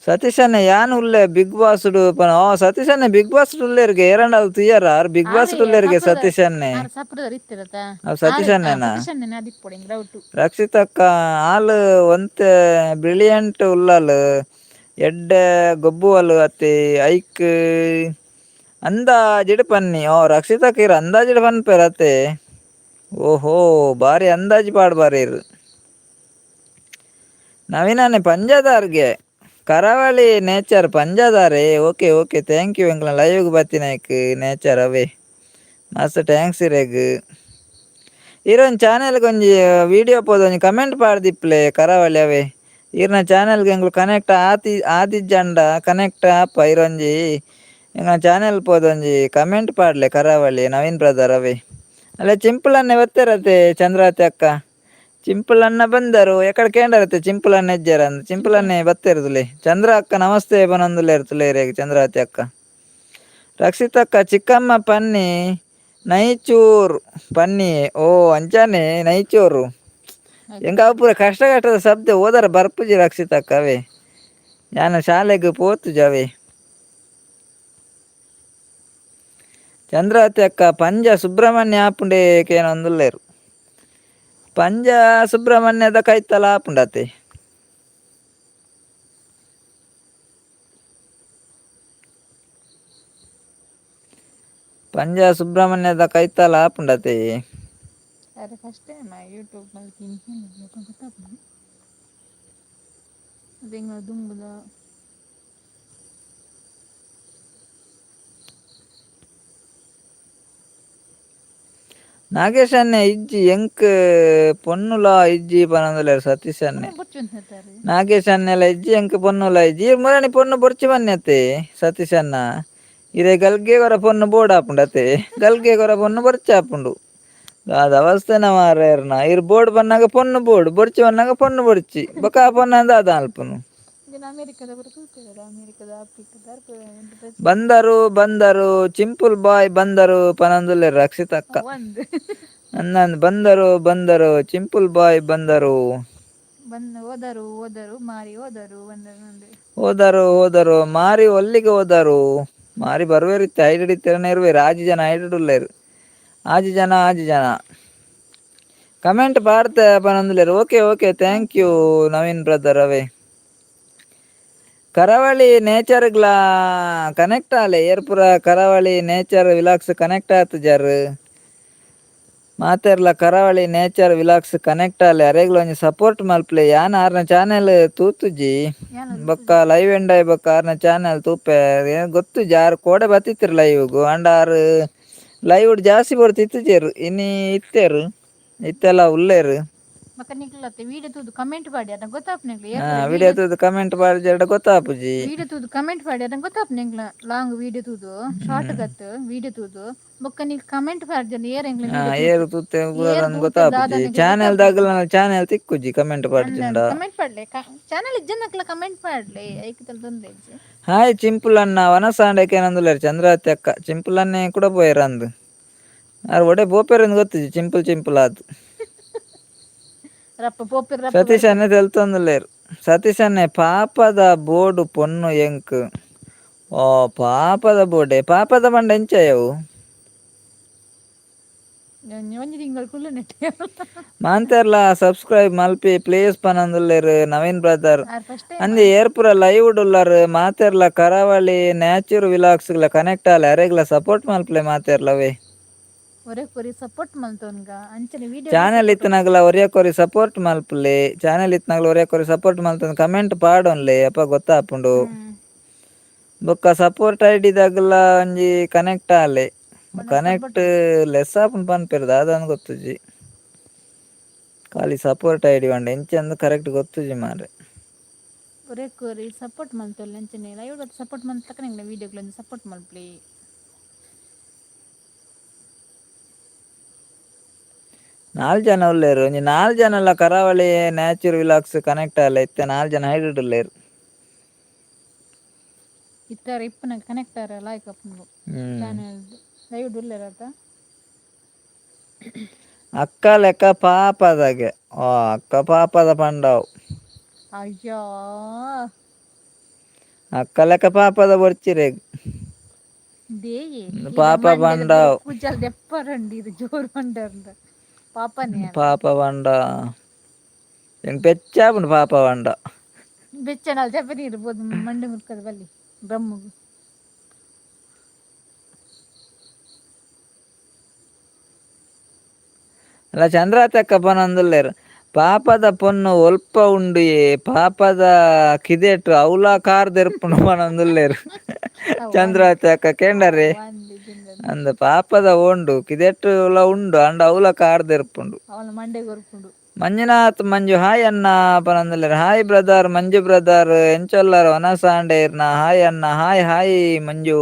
S2: ಸತೀಶಣ್ಣ ಯಾನ್ ಉಲ್ಲೆ ಬಿಗ್ ಬಾಸ್ ಪನ. ಓ ಸತೀಶಣ್ಣ ಬಿಗ್ ಬಾಸ್ ಉಲ್ಲೆರ್ಗೆ ಏರಂಡ ಅದು ತುಯ್ಯರ ಆರ್ ಬಿಗ್ ಬಾಸ್ ಉಲ್ಲೆರ್ಗೆ ಸತೀಶ್ ಅಣ್ಣೆ. ಅವು ಸತೀಶ್ ಅಣ್ಣೇನಾ? ರಕ್ಷಿತಕ್ಕ ಆಲ್ ಒಂತೆ ಬ್ರಿಲಿಯಂಟ್ ಉಲ್ಲಾಲ್ ಎಡ್ಡೆ ಗೊಬ್ಬುವಲ್ ಅತ್ತೆ ಐಕ್ ಅಂದಾಜಿಡ್ ಪನ್ನಿ. ಓ ರಕ್ಷಿತಕ್ಕ ಇರ್ ಅಂದಾಜಿಡ್ ಪನ್ಪೆರ್ ಅತ್ತೆ. ಓಹೋ ಬಾರಿ ಅಂದಾಜಿ ಪಾಡ್ಬಾರ್ ಇರ್. ನವೀನಣ್ಣೆ ಪಂಜದಾರ್ಗೆ ಕರಾವಳಿ ನೇಚರ್ ಪಂಜದಾರೆ. Okay okay thank you ಎಂಕ್ಲ ಲೈವ್ಗ್ ಬತ್ತಿನೈಕ್ ನೇಚರ್ ಅವೇ ಮಸ್ತ್ thanks ಇರೆಗ್. ಈರೊಂದು ಚಾನೆಲ್ಗ್ ಒಂಜಿ ವೀಡಿಯೋ ಪೋದು ಒಂಜಿ ಕಮೆಂಟ್ ಪಾಡ್ದಿಪ್ಲೆ ಕರಾವಳಿ ಅವೇ. ಈರ್ನ ಚಾನೆಲ್ಗ್ ಎಂಕ್ಲು ಕನೆಕ್ಟ್ ಆತಿ ಆದಿಜ್ಜಂಡ ಕನೆಕ್ಟ್ ಆಪ ಇರೊಂಜಿ ಎಂಕ್ಲ ಚಾನೆಲ್ ಪೋದು ಒಂಜಿ ಕಮೆಂಟ್ ಪಾಡ್ಲೆ ಕರಾವಳಿ ನವೀನ್ ಬ್ರದರ್ ಅವೇ. ಅಲ್ಲ ಚಿಂಪುಲನ್ನೆ ಬತ್ತೇರತೆ ಚಂದ್ರಾವತಿ ಅಕ್ಕ. ಚಿಂಪುಲನ್ನ ಬಂದರು ಎಕಡೆ ಕೇಂಡರತೆ ಚಿಂಪುಲನ್ನ ಇಜ್ಜಾರ ಅಂದ್ ಚಿಂಪುಲನ್ನೆ ಬತ್ತೇರುದುಲೆ. ಚಂದ್ರ ಅಕ್ಕ ನಮಸ್ತೆ ಪನೊಂದುಲ್ಲೆರ್ ತುಲೇರೇಗ್ ಚಂದ್ರಾವತಿ ಅಕ್ಕ. ರಕ್ಷಿತಕ್ಕ ಚಿಕ್ಕಮ್ಮ ಪನ್ನಿ ನೈಚೂರ್ ಪನ್ನಿ. ಓ ಅಂಚಾನೆ ನೈಚೂರು ಎಂಕ ಅವು ಪೂರ ಕಷ್ಟ ಕಷ್ಟದ ಶಬ್ದ ಓದರ ಬರ್ಪುಜಿ ರಕ್ಷಿತಕ್ಕ ಅವೇ. ಯಾನ್ ಶಾಲೆಗ್ ಪೋತುಜಿ ಅವೇ. ಚಂದ್ರಾವತಿ ಅಕ್ಕ ಪಂಜ ಸುಬ್ರಹ್ಮಣ್ಯ ಆಪುಂಡೆ ಕೇನೊಂದುಲ್ಲೆರ್. ಪಂಜ ಸುಬ್ರಹ್ಮಣ್ಯದ ಕೈತಲ ಆಪುಂಡತೆ. ಪಂಜ ಸುಬ್ರಹ್ಮಣ್ಯದ ಕೈತಲ ಆಪುಂಡತೆ.
S1: ಅರೆ first time YouTube ಮಲ್ತಿನಿ ಗೊತ್ತಾಪುಜಿ. ಅದೆಂಗ ದುಂಬುದ.
S2: ನಾಗೇಶ್ ಅಣ್ಣೆ ಇಜ್ಜಿ ಎಂಕ್ ಪೊನ್ನುಲ ಇಜ್ಜಿ ಪನೊಂದುಲ್ಲೆರ್ ಸತೀಶ್ ಅಣ್ಣೆ. ನಾಗೇಶ್ ಅಣ್ಣೆಲ ಇಜ್ಜಿ ಎಂಕ್ ಪೊನ್ನುಲ ಇಜ್ಜಿ. ಈರ್ ಮುರಾನಿ ಪೊನ್ನು ಬೊರ್ಚಿ ಬನ್ನಿ ಸತೀಶ್ ಅಣ್ಣ. ಇರೆ ಗಲ್ಗೆ ಕೊರ ಪೊನ್ನು ಬೋಡಾಪುಂಡು ಅತ್ತೆ. ಗಲ್ಗೆ ಕೊರ ಪೊನ್ನು ಬೊರ್ಚಾಪುಂಡು. ದಾದ ಅವಸ್ಥೆನ ಮಾರ್ರೆ ಇರ್ ಬೋರ್ಡ್ ಬನ್ನಾಗ ಪೊನ್ನು ಬೋರ್ಡ್ ಬೊರ್ಚಿ ಬನ್ನಾಗ ಪೊನ್ನು ಬೊರ್ಚಿ ಬೊಕ ಆ ಪೊನ್ನ ದಾದ ಮಲ್ಪುನು. ಬಂದರು ಬಂದರು ಚಿಂಪುಲ್ ಬಾಯ್ ಬಂದರು ಪನೊಂದುಲ್ಲೆರ್ ರಕ್ಷಿತಕ್ಕ. ಅಂದಂದ್ ಬಂದರು ಬಂದರು ಚಿಂಪುಲ್ ಬಾಯ್ ಬಂದರು.
S1: ಬಂದು ಹೋದರು ಹೋದರು ಮಾರಿ ಹೋದರು ಬಂದರು.
S2: ಹೋದರು ಹೋದರು ಮಾರಿ ಒಲ್ಲಿಗೆ ಹೋದರು. ಮಾರಿ ಬರುವೇರು ಇತ್ತೆ ಐಡ್ ಇತ್ತೆರನೇ ಇರುವೇರು. ಆಜಿ ಜನ ಐಡ್ ಉಲ್ಲೇರು. ಆಜಿ ಜನ, ಆಜಿ ಜನ comment ಪಾಡ್ತೆ ಪನೊಂದುಲ್ಲೆರ್. Okay okay, thank you Naveen brother. ಅವೇ ಕರಾವಳಿ ನೇಚರ್ಗ್ಲಾ ಕನೆಕ್ಟ್ ಆಲೆ. ಏರ್ಪುರ ಕರಾವಳಿ nature vlogs connect ಆತುಜಾರ್. ಮಾತೆರ್ಲ ಕರಾವಳಿ nature vlogs connect ಆಲೆ, ಅರೆಗ್ಲ ಒಂಜಿ ಸಪೋರ್ಟ್ ಮಲ್ಪಲೆ. ಯಾನ್ ಆರ್ನ ಚಾನೆಲ್ ತೂತುಜಿ. ಬೊಕ್ಕ ಲೈವ್ ಎಂಡ್ ಆಯ್ ಬೊಕ್ಕ ಆರ್ನ ಚಾನೆಲ್ ತೂಪೆ. ಗೊತ್ತುಜಿ, ಆರ್ ಕೋಡೆ ಬತ್ತಿತ್ತಿರ್ ಲೈವ್ಗು. ಅಂಡ ಆರ್ ಲೈವ್ ಜಾಸ್ತಿ ಬೊಡ್ತಿತ್ತುಜೆರ್. ಇನಿ ಇತ್ತೆರ್, ಇತ್ತೆಲ್ಲ ಉಲ್ಲೇರು.
S1: ಬೊಕ್ಕ ನಿಕ್ಲತ್ತೆ ವಿಡಿಯೋ ತೂದು ಕಮೆಂಟ್ ಪಾಡಿ, ಅದ ಗೊತ್ತಾಪುನಿಕ್ಲೆ.
S2: ವಿಡಿಯೋ ತೂದು ಕಮೆಂಟ್ ಪಾಡ್ಜೆರ್ಡ ಗೊತ್ತಾಪುಜಿ.
S1: ವಿಡಿಯೋ ತೂದು ಕಮೆಂಟ್ ಪಾಡಿ, ಅದ ಗೊತ್ತಾಪುನಿಕ್ಲ. ಲಾಂಗ್ ವಿಡಿಯೋ ತೂದು, ಶಾರ್ಟ್ ಗತ್ ವಿಡಿಯೋ ತೂದು ಬೊಕ್ಕ ನಿಕ್ ಕಮೆಂಟ್ ಪಾಡ್ಜೆಂಡ ಏರ್ ಎಂಕ್ಲೆ
S2: ಏರು ತೂತೆ ಗೊತ್ತಾಪುಜಿ. ಚಾನೆಲ್ ದಾಗಲ ಚಾನೆಲ್ ತಿಕ್ಕುಜಿ ಕಮೆಂಟ್ ಪಾಡ್ಜಿಂಡ.
S1: ಕಮೆಂಟ್ ಪಾಡ್ಲೆ. ಚಾನೆಲ್ ಇಜ್ಜನಕ್ಲ ಕಮೆಂಟ್ ಪಾಡ್ಲೆ, ಐಕ್ ತೊಂದ್ರೆ ಇಜ್ಜಿ.
S2: ಹಾಯ್ ಚಿಂಪುಲನ್ನ, ವನಸಾಂಡಕ್ಕೆ ಏನಂದುಲ್ಲೆರ್ ಚಂದ್ರಾವತಿ ಅಕ್ಕ. ಚಿಂಪುಲನ್ನೇ ಕೂಡ ಪೋಯೆರ್ ಅಂದ್. ಆರ್ ಒಡೆ ಪೋಪೆರ್ ಗೊತ್ತುಜಿ. ಚಿಂಪುಲ್ ಚಿಂಪುಲ್ ಆದ್.
S1: ರಪ್ಪ ಪೋಪೆರ್ ರಪ್ಪ.
S2: ಸತೀಶ್ ಅನ್ನೆ ತೆಲ್ತೊಂದುಲ್ಲೆರ್. ಸತೀಶ್ ಅನ್ನೆ ಪಾಪದ ಬೋಡು ಪೊಣ್ಣು ಎಂಕ್. ಓ ಪಾಪದ ಬೋಡೆ, ಪಾಪದ ಪಂಡ ಎಂಚಯವು?
S1: ಒಂಜಿ ತಿಂಗಳು ಕುಲ್ಲು ನೆಟ್.
S2: ಮಾಂತೆರ್ಲ ಸಬ್ಸ್ಕ್ರೈಬ್ ಮಲ್ಪಿ ಪ್ಲೀಸ್ ಪನೊಂದುಲ್ಲೆರ್ ನವೀನ್ ಬ್ರದರ್.
S1: ಆರ್ ಫಸ್ಟ್.
S2: ಅಂದೆ ಏರ್ಪುರ ಲೈವ್ ಉಲ್ಲರ್ ಮಾತೆರ್ಲ ಕರಾವಳಿ nature vlogs connect ಆಲೆ, ಅರೆಗ್ಲ ಸಪೋರ್ಟ್ ಮಲ್ಪಲೆ ಮಾತೆರ್ಲವೇ.
S1: ಒರೆ ಕೊರಿ ಸಪೋರ್ಟ್ ಮಲ್ತೊನ್ಗ ಅಂಚನೆ ವಿಡಿಯೋ.
S2: ಚಾನೆಲ್ ಇತ್ತನಾಗಲ ಒರಿಯ ಕೊರಿ ಸಪೋರ್ಟ್ ಮಲ್ಪಲೆ. ಚಾನೆಲ್ ಇತ್ತನಾಗಲ ಒರಿಯ ಕೊರಿ ಸಪೋರ್ಟ್ ಮಲ್ತೊಂದು ಕಮೆಂಟ್ ಪಾಡೊನ್ಲೆ, ಅಪ್ಪ ಗೊತ್ತಾಪುಂಡು. ಬೊಕ್ಕ ಸಪೋರ್ಟ್ ಐಡಿ ದಾಗಲ ಒಂಜಿ ಕನೆಕ್ಟ್ ಆಲೆ. ಕನೆಕ್ಟ್ ಲೆಸ್ ಆಪುಂಡು ಪನ್ಪೆರ್, ದಾದಾಂದ್ ಗೊತ್ತುಜಿ. ಖಾಲಿ ಸಪೋರ್ಟ್ ಐಡಿ ಪಂಡ ಎಂಚಂದ್ ಕರೆಕ್ಟ್ ಗೊತ್ತುಜಿ ಮಾರ್ರೆ.
S1: ಒರೆ ಕೊರಿ ಸಪೋರ್ಟ್ ಮಲ್ತೊನ್ಲೆ. ಅಂಚನೆ ಲೈವ್ ಸಪೋರ್ಟ್ ಮಲ್ತಕ್ಕ ನಿಂಗ್ಲೆ ವಿಡಿಯೋಗ್ಲೊಂಜಿ ಸಪೋರ್ಟ್ ಮಲ್ಪಲೆ.
S2: ನಾಲ್ ಜನ ಉಲ್ಲೇರು. ಒಂಜಿ ನಾಲ್ ಜನಲ ಕರಾವಳಿ nature vlogs connect ಆಲೆ. ಇತ್ತೆ ನಾಲ್ ಜನ ಹೈಡ್ ಉಲ್ಲೇರು.
S1: ಇತ್ತಾರೆ ಇಪ್ಪನ ಕನೆಕ್ಟ್ ಆರ ಲೈಕ್ ಆಪುಂಡು. ಚಾನೆಲ್ ಲೈವ್ ಉಲ್ಲೆರ್ ಅತ.
S2: ಅಕ್ಕ ಲೆಕ್ಕ ಪಾಪದಾಗೆ. ಓ ಅಕ್ಕ ಪಾಪದ ಪಂಡವು.
S1: ಅಯ್ಯೋ.
S2: ಅಕ್ಕ ಲೆಕ್ಕ ಪಾಪದ ಬೊರ್ಚಿರೆಗ್.
S1: ದೇಯಿ.
S2: ಪಾಪ ಪಂಡವು.
S1: ಕುಜಲ್ ದೆಪ್ಪರಂಡಿ, ಇದು ಜೋರು ಪಂಡರ್ಂಡ ಪಾಪನೇ.
S2: ಪಾಪ ಪಂಡ ಎಂಕ್ ಪೆಚ್ಚಾಪುಂಡು ಪಾಪ ಪಂಡ.
S1: ಬೆಚ್ಚನಾಲ್ ಚಪ್ಪೆ ಇರ್ಬೋದು ಮಂಡೆ ಮುರ್ಕದ ಬಲ್ಲಿ ಬ್ರಹ್ಮಗು.
S2: ಅಲ್ಲ ಚಂದ್ರಾತಕ್ಕ ಪನೊಂದುಲ್ಲೆರ್. ಪಾಪದ ಪೊನ್ನು ಒಲ್ಪ ಉಂಡುಯೆ, ಪಾಪದ ಕಿದೆಟ್ ಅವ್ಲಾ ಕಾರ್ ದೆರ್ಪುಂಡು ಪನೊಂದುಲ್ಲೆರ್. ಚಂದ್ರಾವತಿ ಅಕ್ಕ ಕೇಂಡರೆ ಅಂದ್ ಪಾಪದ ಓಂಡು ಕಿದೆಟ್ ಉಲ ಉಂಡು ಅಂಡ ಅವ್ಲ ಕಾರ್ ದೆರ್ಪುಂಡು.
S1: ಅವನ ಮಂಡೆ ಕೊರ್ಪುಂಡು.
S2: ಮಂಜುನಾಥ್ ಮಂಜು ಹಾಯ್ ಅಣ್ಣ ಪನೊಂದುಲ್ಲೆರ್. ಹಾಯ್ ಬ್ರದರ್, ಮಂಜು ಬ್ರದರ್ ಎಂಚೊಲ್ಲರ್ ವನಸಾಂಡೆ ಇರ್ನ. ಹಾಯ್ ಅಣ್ಣ, ಹಾಯ್ ಹಾಯ್ ಮಂಜು.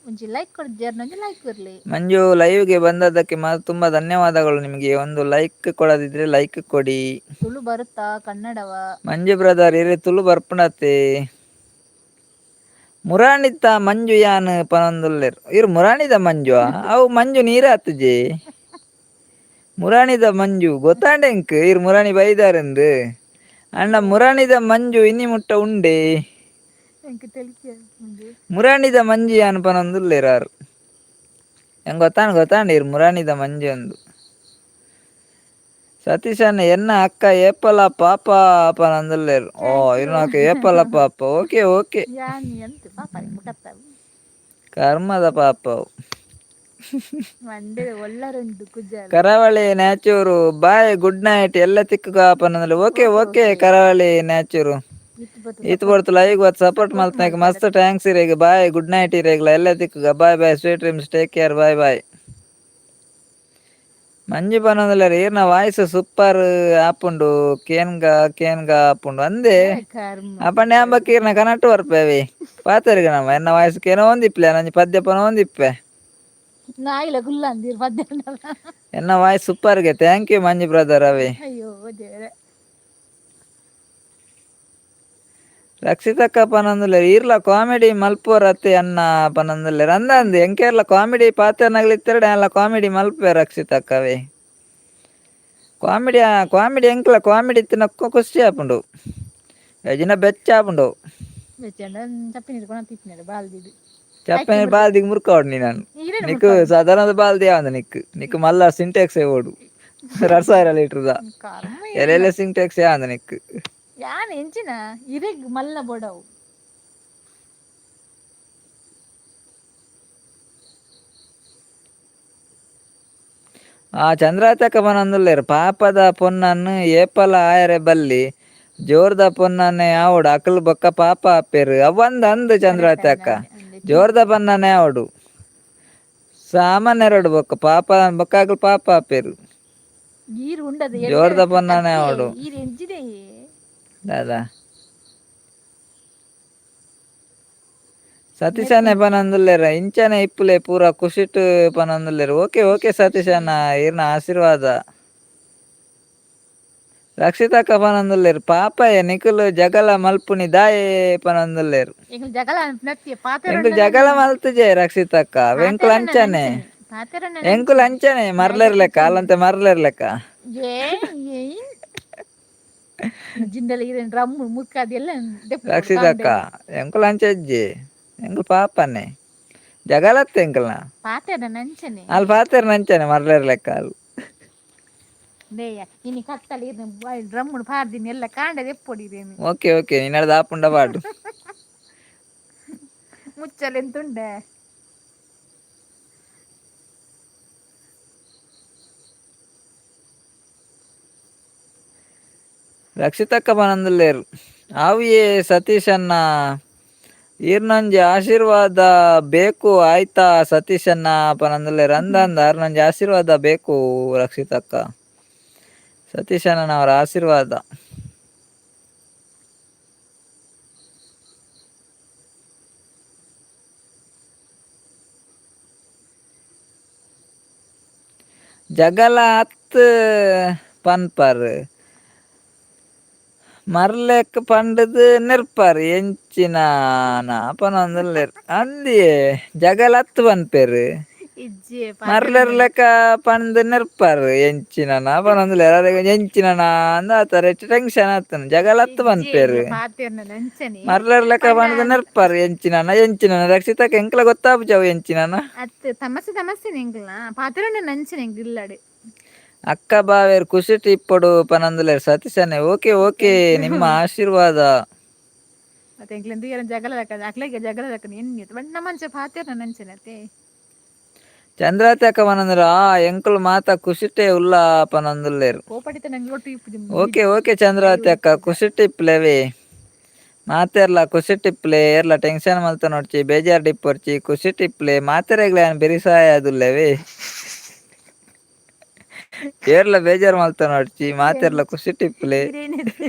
S1: ಒಂಜಿ ಲೈಕ್ ಕೊರ್ಜೆರ್, ಒಂಜಿ ಲೈಕ್ ಕೊರ್ಲಿ.
S2: ಮಂಜು, ಲೈವ್ಗೆ ಬಂದದ್ದಕ್ಕೆ ತುಂಬಾ ಧನ್ಯವಾದಗಳು ನಿಮಗೆ. ಒಂದು ಲೈಕ್ ಕೊಡದಿದ್ರೆ ಲೈಕ್ ಕೊಡಿ.
S1: ತುಳು ಬರುತ್ತಾ ಕನ್ನಡವ?
S2: ಮಂಜು ಬ್ರದರ್ ಇರೆ ತುಳು ಬರ್ಪುಂಡತ್ತೆ. ಮುರಾಣಿತ ಮಂಜು ಯಾನ್ ಪನೊಂದುಲ್ಲೆರ್. ಇರ್ ಮುರಾಣಿದ ಮಂಜು? ಅವು ಮಂಜು ನೀರಾತುಜಿ. ಮುರಾಣಿದ ಮಂಜು ಗೊತ್ತಾಂಡೆ ಎಂಕ್ ಇರ್ ಮುರಾಣಿ ಬೈದಾರೆಂದು. ಅಣ್ಣ ಮುರಾಣಿದ ಮಂಜು ಇನಿ ಮುಟ್ಟ ಉಂಡೆ.
S1: ಎಂಕ್ ತೆಲಿಕೆ ಮಂಜು.
S2: ಮುರಾಣಿದ ಮಂಜು ಯಾನ್ ಪನೊಂದುಲ್ಲೆರ್ ಆರ್. ಎಂಕ್ ಗೊತ್ತಾಂಡ್ ಗೊತ್ತಾಂಡ್ ಇರ್ ಮುರಾಣಿದ ಮಂಜು ಅಂದು. ಸತೀಶ್ ಅಣ್ಣ ಎನ್ನ ಅಕ್ಕ ಏಪಲ ಪಾಪ ಪನೊಂದುಲ್ಲೆರ್. ಓ ಇರ್ನ ಅಕ್ಕ ಏಪಲ ಪಾಪ. Okay okay.
S1: ಯಾನ್ ಎಂತ ಪಾಪ ಮುಖತ್ತ.
S2: ಕರ್ಮದ ಪಾಪ ಅವು.
S1: ಮಂಡೆ ಒಲ್ಲರುಂಡು ಕುಜಲ್.
S2: ಕರಾವಳಿ ನ್ಯಾಚೂರು ಬಾಯ್, ಗುಡ್ ನೈಟ್ ಎಲ್ಲ ತಿಕ್ಕುಗ ಪನೊಂದುಲ್ಲೆ. ಓಕೆ ಓಕೆ ಕರಾವಳಿ ನ್ಯಾಚೂರು.
S1: ಇತ್ತು.
S2: ಈತ್ ಪೊರ್ತು ಲೈವ್ ಬತ್ತ್ ಸಪೋರ್ಟ್ ಮಲ್ತ್ನಾಕ್ ಮಸ್ತ್ thanks ಇರೆಗ್. ಬಾಯ್, ಗುಡ್ ನೈಟ್ ಇರೆಗ್ಲ. ಎಲ್ಲ ತಿಕ್ಕುಗ. Bye bye, sweet dreams, take care, bye bye. Manju ಪನೊಂದುಲ್ಲೆರ್ ಈರ್ನ ವಾಯ್ಸ್ ಸೂಪರ್ ಆಪುಂಡು, ಕೇನ್ಗ ಕೇನ್ಗ ಆಪುಂಡು ಅಂದೆ.
S1: ಕರ್ಮ.
S2: ಅಪಂಡ ಯಾನ್ ಬೊಕ್ಕ ಈರ್ನ ಕನಟ್ ಬರ್ಪೇವೆ ಪಾತೆರ್ಗ ನಮ್ಮ. ಎನ್ನ ವಾಯ್ಸ್ ಕೇನೊಂದಿಪ್ಪಲೆ, ಒಂಜಿ ಪದ್ಯ ಪನೊಂದಿಪ್ಪೆ.
S1: ನಾಯಿಲ ಕುಲ್ಲಂದಿರ್ ಪದ್ಯ.
S2: ಎನ್ನ voice ಸೂಪರ್ಗೆ. Thank you Manju brother ಅವೇ.
S1: ಅಯ್ಯೋ ದೇವ್ರೆ.
S2: ರಕ್ಷಿತಕ್ಕ ಪನೊಂದುಲ್ಲೆರ್ ಈರ್ಲ ಕಾಮಿಡಿ ಮಲ್ಪುವರತ್ತೆ ಅಣ್ಣ ಪನೊಂದುಲ್ಲೆರ್. ಅಂದ ಅಂದ್ ಎಂಕೇರ್ಲ ಕಾಮಿಡಿ ಪಾತೆರ್ನಗಲ್ ಇತ್ತೆರ್ಡ ಯಾನ್ಲ ಕಾಮಿಡಿ ಮಲ್ಪುವೆ ರಕ್ಷಿತಕ್ಕವೇ. ಕಾಮಿಡಿ ಕಾಮಿಡಿ ಎಂಕ್ಲ ಕಾಮಿಡಿ ಇತ್ತಿನಕ್ಕ ಖುಷಿ ಆಪುಂಡು, ಯಜಿನ ಬೆಚ್ಚ ಆಪುಂಡು.
S1: ಬೆಚ್ಚಂಡ ಚಪ್ಪಿ ನೀರು ಕೊಣ ತಿಪ್ಪಿನಡು ಬಾಲ್ದಿಡು.
S2: ಚಪ್ಪೆ ಬಾಲ್ದಿಗೆ ಮುರ್ಕೋಡು ನೀ ನಾನು.
S1: ಈರೇನು?
S2: ನಿಕ್ಕು ಸಾಧಾರಣ ಬಾಲ್ದಿ ಯಾವಂದ ನಿಕ್ಕು ನಿಕ್ಕು ಮಲ್ಲ ಸಿಂಟೆಕ್ಸ್ ಓಡು 2000 ಲೀಟರ್ದ.
S1: ಕರ್ಮ.
S2: ಎಲೆಲ್ಲ ಸಿಂಟೆಕ್ಸ್ ಯಾವಂದ ನಿಕ್ಕು.
S1: ಯಾನ್ ಎಂಚಿನ ಇರೆಗ್ ಮಲ್ಲ ಬೋಡವು.
S2: ಆ ಚಂದ್ರಾತಕ ಬನಂದುಲ್ಲೇರು ಪಾಪದ ಪೊನ್ನನ್ನು ಏಪಲ ಆಯರೆ ಬಲ್ಲಿ ಜೋರ್ದ ಪೊನ್ನನ್ನೇ ಆವಡು ಅಕಲ್ ಬೊಕ್ಕ ಪಾಪ ಆಪೇರು ಅವಂದ ಅಂದು ಚಂದ್ರಾತಕ್ಕ. ಜೋರ್ದ ಪನ್ನನೆ ಆವಡು ಸಾಮಾನ್ಯರಡು ಬೊಕ್ಕ ಪಾಪ ಬೊಕ್ಕ ಅಕಲ್ ಪಾಪ ಆಪೇರು.
S1: ಈರ್ ಉಂಡದ.
S2: ಜೋರ್ದ ಪೊನ್ನನೆ ಆವಡು.
S1: ಈರ್ ಎಂಚಿದೆ?
S2: ದಾದಾ ಸತೀಶನೇ ಪನಂದುಲ್ಲೇರ ಇಂಚನೆ ಇಪ್ಪುಲೆ ಪೂರ ಖುಷಿಟ್ ಪನಂದುಲ್ಲೇರು. ಓಕೆ ಓಕೆ ಸತೀಶಣ್ಣ, ಈರ್ನ ಆಶೀರ್ವಾದ. ರಕ್ಷಿತಕ್ಕ ಪನಂದುಲ್ಲೇರು ಪಾಪಯ್ಯ ನಿಕುಲು ಜಗಳ ಮಲ್ಪುನಿ ದಾಯೆ ಪನಂದುಲ್ಲೇರು.
S1: ಎಂಕುಲು ಜಗಳ ಅನ್ಪುನತ್ತಿ.
S2: ಎಂಕುಲು ಜಗಳ ಮಲ್ತುಜೆ ರಕ್ಷಿತಕ್ಕ, ಎಂಕುಲು ಅಂಚನೆ. ಎಂಕುಲು ಅಂಚನೆ ಮರ್ಲೆರ್ ಲೆಕ್ಕ ಅಲ್ಲಂತೆ ಮರ್ಲೆರ್ ಲೆಕ್ಕ.
S1: ಏ ಜಿಂದಲ ಇರೇನ್ ರಮ್ಮು ಮುರ್ಕಾದ ಎಲ್ಲ.
S2: ರಕ್ಷಿತಕ್ಕ, ಎಂಕುಲು ಅಂಚೆಜ್ಜಿ, ಎಂಕುಲು ಪಾಪನೆ ಜಗಳತ್ತೆ ಎಂಕಲ್ನ.
S1: ಪಾತೆರ ನಂಚನೆ.
S2: ಅಲ್ಲಿ ಪಾತೆರ್ ನಂಚನೆ ಮರ್ಲೆರ್ ಲೆಕ್ಕ ಅಲ್ಲಿ.
S1: ದೇಯ ಇನಿ ಕತ್ತಲೆ ಇರ್ನ ಡ್ರಮ್ಮುಡು ಪಾರ್ದಿನಿ ಎಲ್ಲ ಕಾಂಡದ ಎಪ್ಪೊಡಿ ಇರೇನು.
S2: ಓಕೆ ಓಕೆ, ನಿನ್ನದು ಆಪುಂಡ ಪಾಡು.
S1: ಮುಚ್ಚಲ್ ಎಂತುಂಡೆ?
S2: ರಕ್ಷಿತಕ್ಕ ಪನಂದುಲ್ಲೇರು ಆವಿಯೇ ಸತೀಶಣ್ಣ ಈರ್ನೊಂಜಿ ಆಶೀರ್ವಾದ ಬೇಕು ಆಯ್ತಾ ಸತೀಶಣ್ಣ ಪನಂದುಲ್ಲೇರು. ಅಂದ ಅಂದ ಆರ್ನೊಂಜಿ ಆಶೀರ್ವಾದ ಬೇಕು ರಕ್ಷಿತಕ್ಕ, ಸತೀಶಣ್ಣನವರ ಆಶೀರ್ವಾದ. ಜಗಳ ಅತ್ ಪನ್ಪರ್ ಮರ್ಲೆಕ್ ಪಂಡುದು ನಿರ್ಪರ್ ಎಂಚಿನ ಪನೊಂದುಲ್ಲೆರ್ ಅಂದಿಯೇ ಜಗಳ ಅತ್ ಪನ್ಪೆರ್.
S1: ಇಜ್ಜೆ.
S2: ಮರ್ಲೆರ್ ಲೆಕ್ಕ ಪಂದ್ ನಿರ್ಪರ್ ಎಂಚಿನ ಪನೊಂದುಲ್ಲೆರ್. ಅರೆಗ್ ಎಂಚಿನ ಅಂದ್ ಆತರೆ ಟೆನ್ಷನ್ ಆತುಂಡು. ಜಗಳ ಅತ್ ಪನ್ಪೆರ್.
S1: ಪಾತೆರ್ನ ನಂಚನೆ.
S2: ಮರ್ಲೆರ್ ಲೆಕ್ಕ ಪಂದ್ ನಿರ್ಪರ್ ಎಂಚಿನ ಎಂಚಿನ. ರಕ್ಷಿತಕ್ಕ ಎಂಕ್ಲ ಗೊತ್ತಾಪುಜವು ಎಂಚಿನ.
S1: ಅತ್ ತಮಸೆ ತಮಸೆ ಎಂಕಲ್ನ ಪಾತೆರೊಂಡ ನಂಚನೆ ಎಂಕ್ ಇಲ್ಲಡೆ.
S2: ಅಕ್ಕ ಬಾವೇರ್ ಖುಷಿಟ್ ಇಪ್ಪೊಡು ಪನೊಂದುಲ್ಲೆರ್ ಸತೀಶಣ್ಣೆ. ಓಕೆ ಓಕೆ, ನಿಮ್ಮ ಆಶೀರ್ವಾದ.
S1: ಮತ್ತೆ ಎಂಕ್ಲೆನ್ ತೂಯೆರೆ ಜಗಳ ಲೆಕ್ಕ ಅಕ್ಲೆಗೆ ಜಗಳ ಲೆಕ್ಕ ಎನ್ನಿ ಬಟ್ ನಮ್ಮಂಚ ಪಾತೆರ್ನ ನಂಚನೆ ಅತ್ತೆ.
S2: ಚಂದ್ರಾವತಿ ಅಕ್ಕ ಪನೊಂದುಲ್ಲೆರ್ ಆ ಎಂಕುಲು ಮಾತ ಖುಷಿಟೇ ಉಲ್ಲ ಪನೊಂದುಲ್ಲೆರ್.
S1: ಕೋಪಡಿತ ನಂಗೆ ಒಟ್ಟು ಇಪ್ಪುಜಿ.
S2: ಓಕೆ ಓಕೆ ಚಂದ್ರಾವತಿ ಅಕ್ಕ, ಖುಷಿಟ್ ಇಪ್ಪುಲೆವೆ ಮಾತೆರ್ಲ ಖುಷಿಟ್ ಇಪ್ಪುಲೆ. ಏರ್ಲ ಟೆನ್ಷನ್ ಮಲ್ತೊನೊಡ್ಚಿ, ಬೇಜಾರ್ ಇಪ್ಪೊರ್ಚಿ, ಖುಷಿಟ್ ಇಪ್ಪುಲೆ ಮಾತೆರೆಗ್ಲ ಯಾನ್ ಬೆರಿಸಾಯದುಲ್ಲೆವೆ. ಏರ್ಲ ಬೇಜಾರ್ ಮಲ್ತೊನೊಡ್ಚಿ, ಮಾತೆರ್ಲ ಖುಷಿಟ್ ಇಪ್ಪುಲೆ.
S1: ಈರೇನದೆ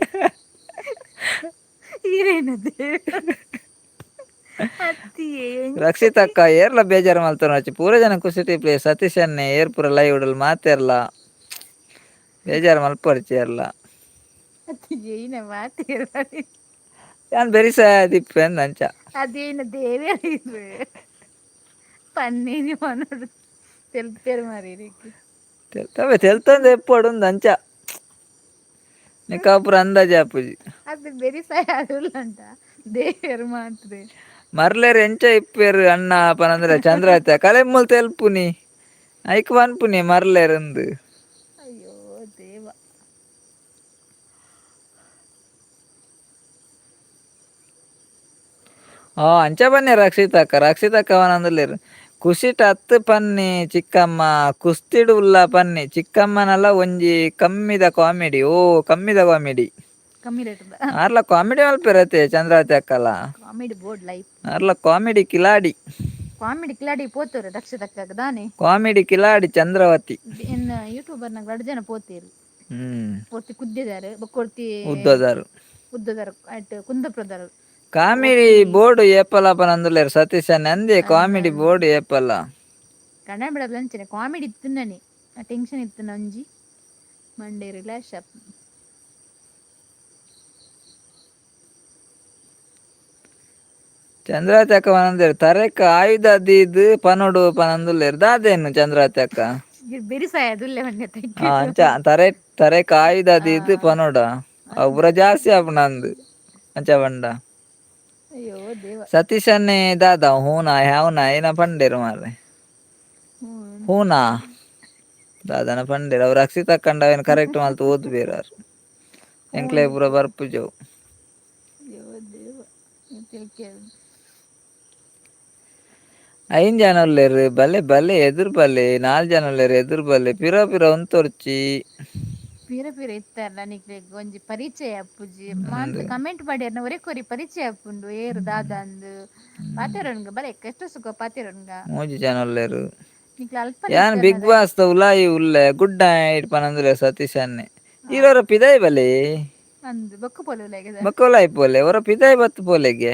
S1: ಈರೇನದೆ ಅತ್ತಿಯೇ.
S2: ರಕ್ಷಿತಕ್ಕ, ಏರ್ಲ ಬೇಜಾರ್ ಮಲ್ತೊನೊಡ್ಚಿ, ಪೂರ ಜನ ಖುಷಿಟ್ ಇಪ್ಪುಲೆ. ಸತೀಶ್ ಅಣ್ಣೆ ಏರ್ ಪೂರ ಲೈವ್ ಉಡಲ್ ಮಾತೆರ್ಲ ಬೇಜಾರ್ ಮಲ್ಪೊರ್ಚಿ ಏರ್ಲ.
S1: ಅತ್ತಿಯೇ ಇನ ಮಾತೇರ್.
S2: ಯಾನ್ ಬೆರಿಸಾಯದಿಪ್ಪೆ ಅಂದ್ ಅಂಚ.
S1: ಅದೇನ ದೇವೇರ್ ಪನ್ನೇನಿ ಮನೋಡು ತೆಲ್ಪೇರು ಮಾರಿ.
S2: ತೆಲ್ತವೆ ತೆಲ್ತೊಂದು ಎಪ್ಪೊಡು ಅಂದ್ ಅಂಚ ನಿಕ್ಕ ಪೂರ ಅಂದಾಜಿ ಆಪುಜಿ.
S1: ಅದು ಬೆರಿಸಾಯ ಉಲ್ಲಂಟ ದೇವೇರ್ ಮಾತ್ರ.
S2: ಮರ್ಲೆರ್ ಎಂಚ ಇಪ್ಪೆರ್ ಅಣ್ಣ ಪನಂದ್ರೆ ಚಂದ್ರಾವತಿ ಕಲೆಮ್ಮುಲ್ ತೆಲ್ಪುನಿ ಐಕ್ ಪನ್ಪುನಿ ಮರ್ಲೆರ್ ಅಂದ್.
S1: ಅಯ್ಯೋ ದೇವ.
S2: ಆ ಅಂಚ ಬನ್ನಿ ರಕ್ಷಿತಕ್ಕ. ರಕ್ಷಿತಕ್ಕ ಪನೊಂದುಲ್ಲೆರ್ ಖುಷಿಟ್ ಅತ್ ಪನ್ನಿ ಚಿಕ್ಕಮ್ಮ, ಕುಸ್ತಿಡ್ ಉಲ್ಲ ಪನ್ನಿ ಚಿಕ್ಕಮ್ಮನಲ ಒಂಜಿ ಕಮ್ಮಿದ ಕಾಮಿಡಿ. ಓ ಕಮ್ಮಿದ ಕಾಮಿಡಿ.
S1: ಕಮ್ಮಿ ರೇಟ್.
S2: ಆರ್ಲ ಕಾಮಿಡಿ ಮಲ್ಪೆರತೆ ಚಂದ್ರಾವತಿ ಅಕ್ಕಲ.
S1: Comedy board life.
S2: ಆರ್ಲ comedy Kiladi.
S1: Comedy Kiladi ಪೋತರು ರಕ್ಷಿತಕ್ಕ ದಾನೆ.
S2: ಕಾಮಿಡಿ ಕಿಲಾಡಿ ಚಂದ್ರವತಿ.
S1: ಇನ್ನು ಯೂಟ್ಯೂಬರ್ ನಾಗ ರಡ್ಡ್ ಜನ ಪೋತೇರು. ಪೋರ್ತಿ ಕುದ್ದಿದಾರೆ ಬೊಕ್ಕೊರ್ತಿ.
S2: ಉದ್ದದಾರು.
S1: ಉದ್ದದಾರು ಅಟ್ ಕುಂದಪ್ರದಾರು.
S2: ಕಾಮಿಡಿ ಬೋರ್ಡ್ ಏಪಲ ಪನೊಂದುಲ್ಲೆರ್ ಸತೀಶ್ ಅಣ್ಣೆ. ಅಂದೆ ಕಾಮಿಡಿ ಬೋರ್ಡ್ ಏಪಲ.
S1: ಕನ್ನಡ ಬಿಡಲ್ಲ ಅಂಚನೆ ಕಾಮಿಡಿ ಇತ್ತು ನನೆ ಆ ಟೆನ್ಷನ್ ಇತ್ತು ನಂಜಿ ಮಂಡೆ ರಿಲ್ಯಾಕ್ಸ್ ಅಪ್.
S2: ಚಂದ್ರಾವತಿ ಅಕ್ಕ ಪನೊಂದುಲ್ಲೆರ್ ತರೆಕ್ ಆಯುಧ ದೀದ್ ಪನೊಡು ಪನೊಂದುಲ್ಲೆರ್. ದಾದೇನು ಚಂದ್ರಾವತಿ ಅಕ್ಕ?
S1: ಬೆರಿಸಾಯ ದುಲ್ಲೆ ಮಂಡೆ.
S2: ಆ ಅಂಚ ತರೆ ತರೆಕ್ ಆಯುಧ ದೀದ್ ಪನೊಡ ಅವು ಪೂರ ಜಾಸ್ತಿ ಆಪುಂಡು ಅಂದ್ ಅಂಚ ಪಂಡ.
S1: ಅಯ್ಯೋ ದೇವ.
S2: ಸತೀಶನ್ನೇ ದಾದ ಹೂನಾ ಹ್ಯಾವ್ನಾ ಏನ ಪಂಡೇರು ಮಾರ್ರೆ. ಹೂನಾ ದಾದನ ಪಂಡೇರು ಅವ್ರು ರಕ್ಷಿತ ಕಂಡವೇನು ಕರೆಕ್ಟ್ ಮಲ್ತು ಓದು ಬೇರಾರು ಎಂಕ್ಲೆ ಪೂರ ಬರ್ಪುಜವು.
S1: ಅಯ್ಯೋ ದೇವ, ತಿಳ್ಕೆ.
S2: ಐನ್ ಜನ ಉಲ್ಲೇರು, ಬಲೆ ಬಲೆ ಎದುರು ಬಲೆ. ನಾಲ್ ಜನ ಉಲ್ಲೇರು, ಎದುರು ಬಲೆ. ಪಿರ ಪಿರ ಉಂತೊರ್ಚಿ.
S1: ಪಿರ ಪಿರ ಇತ್ತಾರ ನಿಕ್ಲೆಗ್ ಒಂಜಿ ಪರಿಚಯ ಅಪ್ಪುಜಿ. ಮಾಂತ ಕಮೆಂಟ್ ಪಾಡ್ಯಾರ್ನ ಒರೇ ಕೊರಿ ಪರಿಚಯ ಅಪ್ಪುಂಡು ಏರು ದಾದ ಅಂದ್ ಪಾತೆರೊನ್ಗ ಬಲೆ ಎಷ್ಟು ಸುಖ ಪಾತೆರೊನ್ಗ.
S2: ಮೂಜಿ ಜನ ಉಲ್ಲೇರು.
S1: ನಿಕ್ಲೆ ಅಲ್ಪ.
S2: ಯಾನ್ ಬಿಗ್ ಬಾಸ್ ದ ಉಲಾಯಿ ಉಲ್ಲೆ, ಗುಡ್ ನೈಟ್ ಪನಂದುಲ್ಲೆ ಸತೀಶ್ ಅನ್ನೆ. ಈರೊರ ಪಿದಾಯಿ ಬಲೆ.
S1: ಅಂದ್ ಬೊಕ್ಕ ಪೋಲೆ.
S2: ಬೊಕ್ಕ ಉಲಾಯಿ ಪೋಲೆ, ಒರ ಪಿದಾಯಿ ಬತ್ತು ಪೋಲೆಗೆ.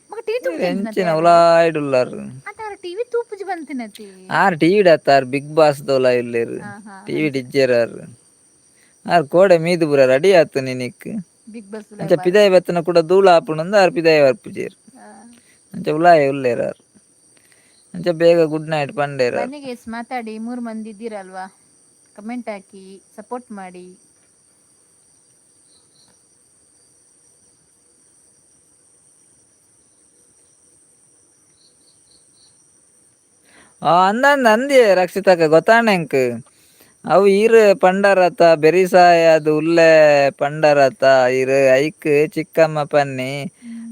S1: ಮಗ ಟಿವಿ ತೂಪುಜಿ.
S2: ಎಂಚಿನ ಉಲಾಯಿಡುಲ್ಲಾರ್?
S1: ಆತ ಟಿವಿ ತೂಪುಜಿ ಬಂತಿನತಿ.
S2: ಆರ್ ಟಿವಿ ಆರ್ ಬಿಗ್ ಬಾಸ್ ದ ಉಲಾಯಿ ಉಲ್ಲೇರು.
S1: ಹಾ ಹಾ.
S2: ಟಿವಿ ಇಜ್ಜೆರ್ ಆರ್. ಆರ್ ಕೋಡೆ ಮೀದು ಪೂರ ರೆಡಿ ಆತು ನಿನಿಕ್.
S1: Big boss.
S2: ಅಂಚ ಪಿದಾಯಿ ಬತ್ತನ ಕೂಡ ಧೂಳು ಆಪುಂಡು, ಆರ್ ಪಿದಾಯಿ ಬರ್ಪುಜೆರ್. ಅಂಚ ಉಲಾಯಿ ಉಲ್ಲೇರ್ ಆರ್. ಅಂಚ ಬೇಗ ಗುಡ್ ನೈಟ್ ಪಂಡೇರ್ ಆರ್.
S1: ಬನ್ನಿ ಗೈಸ್, ಮಾತಾಡಿ. ಮೂರು ಮಂದಿ ಇದ್ದೀರಲ್ವಾ, ಕಮೆಂಟ್ ಹಾಕಿ, ಸಪೋರ್ಟ್ ಮಾಡಿ.
S2: ಆ ಅಂದಂದ ಅಂದಿ ರಕ್ಷಿತಕ್ಕ ಗೊತ್ತಾಣ ಎಂಕ್. ಅವು ಈರ್ ಪಂಡರತ ಬೆರಿಸಾಯ ಅದು ಉಲ್ಲೆ ಪಂಡರತ ಈರ್ ಐಕ್ ಚಿಕ್ಕಮ್ಮ ಪನ್ನಿ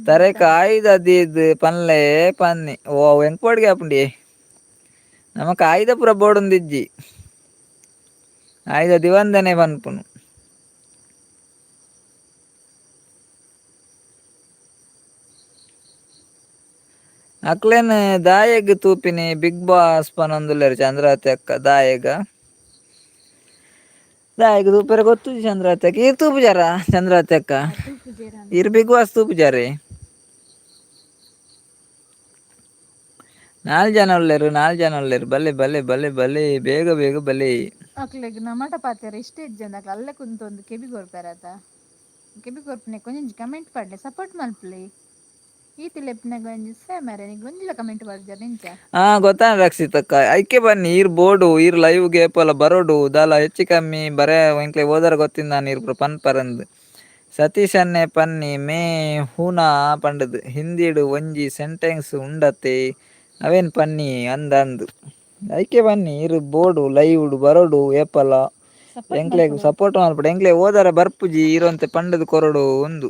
S2: ತರೆಕ್ ಆಯುಧ ದೀದ್ ಪನ್ಲೆ ಪನ್ನಿ. ಓ ಎಂಕ್ ಪೋಡಿಗೆ ಆಪುಂಡಿ. ನಮಕ್ ಆಯುಧ ಪೂರ ಬೋಡುಂದಿಜ್ಜಿ, ಆಯುಧ ದಿವಂದನೆ ಪನ್ಪುನು. ಅಕ್ಲೆನ್ ದಾಯೆಗ್ ತೂಪಿನಿ ಬಿಗ್ ಬಾಸ್ ಪನೊಂದುಲ್ಲೆರ್ ಚಂದ್ರಾವತಿ ಅಕ್ಕ. ದಾಯೆಗ ದಾಯೆಗ್ ತೂಪೆರೆ ಗೊತ್ತುಜಿ ಚಂದ್ರಾವತಿ ಅಕ್ಕ. ಈರ್ ತೂಪುಜಾರ ಚಂದ್ರಾವತಿ ಅಕ್ಕ? ಈರ್ ಬಿಗ್ ಬಾಸ್ ತೂಪುಜಾರೆ? ನಾಲ್ ಜನ ಉಲ್ಲೆರ್, ನಾಲ್ ಜನ ಉಲ್ಲೆರ್. ಬಲೆ ಬಲೆ ಬಲೆ ಬಲೆ, ಬೇಗ ಬೇಗ ಬಲೆ.
S1: ಅಕ್ಲೆಗ್ ನಮಟ ಪಾತೆರ ಇಷ್ಟ ಇಜ್ಜಂದ ಅಕ್ಲೆ ಅಲ್ಲೇ ಕುಂತೊಂದು ಕೆಬಿ ಕೊರ್ಪೆರತ. ಕೆಬಿ ಕೊರ್ಪುನೆ ಒಂಜೊಂಜಿ ಕಮೆಂಟ್ ಪಾಡ್ಲೆ, ಸಪೋರ್ಟ್ ಮಲ್ಪುಲೆ. ಈತ್ ಲೆಪ್ಪುನಗ ಒಂಜಿ ಸೇ ಮಾರ್ರೆ, ನಿಕ್ ಒಂಜಿಲ ಕಮೆಂಟ್ ಪಾಡ್ಜರ್ ಎಂಚ?
S2: ಹಾ ಗೊತ್ತಾನ ರಕ್ಷಿತಕ್ಕ. ಐಕೆ ಬನ್ನಿ ಈರ್ ಬೋಡು, ಈರ್ ಲೈವ್ ಗೇಪಲ ಬರೋಡು. ದಾಲ ಹೆಚ್ಚು ಕಮ್ಮಿ ಬರೇ ಎಂಕ್ಲೆ ಓದರ ಗೊತ್ತಿಂದ ಈರ್ ಪೂರ ಪನ್ಪರಂದ್. ಸತೀಶ್ ಅನ್ನೆ ಪನ್ನಿ ಮೇ ಹೂನಾ ಪಂಡದ್ ಹಿಂದಿಡ್ ಒಂಜಿ ಸೆಂಟೆನ್ಸ್ ಉಂಡತೆ, ಅವೇನ್ ಪನ್ನಿ ಅಂದ್ ಅಂದ್. ಐಕೆ ಬನ್ನಿ ಈರ್ ಬೋಡು, ಲೈವ್ ಬರೋಡು ಏಪಲ.
S1: ಸಪೋರ್ಟ್
S2: ಎಂಕ್ಲೆಗ್
S1: ಮಲ್ಪೊಡು.
S2: ಸಪೋರ್ಟ್ ಮಲ್ಪಡು. ಎಂಕ್ಲೆ ಓದರ ಬರ್ಪುಜಿ, ಈರೊಂತೆ ಪಂಡದ್ ಕೊರೊಡು ಉಂದು.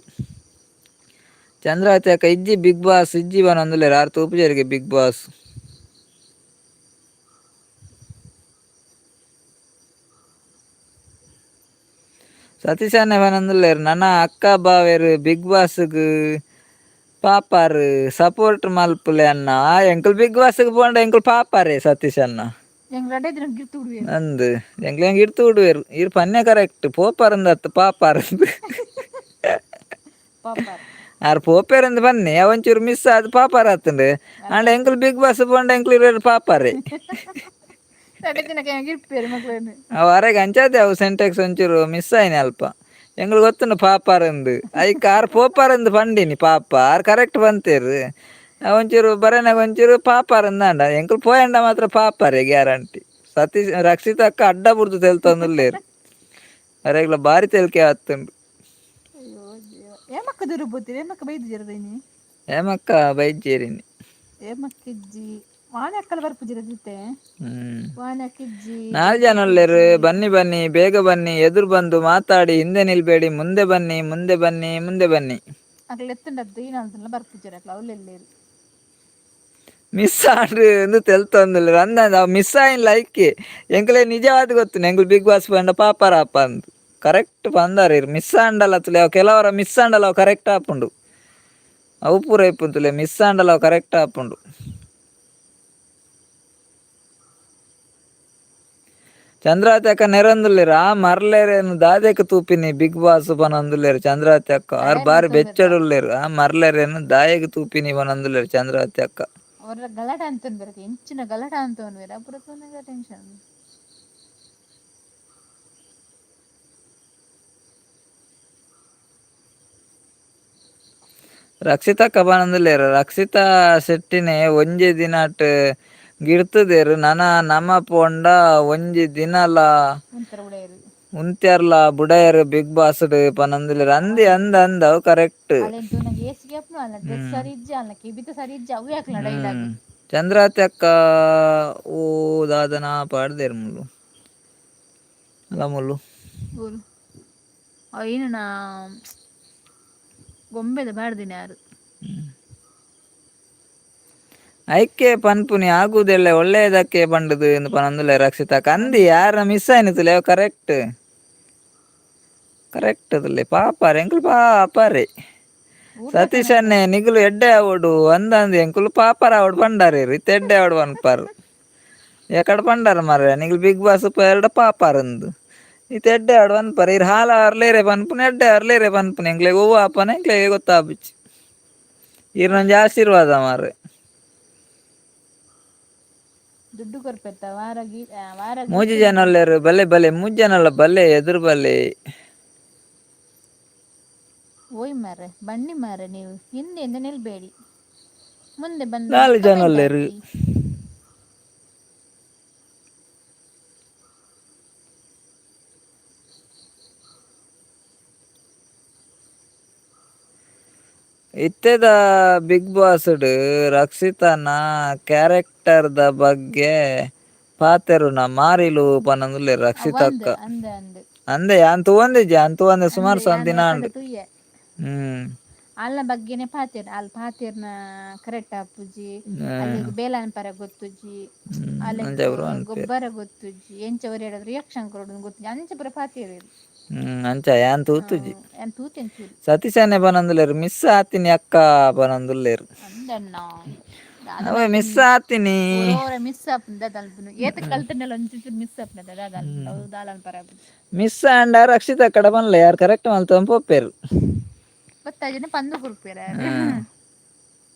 S2: ಚಂದ್ರಾವತಿ ಅಕ್ಕ ಇಜ್ಜಿ ಬಿಗ್ ಬಾಸ್ ಇಜ್ಜಿ ಪನೊಂದುಲ್ಲೆರ್. ಆರ್ ತೂಪುಜೆರ್ಗೆ ಬಿಗ್ ಬಾಸ್. ಸತೀಶ್ ಅಣ್ಣೆ ಪನೊಂದುಲ್ಲೆರ್ ನನ ಅಕ್ಕ ಬಾವೆರ್ ಬಿಗ್ ಬಾಸ್ಗ್ ಪಾಪಾರ್ ಸಪೋರ್ಟ್ ಮಲ್ಪುಲೆ ಅಣ್ಣ. ಎಂಕುಲು ಬಿಗ್ ಬಾಸ್ಗ್ ಪೋಂಡ ಎಂಕುಲು ಪಾಪಾರೆ ಸತೀಶ್ ಅಣ್ಣ.
S1: ಎಂಕ್ ರಡ್ಡೆ ದಿನ ಗಿರ್ತ್ ಬಿಡುವೆರ್.
S2: ಅಂದ್ ಎಂಕ್ಲೆ ಹೆಂಗೆ ಇರ್ತು ಬಿಡುವೆರ್. ಈರ್ ಪನ್ನೆ ಕರೆಕ್ಟ್, ಪೋಪಾರಂದತ್ತು ಪಾಪಾರಂದ್.
S1: ಪಾಪಾರ್.
S2: ಆರ್ ಪೋಪೆರಂದ್ ಬನ್ನಿ ಅವಂಚೂರು ಮಿಸ್ ಆದ್ ಪಾಪಾರ್ ಆತುಂಡು. ಆಂಡ ಎಂಕುಲು ಬಿಗ್ ಬಾಸ್ ಪೋಂಡ ಎಂಕುಲು ಇರ್ವೆರ್ ಪಾಪಾರೆ.
S1: ರಡ್ಡೆ ದಿನಕ್ಕೆ ಗಿರ್ಪೆರ್ ಮಕ್ಲೆನ್.
S2: ಅವು ಅರೆಗ್ ಅಂಚಾತೆ ಅವು ಸೆಂಟೆಕ್ಸ್ ಒಂಚೂರು ಮಿಸ್ ಆಯ್ನೆ ಅಲ್ಪ. ಎಂಕುಲು ಗೊತ್ತುಂಡು ಪಾಪಾರಂದ್. ಐಕ್ ಆರ್ ಪೋಪಾರಂದ್ ಪಂಡಿನಿ ಪಾಪ ಆರ್ ಕರೆಕ್ಟ್ ಬಂತೇರು. ಒಂಚೂರು ಬರೆನಾಗ ಒಂಚೂರು ಪಾಪಾರಂದಾಂಡ ಎಂಕುಲು ಪೋಯಂಡ ಮಾತ್ರ ಪಾಪಾರೆ ಗ್ಯಾರಂಟಿ. ಸತೀಶ್ ರಕ್ಷಿತ ಅಕ್ಕ ಅಡ್ಡ ಬುಡ್ದು ತೆಲ್ತೊಂದುಲ್ಲೆರ್. ಅರೆಗ್ಲ ಬಾರಿ ತೆಲಿಕೆ ಆತುಂಡು.
S1: ಅಯ್ಯೋ ದೇವ, ಏಮಕ್ಕ ದೂರ ಪೋತಿರಿ? ಏಮಕ್ಕ ಬೈದಿಜೆರ ಇನಿ?
S2: ಹೇಮಕ್ಕ ಬೈಜೇರಿನಿ.
S1: ಏಮಕ್ಕ ಇಜ್ಜಿ, ವಾಣಿ ಅಕ್ಕಲ ಬರ್ಪುಜಿರ ದಿತ್ತೆ. ವಾಣಿ ಅಕ್ಕ ಇಜ್ಜಿ.
S2: ನಾಲ್ ಜನ ಉಲ್ಲೆರ್. ಬನ್ನಿ ಬನ್ನಿ ಬೇಗ ಬನ್ನಿ, ಎದುರು ಬಂದು ಮಾತಾಡಿ, ಹಿಂದೆ ನಿಲ್ಬೇಡಿ, ಮುಂದೆ ಬನ್ನಿ ಮುಂದೆ ಬನ್ನಿ ಮುಂದೆ ಬನ್ನಿ.
S1: ಅಕ್ಲೆ ಎತ್ತುಂಡದ್ದು ಈ ನಾಲ್ತಲ್ಲ ಬರ್ಪುಜೆರ್ ಅಕ್ಲ ಅವ್ಲೆಲ್ಲೇರು.
S2: ಮಿಸ್ ಆಂಡ್ ಎಂದು ತೆಲ್ತೊಂದುಲ್ಲೆರ್. ಅಂದಂದ್ ಅವು ಮಿಸ್ ಆಯಿನ ಲೈಕ್ ಎಂಕ್ಲೆ ನಿಜವಾದ್ ಗೊತ್ತುಂಡು ಎಂಕುಲು ಬಿಗ್ ಬಾಸ್ ಪಂಡ ಪಾಪಾರ ಅಪ್ಪ ಅಂದ್ ಕರೆಕ್ಟ್ ಪಂದಾರ್. ಇರ್ ಮಿಸ್ ಆಂಡಲ ತುಲೆ ಅವು ಕೆಲವರ ಮಿಸ್ ಆಂಡಲ ಅವು ಕರೆಕ್ಟ್ ಆಪುಂಡು. ಅವು ಪೂರ ಇಪ್ಪುಂಡು ಮಿಸ್ ಆಂಡಲ ಅವು ಕರೆಕ್ಟ್ ಆಪುಂಡು. ಚಂದ್ರಾವತಿ ಅಕ್ಕ ನೆರೊಂದುಲ್ಲೆರ್. ಆ ಮರ್ಲೆರೇನು ದಾದೆಕ್ ತೂಪಿನಿ ಬಿಗ್ ಬಾಸ್ ಪನೊಂದುಲ್ಲೆರ್ ಚಂದ್ರಾವತಿ ಅಕ್ಕ. ಆರ್ ಬಾರಿ ಬೆಚ್ಚಡುಲ್ಲೆರ್. ಆ ಮರ್ಲೆರೇನು ದಾಯೆಗ್ ತೂಪಿನಿ ಪನೊಂದುಲ್ಲೆರ್ ಚಂದ್ರಾವತಿ ಅಕ್ಕ.
S1: ಅವರ ಗಲಾಟೆ ಅಂತೊನ್ವೆರ್, ಎಂಚಿನ ಗಲಾಟೆ ಅಂತೊನ್ವೆರ್ ಅಪುರ ತೂನಗ ಟೆನ್ಷನ್.
S2: ರಕ್ಷಿತಕ್ಕ ಪನೊಂದುಲ್ಲೆರ್. ರಕ್ಷಿತಾ ಶೆಟ್ಟಿನೇ ಒಂಜಿ ದಿನಟ್ ಗಿಡ್ತುದೆರ್ ನನ ನಮ ಪೋಂಡ ಒಂಜಿ ದಿನಲ
S1: ಒಂತರ ಉಡೇರು.
S2: ಉಂತ್ಯಾರ್ಲ ಬುಡಯರ್ ಬಿಗ್ ಬಾಸ್ ಪನಂದಿಲ್ಲ ಅಂದಿ ಅಂದ ಅಂದ ಅವು ಕರೆಕ್ಟ್.
S1: ಅಲೆನ್ ತೂನಗ ಏಸಿಗೆ ಆಪುಂಡು, ಅಲ್ನ ಡ್ರೆಸ್ ಸರಿ ಇಜ್ಜಿ, ಅಲ್ನ ಕೆಬಿತ ಸರಿ ಇಜ್ಜಿ, ಅವು ಯಾಕ್ಲ ಡೈಲಾಗ್.
S2: ಚಂದ್ರಾತಿ ಅಕ್ಕ ಓ ದಾದನ ಪಾಡ್ದೇರ್ ಮುಲ್ಲು ಅಲ್ಲ ಮುಲ್ಲು.
S1: ಊರು ಐನ ಗೊಂಬೆದ ಬಾಡ್ದಿನ ಯಾರು.
S2: ಐಕೆ ಪನ್ಪುನಿ ಆಗುದೆಲ್ಲ ಒಳ್ಳೆಯದಕ್ಕೆ ಪಂಡುದು ಎಂದು ಪನಂದುಲ್ಲ ರಕ್ಷಿತಾ ಕಂದಿ ಯಾರ ಮಿಸ್ ಆಯ್ನತುಲೆ ಕರೆಕ್ಟ್ ಕರೆಕ್ಟ್ ಅದುಲ್ಲೆ ಪಾಪಾರೆ ಎಂಕುಲು ಪಾಪಾರೆ. ಸತೀಶ್ ಅಣ್ಣೆ ನಿಗುಲು ಎಡ್ಡೆ ಆವೊಡು ಅಂದಂದು ಎಂಕುಲು ಪಾಪಾರ ಆವೊಡು ಪಂಡಾರೆ ಇತ್ತೆ ಎಡ್ಡೆ ಆವೊಡು ಪನ್ಪಾರು ಎಕಡೆ ಪಂಡಾರ ಮಾರ್ರೆ ನಿಗುಲು ಬಿಗ್ ಬಾಸ್ ಎರಡು ಪಾಪಾರಂದು ಇತ್ತೆ ಎಡ್ಡೆ ಆವೊಡು ಪನ್ಪಾರ ಇರ್ ಹಾಲ ಅರ್ಲೇರೆ ಪನ್ಪುನೆ ಎಡ್ಡೆ ಅರ್ಲೇರೆ ಪನ್ಪುನೆ ಎಂಕ್ಲೆಗ್ ಒವ್ವು ಆಪನೆ ಎಂಕ್ಲೆಗ್ ಗೊತ್ತಾಪುಜಿ ಈರ್ನೊಂಜಿ ಆಶೀರ್ವಾದ ಮಾರ್ರೆ.
S1: ದುಡ್ಡು ಕೊರ್ಪೆತ್ತ ವಾರಗಿ ವಾರ.
S2: ಮೂಜಿ ಜನ ಉಲ್ಲೆರ್ ಬಲೆ ಬಲೆ ಮೂಜಿ ಜನಲ ಬಲೆ ಎದುರು ಬಲೆ.
S1: ಓಯ್ ಮಾರ್ರೆ ಬನ್ನಿ ಮಾರ್ರೆ, ನೀವು ಹಿಂದೆಯಿಂದ ನಿಲ್ಬೇಡಿ, ಮುಂದೆ ಬಂದು
S2: ನಾಲ್ ಜನ
S1: ಕಮೆಂಟ್
S2: ಉಲ್ಲೆರ್.
S1: ಹಾಕಿ.
S2: ಇತ್ತೆದ ಬಿಗ್ ಬಾಸ್ ರಕ್ಷಿತಾನ ಕ್ಯಾರೆಕ್ಟರ್ ದ ಬಗ್ಗೆ ಪಾತೆರುನ ಮಾರಿಲು ಪನೊಂದುಲ್ಲೆರ್
S1: ಅವ್
S2: ರಕ್ಷಿತಕ್ಕ.
S1: ಅಂದ್ ಅಂದ್ ಅಂದ್.
S2: ಅಂದೆ ಯಾನ್ ತೂವೊಂದಿಜ್ಜಿ ಯಾನ್ ತೂವಂದೆ
S1: ಅಂದ್
S2: ಸುಮಾರು
S1: ಯಾನ್
S2: ದಿನ
S1: ಅಪಗ
S2: ಆಂಡ್.
S1: ತೂಯೆ.
S2: ಹ್ಮ್.
S1: ಅಲ್ನ ಬಗ್ಗೆನೆ ಪಾತೆರ್ ಅಲ್ ಪಾತೆರ್ನ ಕರೆಕ್ಟ್ ಆಪುಜಿ, ಅಲೆಗ್ ಬೇಲೆ ಅನ್ಪರೆ ಗೊತ್ತುಜ್ಜಿ,
S2: ಅಂಚ
S1: ಅಲೆಗ್
S2: ಪೂರ ಪನ್ಪೆರ್.
S1: ಗೊಬ್ಬರ ಗೊತ್ತುಜ್ಜಿ, ಎಂಚ ಒರಿಯಡ ರಿಯಾಕ್ಷನ್ ಕೊರೊಡು ಗೊತ್ತುಜ್ಜಿ, ಅಂಚ ಪೂರ ಪಾತೆರೆರ್.
S2: ಅಂಚ ಯಾನ್ ತೂತುಜಿ.
S1: ಯಾನ್ ತೂತೆನ್ ಚೂರು.
S2: ಸತೀಶ್ ಅಣ್ಣೆ ಪನೊಂದುಲ್ಲೆರ್ ಮಿಸ್ ಆತಿನಿ ಅಕ್ಕ ಪನೊಂದುಲ್ಲೆರ್.
S1: ಅಂದಣ್ಣ.
S2: ಅವೇ ಮಿಸ್ ಆತಿನಿ.
S1: ಒರೋರ ಮಿಸ್ ಆಪುಂಡು ದಾದ ಅನ್ಪುನು ಏತ್ ಕಲ್ತುಂಡಲ ಒಂಚೂರು ಮಿಸ್ ಆಪುಂಡು ದಾದ ಅನ್ಪುಂಡು ಅವು ದಾಲ ಅನ್ಪರೆ ಆಪುಜಿ.
S2: ಮಿಸ್ ಆಂಡ ರಕ್ಷಿತಕ್ಕಡ ಪನ್ಲೆ ಯಾರ್ ಕರೆಕ್ಟ್ ಮಲ್ತೊಂದು ಪೋಪೆರ್.
S1: ಗೊತ್ತಾಜಿನ ಪಂದು ಕೊರ್ಪೆರ್.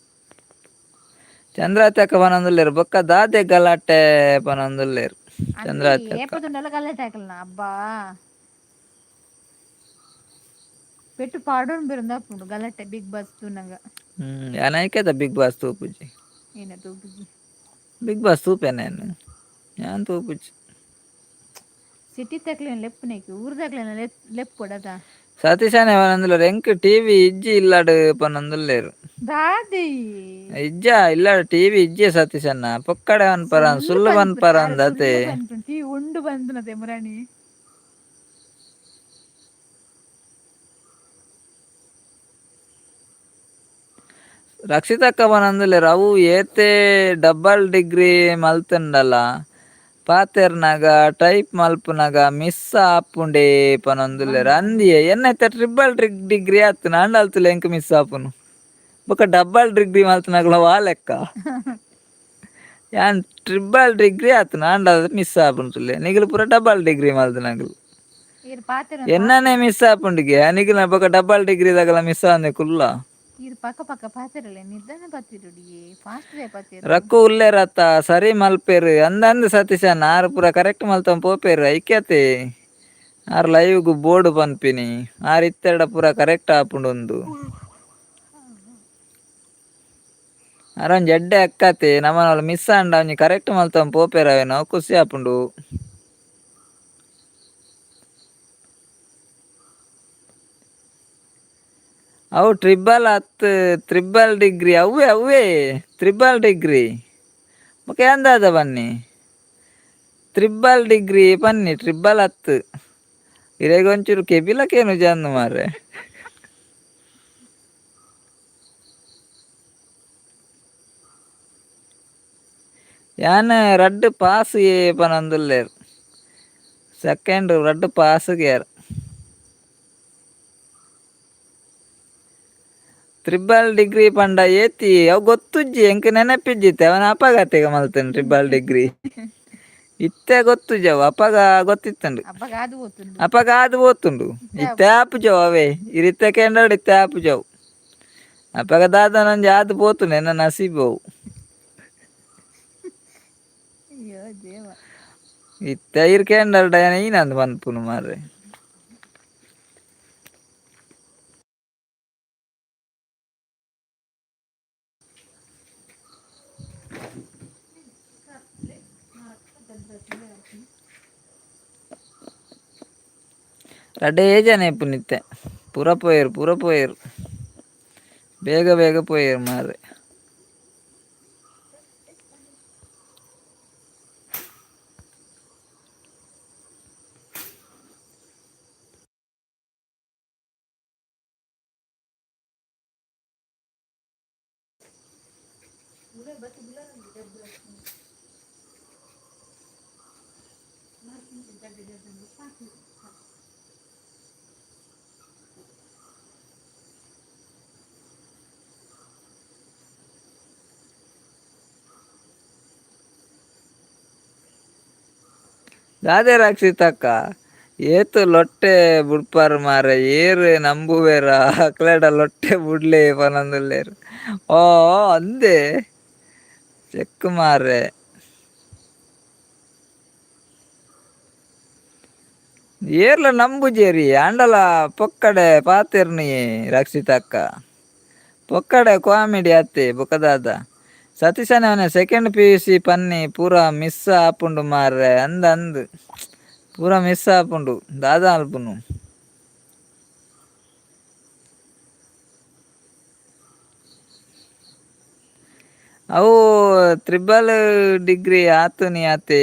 S2: ಚಂದ್ರಾತಿ ಅಕ್ಕ ಪನೊಂದುಲ್ಲೆರ್ ಬೊಕ್ಕ ದಾದೆ ಗಲಾಟೆ ಪನೊಂದುಲ್ಲೆರ್
S1: ಅಂದ್
S2: ಚಂದ್ರಾತಿ ಅಕ್ಕ.
S1: ಏಪ ತೂಂಡಲ ಗಲಾಟೆ ಆಕಲ್ನ ಅಬ್ಬಾ. ಪೆಟ್ಟು ಪಾಡೊಂದು ಬಿರಂದ ಆಪುಂಡು ಗಲಾಟೆ ಬಿಗ್ ಬಾಸ್ ತೂನಗ.
S2: ಯಾನ್ ಐಕೇತ ಬಿಗ್ ಬಾಸ್ ತೂಪುಜಿ.
S1: ಏನ ತೂಪುಜಿ.
S2: ಬಿಗ್ ಬಾಸ್ ತೂಪೆನೆ ಯಾನ್ ಯಾನ್ ತೂಪುಜಿ.
S1: ಸಿಟಿ ತಕ್ಲೆನ ಲೆಪ್ಪುನೆಕ್ ಊರ್ದಕ್ಲೆನ ಲೆಪ್ಪೊಡತ.
S2: ಸತೀಶ್ ಅಣ್ಣೆ ಪನೊಂದುಲ್ಲೆರ್ ಎಂಕ್ ಟಿವಿ ಇಜ್ಜಿ ಇಲ್ಲಡ್ ಪನೊಂದುಲ್ಲೆರ್.
S1: ದಾದೆ.
S2: ಇಜ್ಜಾ ಇಲ್ಲಡ್ ಟಿವಿ ಇಜ್ಜಿ ಸತೀಶ್ ಅಣ್ಣ ಪೊಕ್ಕಡೆ ಪನ್ಪರ
S1: ಸುಳ್ಳು
S2: ಸುಳ್ಳು
S1: ಪನ್ಪುನ
S2: ಪನ್ಪರ
S1: ಆರ್
S2: ಅಂದತೆ.
S1: ಸುಳ್ಳು ಪನ್ಪುನ ಟಿವಿ ಉಂಡು ಪನ್ಪುನತೆ ಮುರಾಣಿ.
S2: ರಕ್ಷಿತಕ್ಕ ಪನೊಂದುಲ್ಲೆರ್ ಅವು ಏತೆ ಡಬಲ್ ಡಿಗ್ರಿ ಮಲ್ತುಂಡಲ ಪಾತೆರ್ನಗ ಟೈಪ್ ಮಲ್ಪುನಗ ಮಿಸ್ ಆಪುಂಡೇ ಪನೊಂದುಲ್ಲೆರ್.
S1: ಅಂದ್ ಅಂದ್.
S2: ಅಂದಿಯೇ ಎನ್ನೈತ ಟ್ರಿಪಲ್ ಡಿಗ್ರಿ ಆತ್ಂಡ್ ಆಂಡ ಅಲ್ತುಲೆ ಎಂಕ್ ಮಿಸ್ ಆಪುನು ಬೊಕ ಡಬಲ್ ಡಿಗ್ರಿ ಮಲ್ತುನಗುಲ ವಾ ಲೆಕ್ಕ. ಯಾನ್ ಟ್ರಿಪಲ್ ಡಿಗ್ರಿ ಆತ್ಂಡ್ ಆಂಡ ಮಿಸ್ ಆಪುಂಡು ತೂಲೆ ನಿಗುಲು ಪೂರ ಡಬಲ್ ಡಿಗ್ರಿ ಮಲ್ತುನಗುಲು.
S1: ಈರ್ ಪಾತೆರ
S2: ಎನ್ನನೆ ಮಿಸ್ ಆಪುಂಡುಗೆ ನಿಗುಲ ಬೊಕ ಡಬಲ್ ಡಿಗ್ರಿ ದಗಲ ಮಿಸ್ ಆವಂದೆ ಕುಲ್ಲ.
S1: ಈರ್ ಪಕ್ಕ ಪಕ್ಕ ಪಾತೆರಲೆ ನಿಧಾನ ಪಾತೆರೊಡಿಯೇ ಫಾಸ್ಟ್ ದಾಯೆ ಪಾತೆರು.
S2: ರಕ್ಕು ಉಲ್ಲೆರತ್ತ ಸರಿ ಮಲ್ಪೆರ್ ಅಂದಂದ್ ಸತೀಶಣ್ಣ ಆರ್ ಪೂರ ಕರೆಕ್ಟ್ ಮಲ್ತೊಂದು ಪೋಪೆರ್ ಐಕ್ಯತೆ ಆರ್ ಲೈವ್ ಗು ಬೋಡು ಪನ್ಪಿನಿ ಆರ್ ಇತ್ತೆರ್ಡ ಪೂರ ಕರೆಕ್ಟ್ ಆಪುಂಡುಂದು. ಆರ್ ಒಂಜಿ ಎಡ್ಡೆ ಅಕ್ಕತೆ ನಮನ ಮಿಸ್ ಆಂಡ ಒಂಜಿ ಕರೆಕ್ಟ್ ಮಲ್ತೊಂದು ಪೋಪೆರ್ ಅವೇನ್ ಅವು ಖುಷಿ ಆಪುಂಡು. ಅವು ಟ್ರಿಬಲ್ ಅತ್ ತ್ರಿಬಲ್ ಡಿಗ್ರಿ ಅವೇ ಅವೇ ತ್ರಿಬಲ್ ಡಿಗ್ರಿ ಬೊಕ ಯಾನ್ ಬನ್ನಿ ತ್ರಿಬಲ್ ಡಿಗ್ರಿ ಪನ್ನಿ ಟ್ರಿಬಲ್ ಅತ್ ಇರೆಗ್ ಒಂಚೂರು ಕೆಬಿಲ ಕೇನುಜ ಅಂದ್ ಮಾರ್ರೆ. ಯಾನ್ ರಡ್ಡ್ ಪಾಸ್ ಪನೊಂದುಲ್ಲೆರ್ ಸೆಕೆಂಡ್ ರಡ್ಡ್ ಪಾಸ್ ಗೆ ತ್ರಿಬಲ್ ಡಿಗ್ರಿ ಪಂಡ ಏತಿ ಅವು ಗೊತ್ತುಜ್ಜಿ ಎಂಕ್ ನೆನಪಿಜ್ಜಿತ್ತೆ ಅವನ ಅಪಗತೆಗೆ ಮಲ್ತೇನೆ ಟ್ರಿಬಲ್ ಡಿಗ್ರಿ ಇತ್ತೆ ಗೊತ್ತುಜ್ಜಿ ಅವು ಅಪಗ ಗೊತ್ತಿತ್ತಂಡು.
S1: ಅಪಗ ಆದ್ ಪೋತುಂಡು.
S2: ಅಪಗ ಆದ್ ಪೋತುಂಡು ಇತ್ತೆ ಆಪುಜವು ಅವೇ ಇರ್ ಇತ್ತೆ ಕೇಂಡಾಡ್ ಇತ್ತೆ ಆಪುಜವು ಅಪಗ ದಾದನೊಂಜಿ ಆದ್ ಪೋತುಂಡು ಎನ್ನ ನಸೀಬು ಅವು.
S1: ಅಯ್ಯೋ ದೇವ.
S2: ಇತ್ತೆ ಇರ್ ಕೇಂಡರ್ಡ ಈನಂದ್ ಪನ್ಪುನು ಮಾರ್ರೆ. ರಡ್ಡೇ ಜನ ಇಪ್ಪುನಿತ್ತೆ ಪೂರ ಪೋಯೆರ್ ಪೂರ ಪೋಯೆರ್ ಬೇಗ ಬೇಗ ಪೋಯೆರ್ ಮಾರ್ರೆ. ದಾದೆ ರಕ್ಷಿತಕ್ಕ ಏತ್ ಲೊಟ್ಟೆ ಬುಡ್ಪಾರ್ ಮಾರ್ರೆ ಏರ್ ನಂಬುವೆರಾ ಅಕ್ಲೆಡ ಲೊಟ್ಟೆ ಬುಡ್ಲೆ ಪನೊಂದುಲ್ಲೆರ್ ಓ ಅಂದೆ ಚೆಕ್ ಮಾರ್ರೆ. ಏರ್ಲ ನಂಬುಜೆರಿ ಆಂಡಲ ಪೊಕ್ಕಡೆ ಪಾತೆರ್ನಿಯೆ ರಕ್ಷಿತಕ್ಕ ಪೊಕ್ಕಡೆ ಕಾಮಿಡಿ ಅತ್ತೆ ಬೊಕ ದಾದ. ಸತೀಶನವನೆ second P U C ಪನ್ನಿ ಪೂರ ಮಿಸ್ ಆಪುಂಡು ಮಾರ್ರೆ ಅಂದ್ ಅಂದ್ ಪೂರ ಮಿಸ್ ಆಪುಂಡು ದಾದ ಮನ್ಪುನು. ಅವು ತ್ರಿಬಲ್ ಡಿಗ್ರಿ ಆತುನಿ ಅತೆ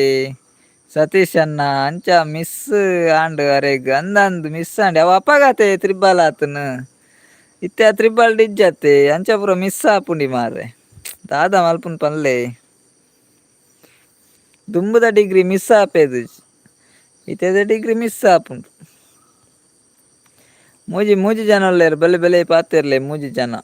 S2: ಸತೀಶ್ ಅಣ್ಣ ಅಂಚ ಮಿಸ್ ಆಂಡ್ ಅರೆಗ್ ಅಂದ್ ಅಂದ್ ಮಿಸ್ ಆಂಡ್ ಅವು ಅಪಗತೆ ತ್ರಿಬಲ್ ಆತುನು ಇತ್ತೆ ಆ ತ್ರಿಬಲ್ ಇಜ್ಜತೆ ಅಂಚ ಪೂರ ಮಿಸ್ ಆಪುಂಡಿ ಮಾರ್ರೆ ದಾದ ಮಲ್ಪುನು ಪನ್ಲೆ. ದುಂಬುದ ಡಿಗ್ರಿ ಮಿಸ್ ಆಪೆದ್ ಇತ್ತೆದ ಡಿಗ್ರಿ ಮಿಸ್ ಆಪುಂಡು. ಮೂಜಿ ಮೂಜಿ ಜನ ಉಲ್ಲೆರ್ ಬಲೆ ಬಲೆ ಪಾತೆರ್ಲೆ ಮೂಜಿ ಜನ.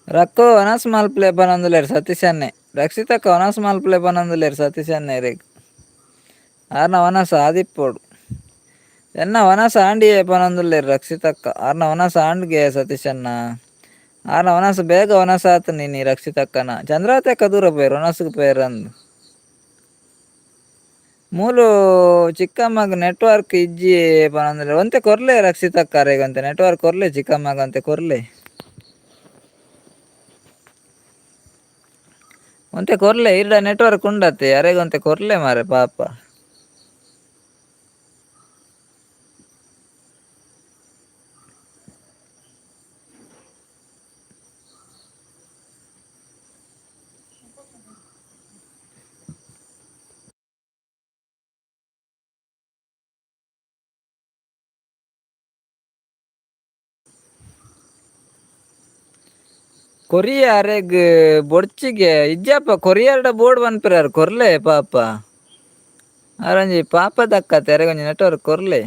S2: ರಕ್ಕೋ ವನಸ್ ಮಲ್ಪುಲೆ ಪನೊಂದುಲ್ಲೆರ್ ಸತೀಶ್ ಅಣ್ಣೆ ರಕ್ಷಿತಕ್ಕ ವನಸ್ ಮಲ್ಪುಲೆ ಪನೊಂದುಲ್ಲೆರ್ ಸತೀಶ್ ಅಣ್ಣೆ ಇರೆಗ್ ಆರ್ನ ವನಸ್ ಆದಿಪ್ಪೊಡು ಎನ್ನ ವನಸ್ ಆಂಡಿಯೇ ಪನೊಂದುಲ್ಲೆರ್ ರಕ್ಷಿತಕ್ಕ ಆರ್ನ ವನಸ್ ಆಂಡ್ಗೆ ಸತೀಶ್ ಅಣ್ಣ ಆರ್ನ ವನಸ್ ಬೇಗ ವನಸ್ ಆತುಂಡು ಇನಿ ರಕ್ಷಿತಕ್ಕನ ಚಂದ್ರಾವತಿ ಅಕ್ಕ ದೂರ ಪೋಯೆರ್ ವನಸ್ಗ್ ಪೋಯೆರ್ ಅಂದ್. ಮೂಲು ಚಿಕ್ಕಮ್ಮಗ್ ನೆಟ್ವರ್ಕ್ ಇಜ್ಜಿ ಪನೊಂದುಲ್ಲೆರ್ ಒಂತೆ ಕೊರ್ಲೆ ರಕ್ಷಿತಕ್ಕ ಅರೆಗ್ ಒಂತೆ ನೆಟ್ವರ್ಕ್ ಕೊರ್ಲೆ ಚಿಕ್ಕಮ್ಮಗ್ ಒಂತೆ ಕೊರ್ಲೆ. ಒಂತೆ ಕೊರ್ಲೆ ಇರ್ಡ ನೆಟ್ವರ್ಕ್ ಉಂಡತ್ತೆ ಅರೆಗ್ ಒಂತೆ ಕೊರ್ಲೆ ಮಾರೆ ಪಾಪ. ಕೊರಿಯ ಅರೆಗ್ ಬೊಡ್ಚಿಗೆ ಇಜ್ಜಪ್ಪ ಕೊರಿಯರ್ಡ ಬೋರ್ಡ್ ಪನ್ಪೆರ್ ಕೊರ್ಲೆ ಪಾಪ ಅರಂಜಿ ಪಾಪ ದಕ್ಕತೆ ಅರೆಗೊಂಜಿ ನೆಟ್ವರ್ಕ್ ಕೊರ್ಲೆ.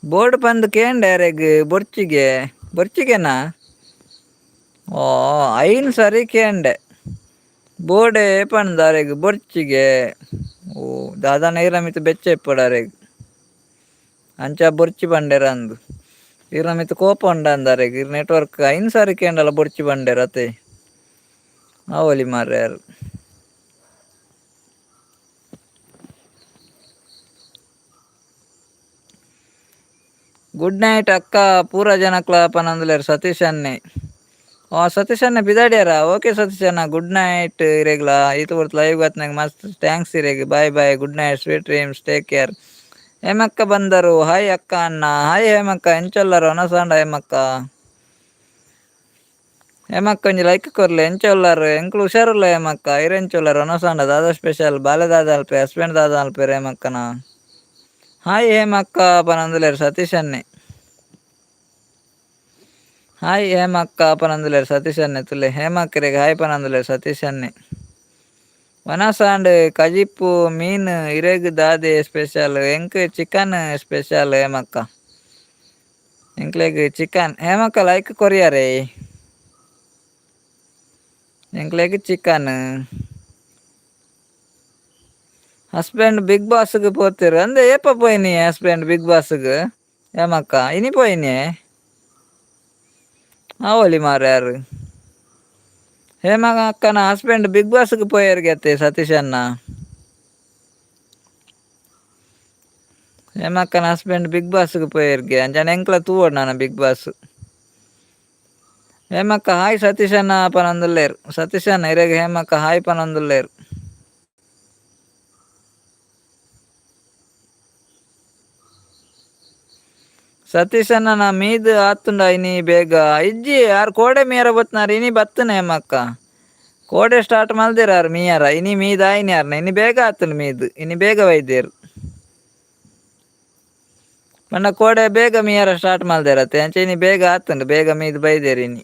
S2: ಬೋರ್ಡ್ ಪಂದ್ ಕೇಂಡೆ ಅರೆಗ್ ಬೊರ್ಚಿಗೆ ಬೊರ್ಚಿಗೆನಾ ಓ ಐನ್ ಸರಿ ಕೇಂಡೆ ಬೋರ್ಡೇ ಪಂದ್ ಅರೆಗ್ ಬೊರ್ಚಿಗೆ ಓ ದಾದನ ಈರ್ನ ಮಿತ್ತ್ ಬೆಚ್ಚ ಇಪ್ಪೊಡು ಅರೆಗ್ ಅಂಚ ಬೊರ್ಚಿ ಪಂಡೆರ್ ಅಂದ್ ಈರ್ನ ಮಿತ್ತ್ ಕೋಪ ಉಂಡಂದ್ ಅರೆಗ್ ಈರ್ ನೆಟ್ವರ್ಕ್ ಐನ್ ಸಾರಿ ಕೇಂಡಲ ಬೊರ್ಚಿ ಪಂಡೆರ್ ಅತೆ ಆವೊಲಿ ಮಾರ್ರೆ ಆರ್. ಗುಡ್ ನೈಟ್ ಅಕ್ಕ ಪೂರ ಜನಕ್ಲ ಪನೊಂದುಲ್ಲೆರ್ ಸತೀಶ್ ಅಣ್ಣೆ. ಓ ಸತೀಶ್ ಅಣ್ಣೆ ಪಿದಾಡ್ಯಾರ ಓಕೆ ಸತೀಶ್ ಅಣ್ಣ ಗುಡ್ ನೈಟ್ ಇರೆಗ್ಲ ಈತ್ ಪೊರ್ತು ಲೈವ್ ಬತ್ತಿನಗ ಮಸ್ತ್ thanks ಇರೆಗ್ bye bye good night sweet dreams take care. ಹೇಮಕ್ಕ ಬಂದರು. ಹಾಯ್ ಅಕ್ಕ ಅಣ್ಣ. ಹಾಯ್ ಹೇಮಕ್ಕ, ಎಂಚೊಲ್ಲರು ಒನಸಾಂಡ ಹೇಮಕ್ಕ. ಹೇಮಕ್ಕ ಒಂಜಿ ಲೈಕ್ ಕೊರ್ಲೆ. ಎಂಚೊಲ್ಲರು? ಎಂಕ್ಲು ಹುಷಾರುಲ್ಲ ಹೇಮಕ್ಕ. ಇರ್ ಎಂಚೊಲ್ಲರು ಒನಸಾಂಡ? ದಾದಾ ಸ್ಪೆಷಲ್? ಬಾಲೆ ದಾದ ಅಲ್ಪೆ? ಹಸ್ಬೆಂಡ್ ದಾದ ಅಲ್ಪೆರ್ ಹೇಮಕ್ಕನ? ಹಾಯ್ ಹೇಮಕ್ಕ ಪನೊಂದುಲ್ಲೆರ್ ಸತೀಶ್ ಅಣ್ಣೆ. ಹಾಯ್ ಹೇಮಕ್ಕ ಪನೊಂದುಲ್ಲೆರ್ ಸತೀಶ್ ಅಣ್ಣೆ. ತುಲೆ ಹೇಮಕ್ಕರೆಗ್ ಹಾಯ್ ಪನೊಂದುಲ್ಲೆರ್ ಸತೀಶ್ ಅಣ್ಣೆ. ವನಸಾಂಡ್ ಕಜಿಪ್ಪು ಮೀನ್. ಇರೆಗ್ ದಾದೆ ಸ್ಪೆಷಲ್? ಎಂಕ್ ಚಿಕನ್ ಸ್ಪೆಷಲ್ ಹೇಮಕ್ಕ. ಎಂಕ್ಲೆಗ್ ಚಿಕನ್. ಹೇಮಕ್ಕ ಲೈಕ್ ಕೊರಿಯರೆ. ಎಂಕ್ಲೆಗ್ ಚಿಕನ್. ಹಸ್ಬೆಂಡ್ ಬಿಗ್ ಬಾಸ್ಗೆ ಪೋತಿರು ಅಂದೆ. ಏಪ ಪೋಯಿನಿ ಹಸ್ಬೆಂಡ್ ಬಿಗ್ ಬಾಸ್ಗೆ ಹೇಮಕ್ಕ? ಇನಿ ಪೋಯಿನಿ ಆವೊಲಿ ಮಾರ್ರೆ ಯಾರು. ಹೇಮಕ್ಕನ ಹಸ್ಬೆಂಡ್ ಬಿಗ್ ಬಾಸ್ಗೆ ಪೋಯೆರ್ಗೆ ಸತೀಶ್ ಅಣ್ಣ. ಹೇಮಕ್ಕನ ಹಸ್ಬೆಂಡ್ ಬಿಗ್ ಬಾಸ್ಗೆ ಪೋಯೆರ್ಗೆ. ಅಂಚನೆ ಎಂಕ್ಲ ತೂವೊಡು ನಾನ ಬಿಗ್ ಬಾಸ್. ಹೇಮಕ್ಕ ಹಾಯ್ ಸತೀಶ್ ಅಣ್ಣ ಪನೊಂದುಲ್ಲೆರ್. ಸತೀಶ್ ಅಣ್ಣ ಇರೆಗ್ ಹೇಮಕ್ಕ ಹಾಯ್ ಪನೊಂದುಲ್ಲೆರ್. ಸತೀಶ್ ಅಣ್ಣ ನಾ ಮೀದ್ ಆತುಂಡ ಇನಿ ಬೇಗ? ಇಜ್ಜಿ, ಆರ್ ಕೋಡೆ ಮೀಯರ ಬತ್ನಾರ್. ಇನಿ ಬತ್ತನೆ ಹೇಮಕ್ಕ. ಕೋಡೆ ಸ್ಟಾರ್ಟ್ ಮಲ್ದೆರ್ ಆರ್ ಮೀಯರ. ಇನಿ ಮೀದ್ ಆಯಿನಿ ಆರ್ನ. ಇನಿ ಬೇಗ ಆತುಂಡು ಮೀದ್. ಇನಿ ಬೇಗ ಬೈದೆರ್. ಪಂಡ ಕೋಡೆ ಬೇಗ ಮೀಯರ ಸ್ಟಾರ್ಟ್ ಮಲ್ದೆರತ್ತೆ, ಅಂಚ ಇನಿ ಬೇಗ ಆತುಂಡು. ಬೇಗ ಮೀದ್ ಬೈದೆರ್ ಇನಿ.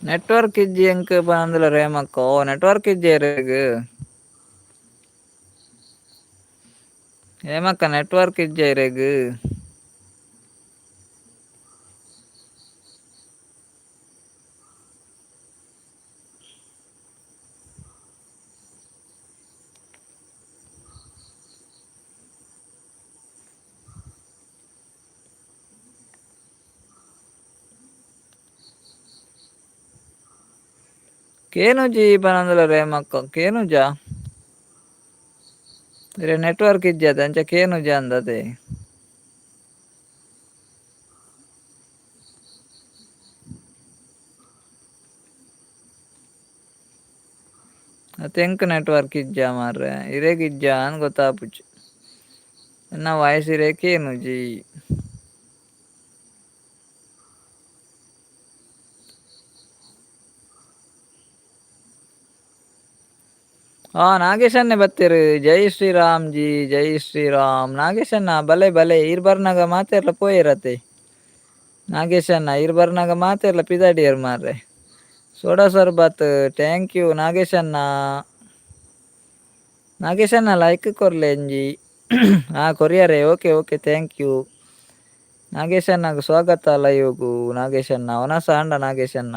S2: ನೆಟ್ವರ್ಕ್ ಇಜ್ಜಿ ಎಂಕ್ ಪನೊಂದುಲ್ಲೆರ್ ಹೇಮಕ್ಕ. ಓ ನೆಟ್ವರ್ಕ್ ಇಜ್ಜಿ ಇರೆಗ್ ಹೇಮಕ್ಕ? ನೆಟ್ವರ್ಕ್ ಇಜ್ಜಿ ಇರೆಗ್? ಕೇನುಜಿ ಪನೊಂದುಲ್ಲೆರ್ ಹೇಮಕ್ಕ. ಕೇನುಜಾ? ಇರೆ ನೆಟ್ವರ್ಕ್ ಇಜ್ಜಿ ಅತೆ, ಅಂಚ ಕೇನುಜ ಅಂದತೆ. ಅತ್ತೆ ಎಂಕ್ ನೆಟ್ವರ್ಕ್ ಇಜ್ಜಾ ಮಾರ್ರೆ, ಇರೆಗ್ ಇಜ್ಜಾ ಅಂದ್ ಗೊತ್ತಾಪುಜಿ. ಎನ್ನ ವಾಯ್ಸ್ ಇರೆಗ್ ಕೇನುಜಿ. ಹಾ ನಾಗೇಶನ್ನೇ ಬತ್ತೆರ್. ಜೈ ಶ್ರೀರಾಮ್ ಜಿ, ಜೈ ಶ್ರೀರಾಮ್. ನಾಗೇಶಣ್ಣ ಬಲೆ ಬಲೆ. ಈರ್ ಬರ್ನಾಗ ಮಾತೆರ್ಲ ಪೋಯೆರತೆ. ನಾಗೇಶಣ್ಣ ಈರ್ ಬರ್ನಾಗ ಮಾತೆರ್ಲ ಪಿದಾಡಿಯರ್ ಮಾರ್ರೆ. ಸೋಡಾ ಸರ್ಬತ್ thank you ನಾಗೇಶಣ್ಣ. ನಾಗೇಶಣ್ಣ ಲೈಕ್ ಕೊರ್ಲೆ ಒಂಜಿ. ಹಾ ಕೊರಿಯರೆ. ಓಕೆ ಓಕೆ, thank you ನಾಗೇಶಣ್ಣಗ್. ಸ್ವಾಗತ ಲೈವ್ಗು ನಾಗೇಶಣ್ಣ. ವನಸ ಆಂಡ ನಾಗೇಶಣ್ಣ?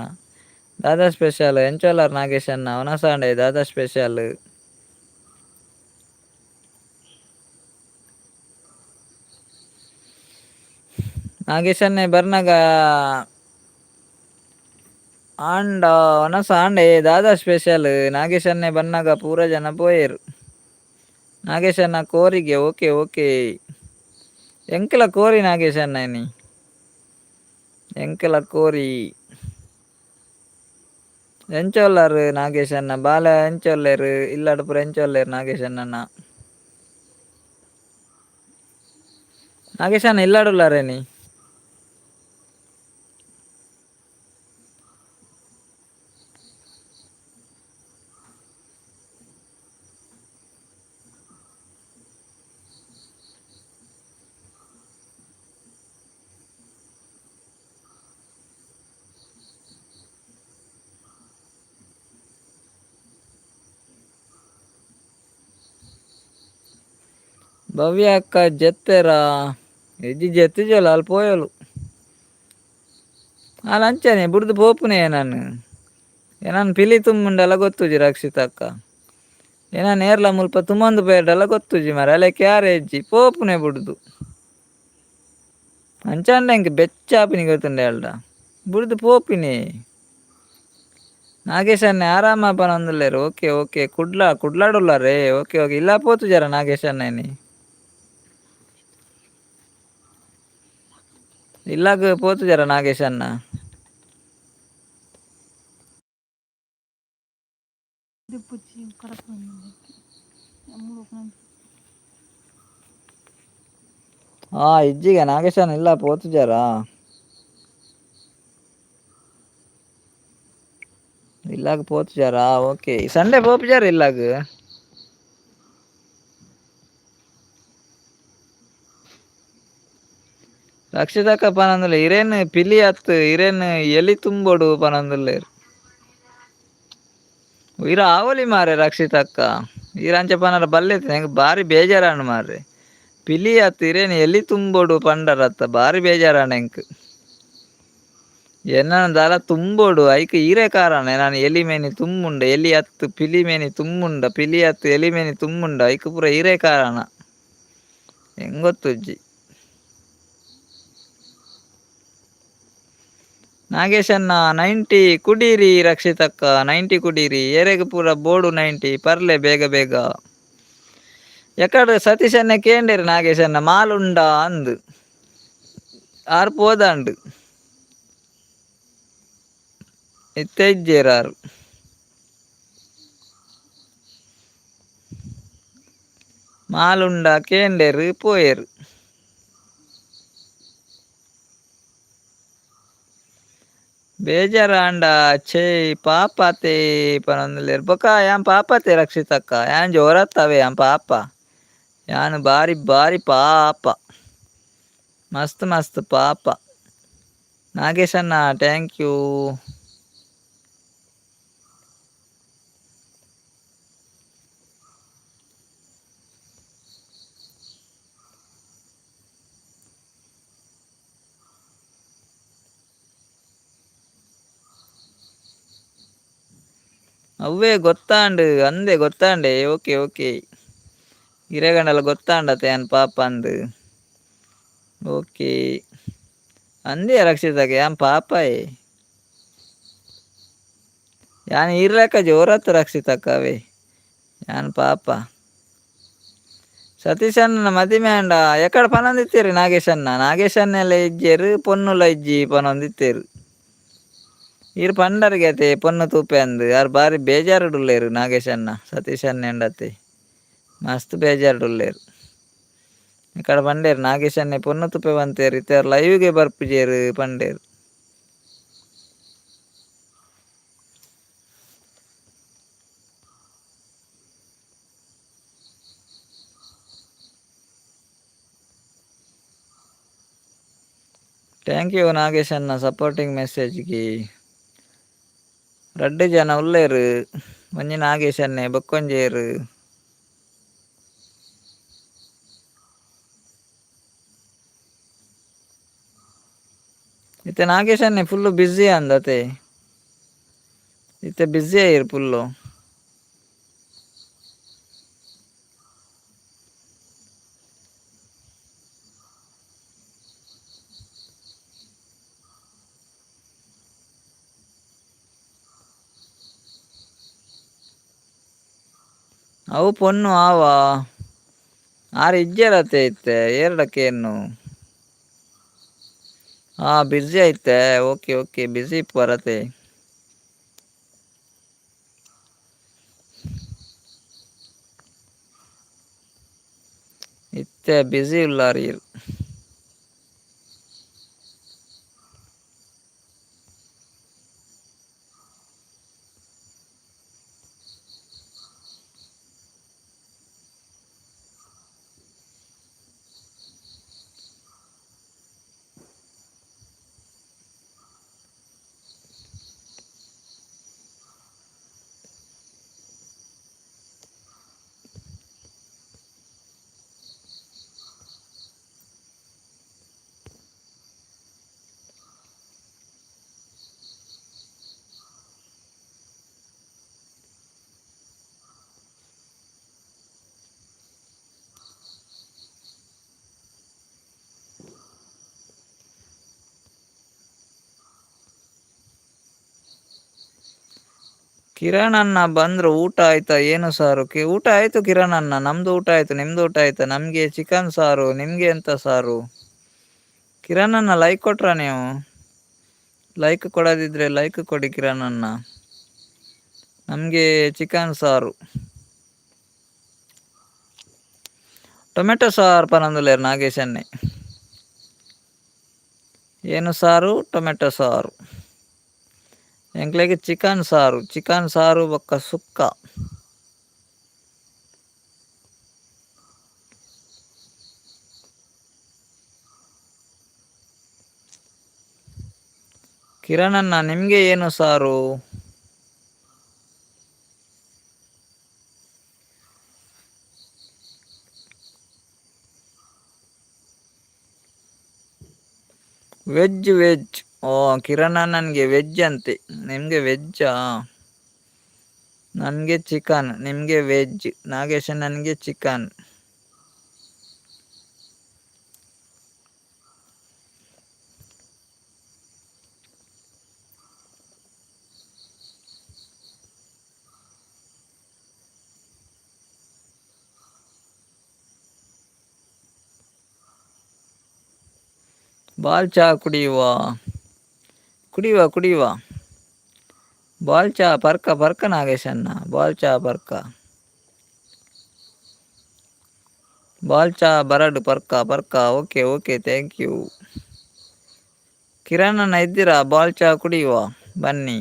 S2: ದಾದಾ ಸ್ಪೆಷಲ್? ಎಂಚೊಲ್ಲರ್ ನಾಗೇಶಣ್ಣ? ವನಸ ಆಂಡ? ದಾದಾ ಸ್ಪೆಷಲ್? ನಾಗೇಶನ್ನೇ ಬರ್ನಾಗ ಆಂಡ ವನಸ ಆಂಡೆ? ದಾದಾ ಸ್ಪೆಷಲ್? ನಾಗೇಶನ್ನೇ ಬನ್ನಾಗ ಪೂರ ಜನ ಪೋಯೆರ್. ನಾಗೇಶಣ್ಣ ಕೋರಿಗೆ. ಓಕೆ ಓಕೆ, ಎಂಕಲ ಕೋರಿ ನಾಗೇಶಣ್ಣ ಇನಿ. ಎಂಕಲ ಕೋರಿ. ಎಂಚ ಉಲ್ಲರ್ ನಾಗೇಶಣ್ಣ? ಬಾಲೆ ಎಂಚ ಉಲ್ಲೆರ್? ಇಲ್ಲಡ್ ಪೂರ ಎಂಚ ಉಲ್ಲೆರ್ ನಾಗೇಶಣ್ಣನ? ನಾಗೇಶಣ್ಣ ಇಲ್ಲಡ್ ಉಲ್ಲರೇನಿ? ಭವ್ಯ ಅಕ್ಕ ಜೆತ್ತೆರಾ? ಇಜ್ಜಿ ಜೆತ್ತಿಜೋಲು ಅಲ್ಲಿ ಪೋಯಲು. ಅಲ್ಲ ಅಂಚನೆ ಬುಡ್ದು ಪೋಪುನೆ ನಾನು. ನಾನು ಪಿಲಿ ತುಂಬುಂಡಲ ಗೊತ್ತುಜಿ ರಕ್ಷಿತಕ್ಕ. ಏನ ನೇರ್ಲ ಮುಲ್ಪ ತುಂಬೊಂದು ಪೋಯೆರ್ಡಲ ಗೊತ್ತುಜಿ ಮಾರ್ರೆ ಅಲೆ ಕ್ಯಾರೆ ಇಜ್ಜಿ ಪೋಪುನೆ ಬುಡ್ದು. ಅಂಚಾಂಡ ಎಂಕ್ ಬೆಚ್ಚ ಆಪಿನಿ ಗೊತ್ತುಂಡೆ ಅಲ್ಡ. ಬುಡ್ದು ಪೋಪಿನಿ. ನಾಗೇಶ್ ಅಣ್ಣೆ ಆರಾಮ ಪನೊಂದುಲ್ಲೆರ್. ಓಕೆ ಓಕೆ ಕುಡ್ಲ ಕುಡ್ಲಾಡುಲ್ಲಾರೇ. ಓಕೆ ಓಕೆ ಇಲ್ಲ ಪೋತುಜಾರ ನಾಗೇಶ್ ಅಣ್ಣೆ. ಇಲ್ಲಾಗ ಪೋತುಜಾರ ನಾಗೇಶ್ ಅಣ್ಣ? ಇಜ್ಜಿಗೆ ನಾಗೇಶ್ ಅಣ್ಣ ಇಲ್ಲ ಪೋತುಜಾರಾ? ಇಲ್ಲಾಗ ಪೋತುಜಾರಾ? Okay Sunday ಪೋಪುಜಾರ ಇಲ್ಲಾಗ? ರಕ್ಷಿತಕ್ಕ ಪನೊಂದುಲ್ಲೆ ಇರೇನ್ ಪಿಲಿ ಅತ್ತ್ ಇರೇನ್ ಎಲಿ ತುಂಬೊಡು ಪನೊಂದುಲ್ಲೆರ್. ಇರ ಆವೊಲಿ ಮಾರ್ರೆ ರಕ್ಷಿತಕ್ಕ. ಈರ್ ಅಂಚ ಪನರ ಬಲ್ಲೆತ್ತ್ ಎಂಕ್ ಬಾರಿ ಬೇಜಾರಾಂಡ್ ಮಾರ್ರೆ. ಪಿಲಿ ಅತ್ತ್ ಇರೇನ್ ಎಲಿ ತುಂಬೊಡು ಪಂಡರತ್ತ ಬಾರಿ ಬೇಜಾರಾಂಡ್ ಎಂಕ್. ಎನ್ನನ ದಾಲ ತುಂಬೊಡು ಐಕ್ ಈರೆ ಕಾರಣ ಎನನ್ ಎಲಿ ಮೇನಿ ತುಂಬುಂಡ ಎಲಿ ಅತ್ತ್ ಪಿಲಿ ಮೇನಿ ತುಂಬುಂಡ ಪಿಲಿ ಅತ್ತ್ ಎಲಿ ಮೇನಿ ತುಂಬುಂಡ ಐಕ್ ಪೂರ ಈರೆ ಕಾರಣ. ಎಂಕ್ ಗೊತ್ತುಜ್ಜಿ. ನಾಗೇಶಣ್ಣ 90 ಕುಡೀರಿ ರಕ್ಷಿತಕ್ಕ 90 ಕುಡೀರಿ. ಏರೆಗ್ ಪೂರ ಬೋಡು 90 ಪರ್ಲೆ ಬೇಗ ಬೇಗ. ಎಕಡ್ ಸತೀಶನ್ನೆ ಕೇಂಡೆರ್ ನಾಗೇಶಣ್ಣ ಮಾಲುಂಡ ಅಂದ್. ಆರ್ ಪೋದಾಂಡ್. ಇತ್ತೆ ಇಜ್ಜೆರ್ ಆರ್. ಮಾಲುಂಡ ಕೇಂಡೆರ್ ಪೋಯೆರ್. ಬೇಜಾರಾಂಡ ಛೇ ಪಾಪತೆ ಪನೊಂದುಲ್ಲೆರ್. ಬೊಕ ಯಾನ್ ಪಾಪತೆ ರಕ್ಷಿತಕ್ಕ. ಯಾನ್ ಜೋರತ್ತವೆ ಯಾನ್ ಪಾಪ. ಯಾನ್ ಬಾರಿ ಬಾರಿ ಪಾಪ. ಮಸ್ತ್ ಮಸ್ತ್ ಪಾಪ. ನಾಗೇಶಣ್ಣ thank you. ಅವ್ವೇ ಗೊತ್ತಾಂಡ್ ಅಂದೆ ಗೊತ್ತಾಂಡೆ. ಓಕೆ ಓಕೆ ಇರೆಗಂಡಲ ಗೊತ್ತಾಂಡತೆ ಯಾನ್ ಪಾಪ ಅಂದ್. ಓಕೆ ಅಂದೆ ರಕ್ಷಿತಕ್ಕ ಯಾನ್ ಪಾಪಯೆ. ಯಾನ್ ಈರ್ಲೆಕ್ಕ ಜೋರತ್ತ್ ರಕ್ಷಿತಕ್ಕ ಅವೇ. ಯಾನ್ ಪಾಪ. ಸತೀಶಣ್ಣನ ಮದಿಮೆ ಆಂಡ ಎಕಡ್ ಪನೊಂದಿತ್ತೆರ್ ನಾಗೇಶಣ್ಣ. ನಾಗೇಶಣ್ಣೆಲ ಇಜ್ಜೆರ್ ಪೊನ್ನುಲ ಇಜ್ಜಿ ಪನೊಂದಿತ್ತೆರ್. ಈರ್ ಪಂಡರ್ಗೆ ಅತೆ ಪೊನ್ನು ತೂಪೆ ಅಂದ್. ಆರ್ ಬಾರಿ ಬೇಜಾರುಡುಲ್ಲೆರ್ ನಾಗೇಶಣ್ಣ ಸತೀಶಣ್ಣೆಂಡತೆ. ಮಸ್ತ್ ಬೇಜಾರುಡುಲ್ಲೆರ್. ಎಕಡ ಪಂಡೆರ್ ನಾಗೇಶಣ್ಣೆ ಪೊನ್ನು ತೂಪೆ ಪಂತೆರ್ ಇತ್ತೆ ಆರ್ ಲೈವ್ಗೆ ಬರ್ಪುಜೆರ್ ಪಂಡೆರ್. Thank you ನಾಗೇಶಣ್ಣ ಸಪೋರ್ಟಿಂಗ್ ಮೆಸೇಜ್ಗೆ. ರಡ್ಡ್ ಜನ ಉಲ್ಲೆರ್. ಒಂಜಿ ನಾಗೇಶಣ್ಣೆ ಬೊಕ್ಕೊಂಜೇರ್. ಇತ್ತೆ ನಾಗೇಶಣ್ಣೆ ಫುಲ್ ಬ್ಯುಸಿ ಅಂದತೆ. ಇತ್ತೆ ಬ್ಯುಸಿ ಆಯೆರ್ ಫುಲ್ಲು. ಅವು ಪೊನ್ನು ಆವ. ಆರ್ ಇಜ್ಜೆರತೆ ಇತ್ತೆ ಏರ್ಡ ಕೇನ್ನು. ಹಾ ಬ್ಯುಸಿ ಐತೆ. ಓಕೆ ಓಕೆ ಬ್ಯುಸಿ ಇಪ್ಪುವರತೆ. ಇತ್ತೆ ಬ್ಯುಸಿ ಉಲ್ಲಾರ್ ಈರ್. ಕಿರಣ್ ಅಣ್ಣ ಬಂದ್ರು. ಊಟ ಆಯ್ತಾ? ಏನು ಸಾರು? ಊಟ ಆಯ್ತು ಕಿರಣ್ ಅಣ್ಣ, ನಮ್ದು ಊಟ ಆಯ್ತು, ನಿಮ್ದು ಊಟ ಆಯ್ತಾ? ನಮ್ಗೆ ಚಿಕನ್ ಸಾರು, ನಿಮ್ಗೆ ಎಂತ ಸಾರು? ಕಿರಣ್ ಅಣ್ಣ ಲೈಕ್ ಕೊಟ್ರಾ ನೀವು? ಲೈಕ್ ಕೊಡದಿದ್ರೆ ಲೈಕ್ ಕೊಡಿ ಕಿರಣ್ ಅಣ್ಣ. ನಮಗೆ ಚಿಕನ್ ಸಾರು, ಟೊಮೆಟೊ ಸಾರು ಪನೊಂದುಲ್ಲೆರ್ ನಾಗೇಶ್ ಅಣ್ಣೆ. ಏನು ಸಾರು? ಟೊಮೆಟೊ ಸಾರು. ಎಂಕ್ಲೆಗ್ ಚಿಕನ್ ಸಾರು, ಚಿಕನ್ ಸಾರು ಬೊಕ್ಕ ಸುಕ್ಕ. ಕಿರಣ್ ಅಣ್ಣ ನಿಮಗೆ ಏನು ಸಾರು? Veg veg. ಓ ಕಿರಣ್ ಅಣ್ಣನಿಗೆ ವೆಜ್ ಅಂತೆ, ನಿಮಗೆ ವೆಜ್ಜಾ? ನನಗೆ ಚಿಕನ್, ನಿಮಗೆ ವೆಜ್. ನಾಗೇಶ್ ಅಣ್ಣನಿಗೆ ಚಿಕನ್. ಬಾಲ್ ಚಾ ಕುಡಿಯುವ, ಕುಡಿಯುವ ಕುಡಿಯುವ ಬಾಲ್ ಚಾ ಪರ್ಕ ಪರ್ಕ ನಾಗೇಶಣ್ಣ, ಬಾಲ್ ಚಾ ಪರ್ಕ, ಬಾಲ್ ಚಾ ಬರಡು ಪರ್ಕ ಪರ್ಕ. Okay okay, thank you. Kiran ಅಣ್ಣ ಇದ್ದೀರಾ? ಬಾಲ್ ಚಾ ಕುಡಿಯುವ ಬನ್ನಿ.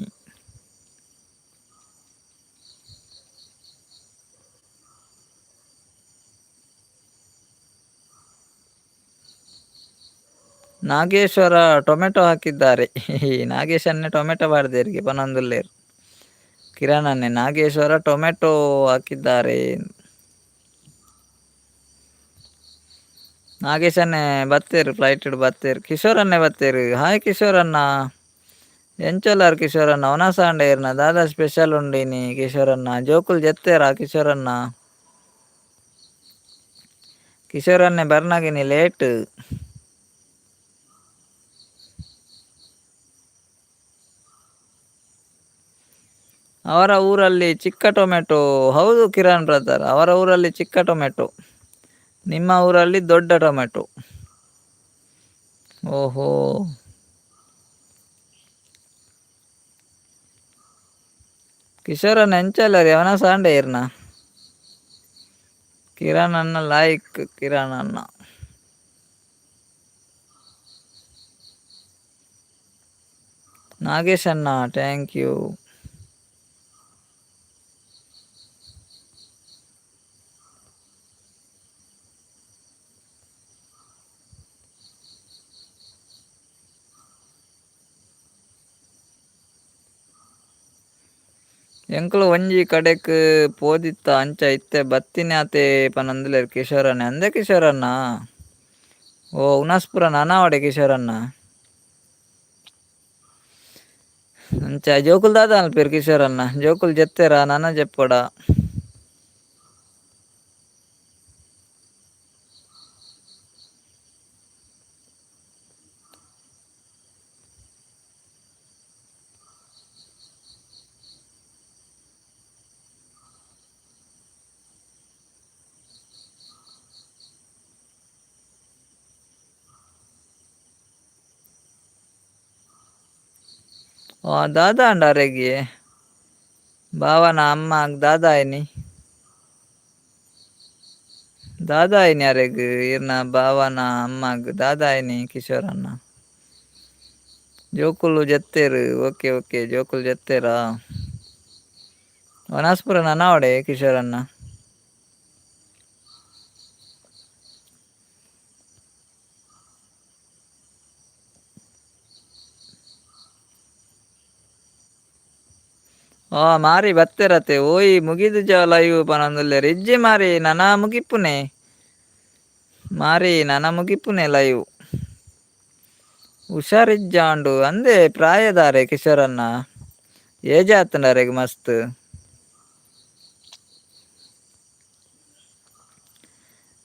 S2: ನಾಗೇಶ್ವರ ಟೊಮೆಟೊ ಹಾಕಿದ್ದಾರೆ. ನಾಗೇಶನ್ನೇ ಟೊಮೆಟೊ ಬಾರ್ದೇರಿಗೆ ಪನೊಂದುಲ್ಲೆರ್. ಕಿರಣ್ ಅಣ್ಣೆ ನಾಗೇಶ್ವರ ಟೊಮೆಟೊ ಹಾಕಿದ್ದಾರೆ. ನಾಗೇಶನ್ನೇ ಬತ್ತೇರು, ಫ್ಲೈಟ್ ಬತ್ತೇರು. ಕಿಶೋರ್ ಅಣ್ಣೆ ಬತ್ತೇರು. ಹಾಯ್ ಕಿಶೋರ್ ಅಣ್ಣ, ಎಂಚೊಲ್ಲಾರ್ ಕಿಶೋರ್ ಅಣ್ಣ? ವನಸಾಂಡ ಇರ್ನ ದಾದಾ ಸ್ಪೆಷಲ್ ಉಂಡಿನಿ ಕಿಶೋರ್ ಅಣ್ಣ? ಜೋಕುಲ್ ಜೆತ್ತೇರಾ ಕಿಶೋರ್ ಅಣ್ಣ? ಕಿಶೋರ್ ಅಣ್ಣೆ ಬರ್ನಾಗಿನಿ ಲೇಟ್. ಅವರ ಊರಲ್ಲಿ ಚಿಕ್ಕ ಟೊಮೆಟೊ. ಹೌದು ಕಿರಣ್ ಬ್ರದರ್, ಅವರ ಊರಲ್ಲಿ ಚಿಕ್ಕ ಟೊಮೆಟೊ, ನಿಮ್ಮ ಊರಲ್ಲಿ ದೊಡ್ಡ ಟೊಮೆಟೊ. ಓಹೋ, ಕಿಶೋರಣ್ಣ ಎಂಚಲ್ಲರಿ? ಅವನ ಸಾಂಡೆ ಇರ್ನ. ಕಿರಣ್ ಅಣ್ಣ ಲೈಕ್. ಕಿರಣ್ ಅಣ್ಣ ನಾಗೇಶ್ ಅಣ್ಣ thank you. ಎಂಕುಲು ಒಂಜಿ ಕಡೆಕ್ ಪೋದಿತ್ತ ಅಂಚ ಇತ್ತೆ ಬತ್ತಿನಾತೆ ಪನೊಂದುಲ್ಲೆರ್ ಕಿಶೋರಣ್ಣೆ. ಅಂದೆ ಕಿಶೋರಣ್ಣ? ಓ ಉನಸ್ಪುರ ನಾನಾವಡೆ ಕಿಶೋರಣ್ಣ. ಅಂಚ ಜೋಕುಲ್ ದಾದ ಅನ್ಪೇರ್ ಕಿಶೋರಣ್ಣ? ಜೋಕುಲ್ ಜೆತ್ತೆರಾ ನನ ಜೆಪ್ಪೊಡ? ದಾದ ಅಂಡ ಅರೆಗೆ ಭಾವನ ಅಮ್ಮ ದಾದ ಆಯ್ನಿ, ದಾದ ಆಯ್ನಿ ಅರೆಗ್ ಇರ್ನ ಭಾವನ ಅಮ್ಮಗ್ ದಾದ ಆಯ್ನಿ ಕಿಶೋರಣ್ಣ? ಜೋಕುಲು ಜೆತ್ತೇರು. ಓಕೆ ಓಕೆ, ಜೋಕುಲು ಜೆತ್ತೇರಾ? ವನಸ್ಪುರ ನನಾವಡೆ ಕಿಶೋರಣ್ಣ. ಮಾರಿ ಬತ್ತೆರತೆ ಓಯ್ ಮುಗಿದುಜ ಲೈವ್ ಪನೊಂದುಲ್ಲೆರ್. ಇಜ್ಜಿ ಮಾರಿ, ನನ ಮುಗಿಪುನೆ ಮಾರಿ, ನನ ಮುಗಿಪುನೆ ಲೈವ್. ಹುಷಾರಿಜ್ಜಾಂಡು ಅಂದೆ ಪ್ರಾಯದಾರೆ ಕಿಶೋರಣ್ಣ, ಏಜ್ ಆತುಂಡು ಅರೆಗ್ ಮಸ್ತ್.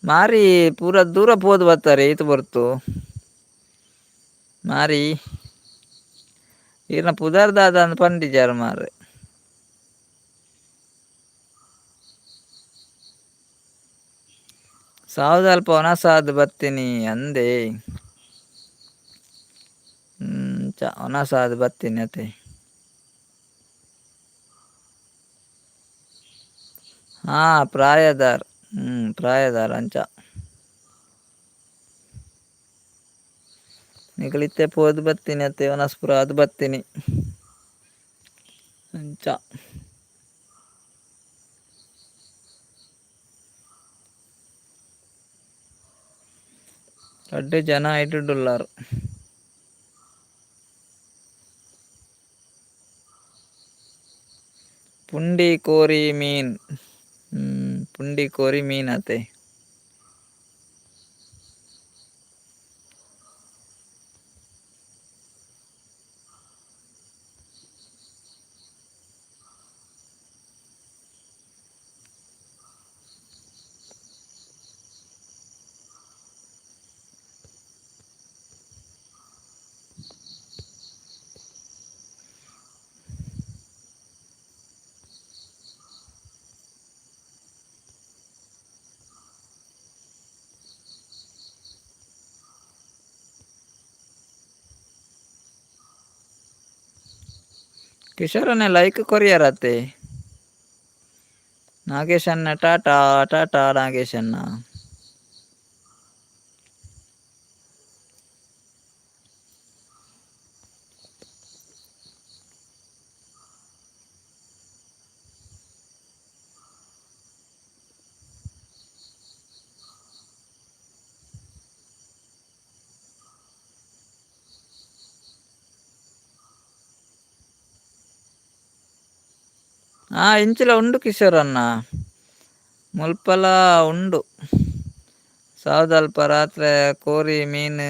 S2: ಮಾರಿ ಪೂರ ದೂರ ಪೋದು ಬತ್ತಾರೆ ಈತ್ ಪೊರ್ತು ಮಾರಿ. ಈರ್ನ ಪುದರ್ ದಾದ ಅಂದ್ ಪಂಡಿಜಾರ್ ಮಾರ್ರೆ. ಸಾವುದಲ್ಪ ಒನಸಾದ್ ಬತ್ತಿನಿ ಅಂದೆ. ಒನಸಾದ್ ಬತ್ತಿನಿ ಅತೆ. ಹಾ ಪ್ರಾಯದಾರ್. ಪ್ರಾಯದಾರ್ ಅಂಚ. ನಿಕಲಿತ್ತೆ ಪೋದು ಬತ್ತೀನಿ ಅತ್ತೆ ಒನಸ್ ಪೂರ ಆದ್ ಬತ್ತೀನಿ ಅಂಚ. ರಡ್ಡ್ ಜನ ಐಟುಡುಲ್ಲಾರ್. ಪುಂಡಿ ಕೋರಿ ಮೀನ್. ಪುಂಡಿ ಕೋರಿ ಮೀನ್ ಅತೆ. ಕಿಶೋರನೇ ಲೈಕ್ ಕೊರಿಯರತ್ತೆ. ನಾಗೇಶಣ್ಣ ಟಾಟಾ ಟಾಟಾ ನಾಗೇಶಣ್ಣ. ಇಂಚಿಲ ಉಂಡು ಕಿಶೋರಣ್ಣ. ಮುಲ್ಪಲ ಉಂಡು. ಸಾವುದಲ್ಪ ರಾತ್ರೆ ಕೋರಿ ಮೀನು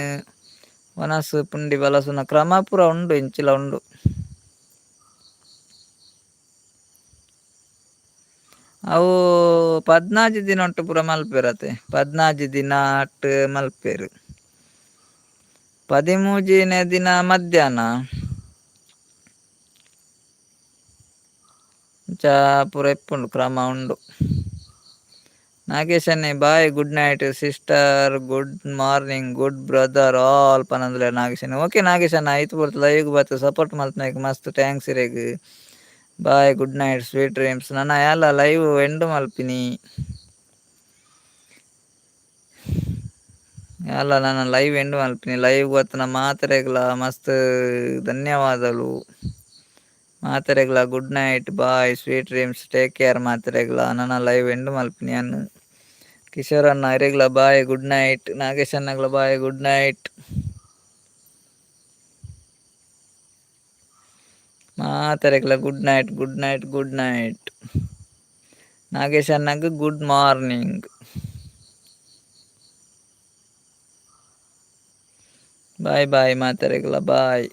S2: ವನಸು ಪುಂಡಿ ಬಲಸುನ ಕ್ರಮ ಪೂರ ಉಂಡು ಇಂಚಿಲ ಉಂಡು. ಅವು 14 ದಿನ ಉಂಟು ಪೂರ ಮಲ್ಪೆರತೆ. 14 ದಿನ ಅಟ್ ಮಲ್ಪೆರು. 13ನೇ ದಿನ ಮಧ್ಯಾಹ್ನ ಇಂಚ ಪೂರ ಇಪ್ಪುಂಡು ಕ್ರಮ ಉಂಡು. ನಾಗೇಶನ್ನೇ bye good night sister good morning good brother all ಪನಂದುಲ್ಲೆರ್ ನಾಗೇಶನ್ನೇ. ಓಕೆ ನಾಗೇಶಣ್ಣ ಐತ್ ಪೊರ್ತು ಲೈವ್ ಬತ್ತ್ ಸಪೋರ್ಟ್ ಮಲ್ತ್ನಾಕ್ ಮಸ್ತ್ thanks ಇರೆಗ್. Bye good night sweet dreams. ನನ ಯಾಲ ಲೈವ್ ಎಂಡ್ ಮಲ್ಪಿನಿ. ಯಾಲ ನನ ಲೈವ್ ಎಂಡ್ ಮಲ್ಪಿನಿ. ಲೈವ್ ಬತ್ತಿನ ಮಾತೆರೆಗ್ಲ ಮಸ್ತ್ ಧನ್ಯವಾದಲು. ಮಾತೆರೆಗ್ಲ good night bye sweet dreams take care ಮಾತೆರೆಗ್ಲ. ನನ ಲೈವ್ ಎಂಡ್ ಮಲ್ಪಿನಿ ಯಾನ್. ಕಿಶೋರ್ ಅಣ್ಣ ಇರೆಗ್ಲ ಬಾಯ್ ಗುಡ್ ನೈಟ್. ನಾಗೇಶ್ ಅಣ್ಣಗ್ಲ ಬಾಯ್ ಗುಡ್ ನೈಟ್. ಮಾತೆರೆಗ್ಲ good night good night good night. Nagesh ಅಣ್ಣಗ್ ಗುಡ್ ಮಾರ್ನಿಂಗ್. ಬಾಯ್ ಬಾಯ್ ಮಾತೆರೆಗ್ಲ ಬಾಯ್.